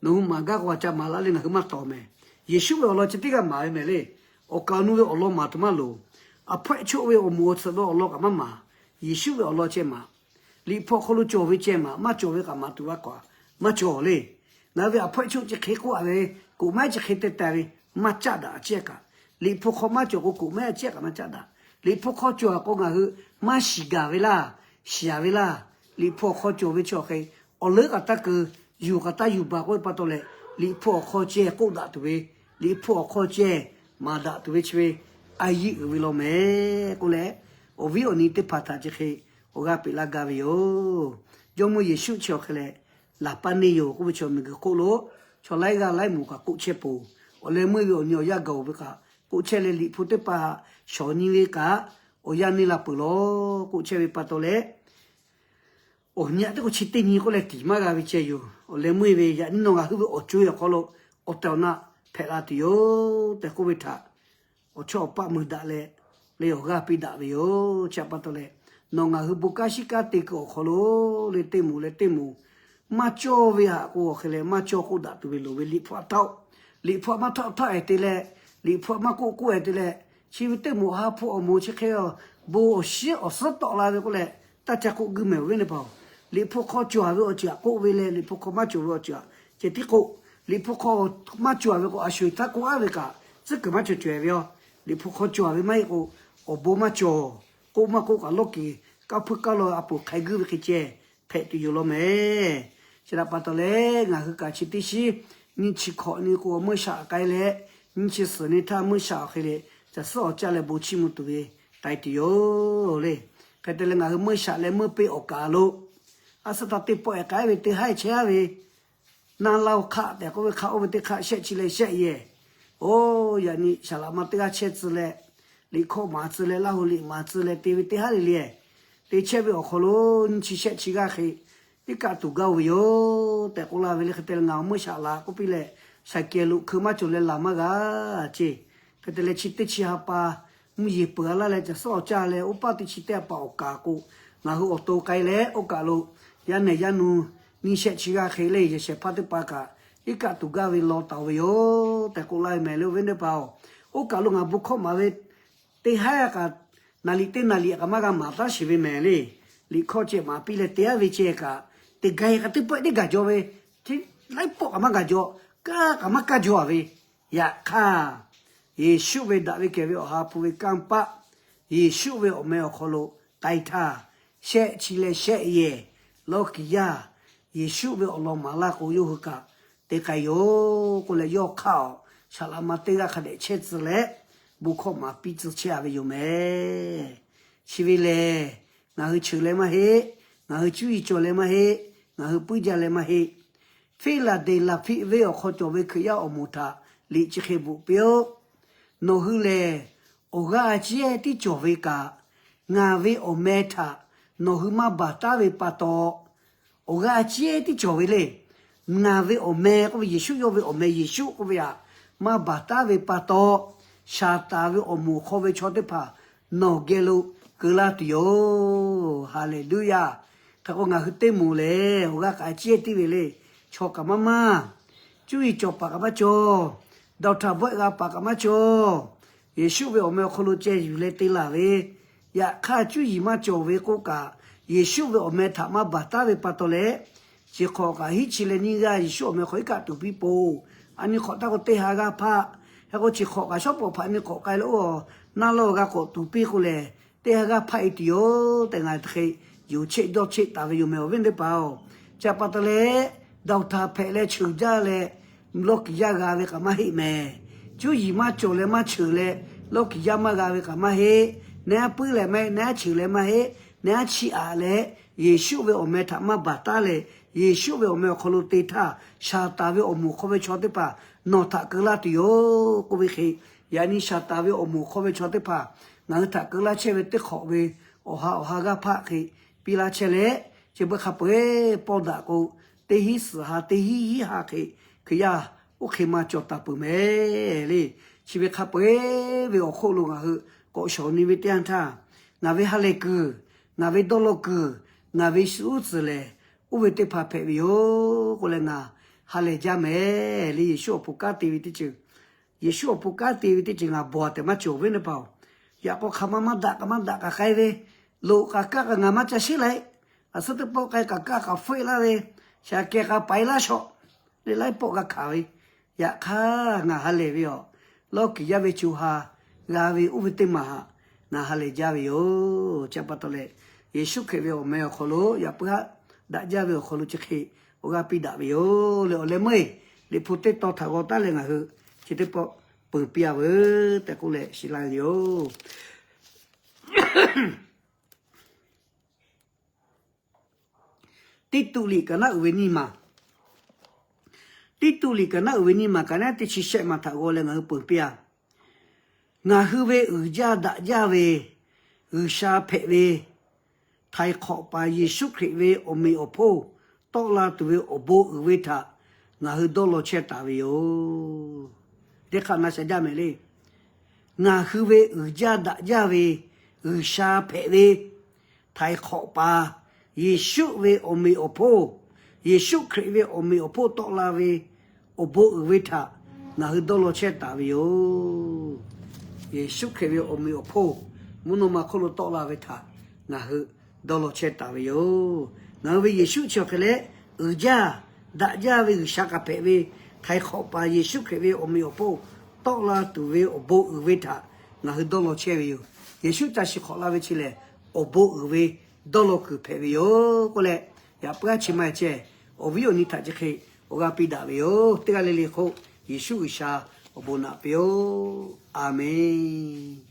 Nawˬ hui maˍ gaˇ k'o, a ca maˍ la leh ngaˬ hui maˇ tawˍ mehˍ. Yeˍsuˆ ve awˬ lawn ceh tiˉ g'a maˍ ve mehˍ le. Awˬ kaˍ awˬ nu ve awˬ lawn maˍ tuˬ maˇ loˍ. A hpawehˇ choˆ ve awˬ moˍ awˬ tsuhꞈ ve awˬ lawn kaꞈ maˇ maˍ. Yeˍsuˆ ve awˬ lawn ceh maˍ. Liꞈ hpu awˬ hk'aw lo cawˬ ve ceh maˍ, maˇ cawˬ ve kaꞈ maˍ tuˬ g'a kaꞈ maˇ cawˬ le. Ngaˬ hui ve a hpawehˇ choˆ chi hk'e k'oˆ a ve, koꞈ maˇ heˆ chi hk'e te taˍ ve, maˇ caˆ daꞈ a ciˉ kaꞈ. Liꞈ hpu hk'aw maˇ cawˬ k'o, koꞈ maˇ heˆ a ciˉ kaꞈ maˇ caˆ daꞈ. Liꞈ hpu hk'aw cawˬ a k'o, ngaˬ hui maˇ shiˍ gaˬ ve laˇ, shiˍ a ve laˇ. Liꞈ hpu awˬ hk'aw cawˬ ve chi awˬ hk'e, awˬ leuˉ kaꞈ taˇ keu, yuˬ kaꞈ taˇ yuˬ baˬ k'oˆ ve pa taw leh, Liꞈ hpu awˬ hk'aw ceh k'oˆ daꞈ tuˬ ve, Liꞈ hpu awˬ hk'aw ceh maˍ daꞈ tuˬ ve chi ve a yiˇ uiˍ ve law mehˍ k'oˆ leh, awˬ viˉ awˬ nyi teˇ hpaˍ htaꞈ chi hk'e awˬ g'aˇ peꞈ laˇ gaˇ ve yoˬ. Jawˇmawˇ Yeˍsuˆ chi awˬ hk'e leh, laˬ paˇ neˇ yoˬ k'oˆ ve chi awˬ miˬguiˬ hk'oˆ lo, chaw laiˉ g'aˇ laiˉ moˍ kaꞈ k'oˆ chehˇ peuˬ. Awˬ leh meuˇ ve awˬ nyi awˬ yanˇ gaˬ-oˬ ve kaꞈ k'oˆ chehˇ leh, Liꞈ hpu teˇ hpaˍ shawˍ nyi ve kaꞈ awˬ yanˇ neˇ la peuˬ law k'oˆ chehˇ ve pa taw leh, awˬ nyi aꞈ teˇ k'o chi teˇ nyi k'oˆ leh tiˍ maˇ g'a ve ceh yoˬ. Awˬ leh meuˇ ve yaꞈ nyi nawˬ ngaˬ hui ve awˬ co-e awˬ hk'aw lo awˬ tehˬ awˬ na hpehꞈ la tuˬ yoˬ tehꞈ k'oˆ ve htaꞈ awˬ chawˇ awˬ paˆ mui daꞈ leh, leh awˬ g'aˇ piˇ daꞈ ve yoˬ. Chi htaꞈ pa taw leh, nawˬ ngaˬ hui bon kanˉ shiˉ kanˉ te kuiˬ awˬ hk'aw lo, leh teˇ moˍ leh teˇ moˍ maˇ cawˇ ve htaꞈ k'o, awˬ hk'e leh maˇ cawˇ k'oˆ daꞈ tuˬ ve loˍ ve. Liꞈ hpu htaꞈ htaˆ-oˆ, Liꞈ hpu htaꞈ maˇ htaˆ htaˆ-ehˍ te leh, Liꞈ hpu htaꞈ maˇ k'oˆ k'oˆ-ehˍ te leh, chi ve teˇ moˍ ha hpu awˬ moˍ chi hk'e bon awˬ shiˉ awˬ suhˉ tawˆ la ve k'oˆ leh, taˇ ca k'oˆ guiˇ mehˍ awˬ viˉ teˇ hpaˍ-oˬ. Liꞈ hpu hk'aw cawˬ ve awˬ ceuˬ htaꞈ k'oˆ ve leh, Liꞈ hpu hk'aw maˇ cawˬ ve awˬ ceuˬ htaꞈ ceh tiˉ k'oˆ. Liꞈ hpu hk'aw maˇ cawˬ ve k'o, a sho-eˬ htaˇ k'oˆ aˉ ve kaꞈ tcuhˉ kuiˬ maˇ cawˬ cawehˬ ve yoˬ. Liꞈ hpu hk'aw cawˬ ve maˇ heˆ k'o, awˬ bon maˇ cawˬ. K'oˆ maˇ k'oˆ kaꞈ lawˇ kiˬ kaˇ hpuiˇ kaˇ law a poˍ hk'a guiˇ ve hk'e ceh hpehꞈ tuˬ yoˬ law mehˍ. Chi htaꞈ pa taw leh, ngaˬ hui kaꞈ chi teˇ shiˉ nyiˇ chi hkawꞈ nyi k'o meuˇ shaꞈ k'ai leh, nyiˇ chi suhˍ nyi htaˇ meuˇ shaꞈ awˬ hk'e leh, caˬ suhˉ awˬ caˇ leh bon chiˇ mvuh tuˬ ve k'ai tuˬ yoˬ le. Hk'e te leh, ngaˬ hui meuˇ shaꞈ leh meuˇ peˇ awˬ kaˍ lo a suhˉ htaˇ teˇ pawˆ-ehˍ k'ai ve teˇ haˉ chehˇ-a ve, naˇ laˇ-oˬ hk'aˆ tehꞈ k'oˆ ve hk'aˆ oˇ ve teˇ hk'aˆ shehˆ chi leh shehˆ yehˬ. Oˇ, yaꞈ nyi saˍ laꞈ ma teˇ g'aˇ chehˇ tcuh leh, liꞈ hkawˇ maˍ tcuh leh, laˇ hoꞈ liꞈ maˍ tcuh leh te ve teˇ haˉ le le, te chehˇ ve awˬ hk'aw lo nyiˇ chi shehˆ chi g'aˇ hk'e iˉ kaˆ tuˬ gaˇ-oˬ ve yoˬ tehꞈ k'oˆ laˇ ve le. Hk'e te leh ngaˬ meuˇ shaꞈ laˬ k'oˆ piˇ leh, shaˍ kehˬ lo hkeu maˇ cawˬ leh laˬ maˇ g'a ceˇ. Hk'e te leh chi teˇ chi ha pa mvuhˇ yeˬ peuˬ-a laˇ leh caˬ suhˉ awˬ caˇ leh, oˇ paˇ teˇ chi teˇ ha pa awˬ kaˍ k'o, ngaˬ hui awˬ to k'ai leh oˇ kaˬ lo yaˇ nehˬ yaˇ nu nyiˇ shehˆ chi g'aˇ hk'e le, yehˬ shehˍ hpaˇ teˇ hpaˍ kaꞈ iˉ kaˆ tuˬ gaˇ ve law taˍ-oˬ ve yoˬ tehꞈ k'oˆ laˇ ve mehˍ le, awˬ viˉ teˇ hpaˍ-oˬ. Oˇ kaˬ lo ngaˬ bon hkawˇ maˍ ve teˇ haˉ kaꞈ, naˍ liꞈ teˇ naˍ liꞈ kaꞈ maˇ g'a maˍ taˉ sheˍ ve mehˍ le. Liꞈ hkawˇ ceh maˍ piˇ leh te-a ve ceh kaꞈ, teˇ gaˬ-e kaꞈ teˇ pawˆ teˇ gaˬ jaw ve, laiˉ pawˆ kaꞈ maˇ gaˬ jaw, kaˇ kaꞈ maˇ kaˇ jaw-a ve. Yaꞈ hk'aˇ, Yeˍsuˆ ve daꞈ ve kehˬ ve Awˬ ha hpu ve kanˇ paˆ, Yeˍsuˆ ve awˬ meh awˬ hk'aw lo k'ai htaˇ, shehˆ chi leh shehˆ yehˬ lawˇ kiˬ yaˇ Yeˍsuˆ ve awˬ lawn maˍ laˇ k'o, yawˇ hui kaꞈ te k'ai yoˬ k'oˆ leh, yawˇ hk'aˇ-oˬ, saˍ laꞈ ma teˇ g'aˇ hk'a dehꞈ chehˇ tcuh leh, bon hkawˇ maˍ piˇ tcuh chehˇ-a ve yoˬ mehˍ. Chi ve lehˬ, ngaˬ hui cheuˬ leh maˇ heˆ. Ngaˬ hui cuˇ yiˍ cawˬ leh maˇ heˆ. Ngaˬ hui puiˉ jaˇ leh maˇ heˆ. Fiˉlaˍdeˍlaˍhpiˆ venˇ awˬ hk'aw cawˬ ve Hkriꞈ yaˇ awˬ moˍ htaꞈ liꞈ chi hk'e bvuhꞈ piˇ-oˆ. Nawˬ hui lehˬ, awˬ g'aˇ a ciˉ tiˉ cawˬ ve kaꞈ, ngaˬ ve awˬ meh htaꞈ nawˬ hui maˇ baˬ taˉ ve pa taw, awˬ g'aˇ a ciˉ tiˉ cawˬ ve le. Ngaˬ ve awˬ meh k'oˆ ve, Yeˍsuˆ yawˇ ve awˬ meh Yeˍsuˆ k'oˆ ve htaꞈ maˇ baˬ taˉ ve pa taw, Saˍtanˍ ve awˬ moˍ hk'aw ve chaw teˇ hpaˍ nawˬ geh lo keu laˇ tuˬ yoˬ. Haˍleˍluˇyaˇ. Hk'e k'o, ngaˬ hui teˇ moˍ lehˬ, awˬ g'aˇ kaꞈ a ciˉ tiˉ ve le. Chaw kaꞈ maˇ maˇ, cuˇ yiˍ cawˬ paˍ kaꞈ maˇ cawˬ, dawˬ htaꞈ bawehˆ g'a paˍ kaꞈ maˇ cawˬ. Yeˍsuˆ ve awˬ meh awˬ hk'aw lo ceh yuˬ leh te laˬ ve, yaꞈ hk'aˇ cuˇ yiˍ maˇ cawˬ ve k'oˆ kaꞈ, Yeˍsuˆ ve awˬ meh htaꞈ maˇ baˬ taˉ ve pa taw leh, chi hk'awꞈ kaꞈ hiˉ chi leh nyiˇ g'aˇ Yeˍsuˆ awˬ meh hk'aw iˉ kaˆ tuˬ piˇ poˬ. A nyi hk'awꞈ taˇ k'o, teˇ ha g'aˇ hpaˆ. Hk'e k'o, chi hk'awꞈ kaꞈ shawˉ pawˍ hpaꞈ nyi k'awꞈ k'ai leh, oˇ, naˇ lawˇ g'a k'awꞈ tuˬ piˇ k'o lehˬ, teˇ ha g'aˇ hpaˆ-e tuˬ yoˬ tehꞈ ngaˬ hui hk'e yoˬ cheˆ dawˇ cheˆ taˍ ve yoˬ mehˍ, awˬ viˉ teˇ hpaˍ-oˬ. Chi pa taw leh, dawˬ htaꞈ hpehꞈ leh cheuˬ jaˇ leh, lawˇ kiˬ yaˇ g'a ve kaꞈ maˇ heˆ mehˍ. Cuˇ yiˍ maˇ cawˬ leh maˇ cheuˬ leh, lawˇ kiˬ yaˇ maˇ g'a ve kaꞈ maˇ heˆ. Naˉ puiˉ leh maˇ heˆ, naˉ cheuˬ leh maˇ heˆ, naˉ chiˇ aꞈ leh, Yeˍsuˆ ve awˬ meh htaꞈ maˇ baˬ taˉ leh, Yeˍsuˆ ve awˬ meh awˬ hk'aw lo te htaˇ, Saˍtanˍ ve awˬ moˍ hk'aw ve chaw teˇ hpaˍ nawˬ htaꞈ keu laˇ tuˬ yoˬ k'oˆ ve hk'e, yaꞈ nyi Saˍtanˍ ve awˬ moˍ hk'aw ve chaw teˇ hpaˍ ngaˬ hui htaꞈ keu laˇ chehˇ ve teˇ hk'awꞈ ve awˬ ha awˬ ha g'aˇ hpaˆ hk'e piˇ laˇ chehˇ leh, chi beuꞈ hk'a peu-eˬ pawˇ daꞈ k'o, teˇ hinˉ suhˍ ha teˇ hinˉ hiˉ ha hk'e Hkriꞈ yaˇ oˇ hk'e maˇ cawˬ taˍ peuˬ mehˍ le. Chi ve hk'a peu-eˬ ve awˬ hk'oˆ lo ngaˬ hui k'awꞈ shawˍ nyi ve teˇ yanˇ htaˇ, ngaˬ ve ha lehˬ kuiˬ, ngaˬ ve dawˇ law kuiˬ, ngaˬ ve shu uˉ tcuhˍ lehˬ, oˇ ve teˇ hpaˍ hpehꞈ ve yoˬ k'oˆ leh ngaˬ ha lehˬ jaˇ mehˍ le. Yeˍsuˆ awˬ pon kanˉ te ve teˇ ceuˬ, Yeˍsuˆ awˬ pon kanˉ te ve teˇ ceuˬ ngaˬ bawˬ a tehꞈ maˇ cawˬ ve naˇ paˍ-oˬ. Yaꞈ k'aw hk'aˬ ma maˇ daꞈ kaꞈ maˇ daꞈ kaꞈ k'ai ve, loꞈ k'aꞈ kaˇ kaꞈ ngaˬ maˇ ca sheˉ leh, a suhˉ teˇ pawˆ k'ai k'aꞈ kaˇ k'aꞈ feuˆ laˇ ve, shaˍ kehˬ k'aꞈ paiˍ laˇ shawꞈ le laiˉ pawˆ g'a hkanˍ ve, yaꞈ hk'aˇ ngaˬ ha lehˬ ve awˬ lawˇ kuiˬ yaˇ ve co ha g'a ve oˇ ve teˇ maˬ htaꞈ ngaˬ ha lehˬ jaˇ ve yoˬ. Chi pa taw leh, Yeˍsuˆ Hkriꞈ ve awˬ meh awˬ hk'aw lo yaꞈ puiˉ haˉ daꞈ jaˇ ve awˬ hk'aw lo chi hk'e awˬ g'aˇ piˇ daꞈ ve yoˬ le. Awˬ leh meuˇ-eˬ Liꞈ hpu teˇ tawn htaꞈ g'aw taˉ leh ngaˬ hui chi teˇ pawˆ peunˍ piˇ-a veuˬ tehꞈ k'oˆ leh shiˍ laˇ ve yoˬ. Tiˇtuˆ liꞈ kaꞈ naˉ uiˍ ve nyiˇ maˬ, Tiˇtuˆ liꞈ kaꞈ naˉ uiˍ ve nyiˇ maˬ kaꞈ naˉ teˇ chi shehˆ maˬ htaꞈ g'aw leh ngaˬ hui peunˍ piˇ-a. Ngaˬ hui ve uiˍ jaˇ daꞈ jaˇ ve G'uiˬsha hpehꞈ ve Htaiˍ hk'awꞈ paˍ Yeˍsuˆ Hkriꞈ ve awˬ meꞈ awˬ hponˇ tawˆ la tuˬ ve awˬ bon uiˍ ve htaꞈ ngaˬ hui dawˇ law chehˇ taˍ ve yoˬ. Teˇ hk'aꞈ na sha jaˇ mehˍ le. Ngaˬ hui ve uiˍ jaˇ daꞈ jaˇ ve G'uiˬsha hpehꞈ ve Htaiˍ hk'awꞈ paˍ Yeˍsuˆ ve awˬ meꞈ awˬ hponˇ, Yeˍsuˆ Hkriꞈ ve awˬ meꞈ awˬ hponˇ tawˆ la ve awˬ bon uiˍ ve htaꞈ ngaˬ hui dawˇ law chehˇ taˍ ve yoˬ. Yeˍsuˆ Hkriꞈ ve awˬ meꞈ awˬ hponˇ mvuhˇ naw ma hk'oˆ lo tawˆ la ve htaꞈ ngaˬ hui dawˇ law chehˇ taˍ ve yoˬ. Ngaˬ hui ve Yeˍsuˆ chi awˬ hk'e leh uiˍ jaˇ daꞈ jaˇ ve G'uiˬsha kaꞈ hpehꞈ ve Htaiˍ hk'awꞈ paˍ Yeˍsuˆ Hkriꞈ ve awˬ meꞈ awˬ hponˇ tawˆ la tuˬ ve awˬ bon uiˍ ve htaꞈ ngaˬ hui dawˇ law chehˇ ve yoˬ. Yeˍsuˆ ca shiˍ hk'awꞈ la ve chi lehˬ, awˬ bon uiˍ ve dawˇ law kuiˬ hpehꞈ ve yoˬ k'oˆ leh, yaꞈ puiˉ aˉ chi ma e ceh awˬ viˉ awˬ nyi htaꞈ chi hk'e awˬ g'aˇ piˇ daꞈ ve yoˬ. Teˇ g'aˇ le le hk'oˆ Yeˍsuˆ G'uiˬsha awˬ bon naꞈ piˇ-oˆ. A menˬ.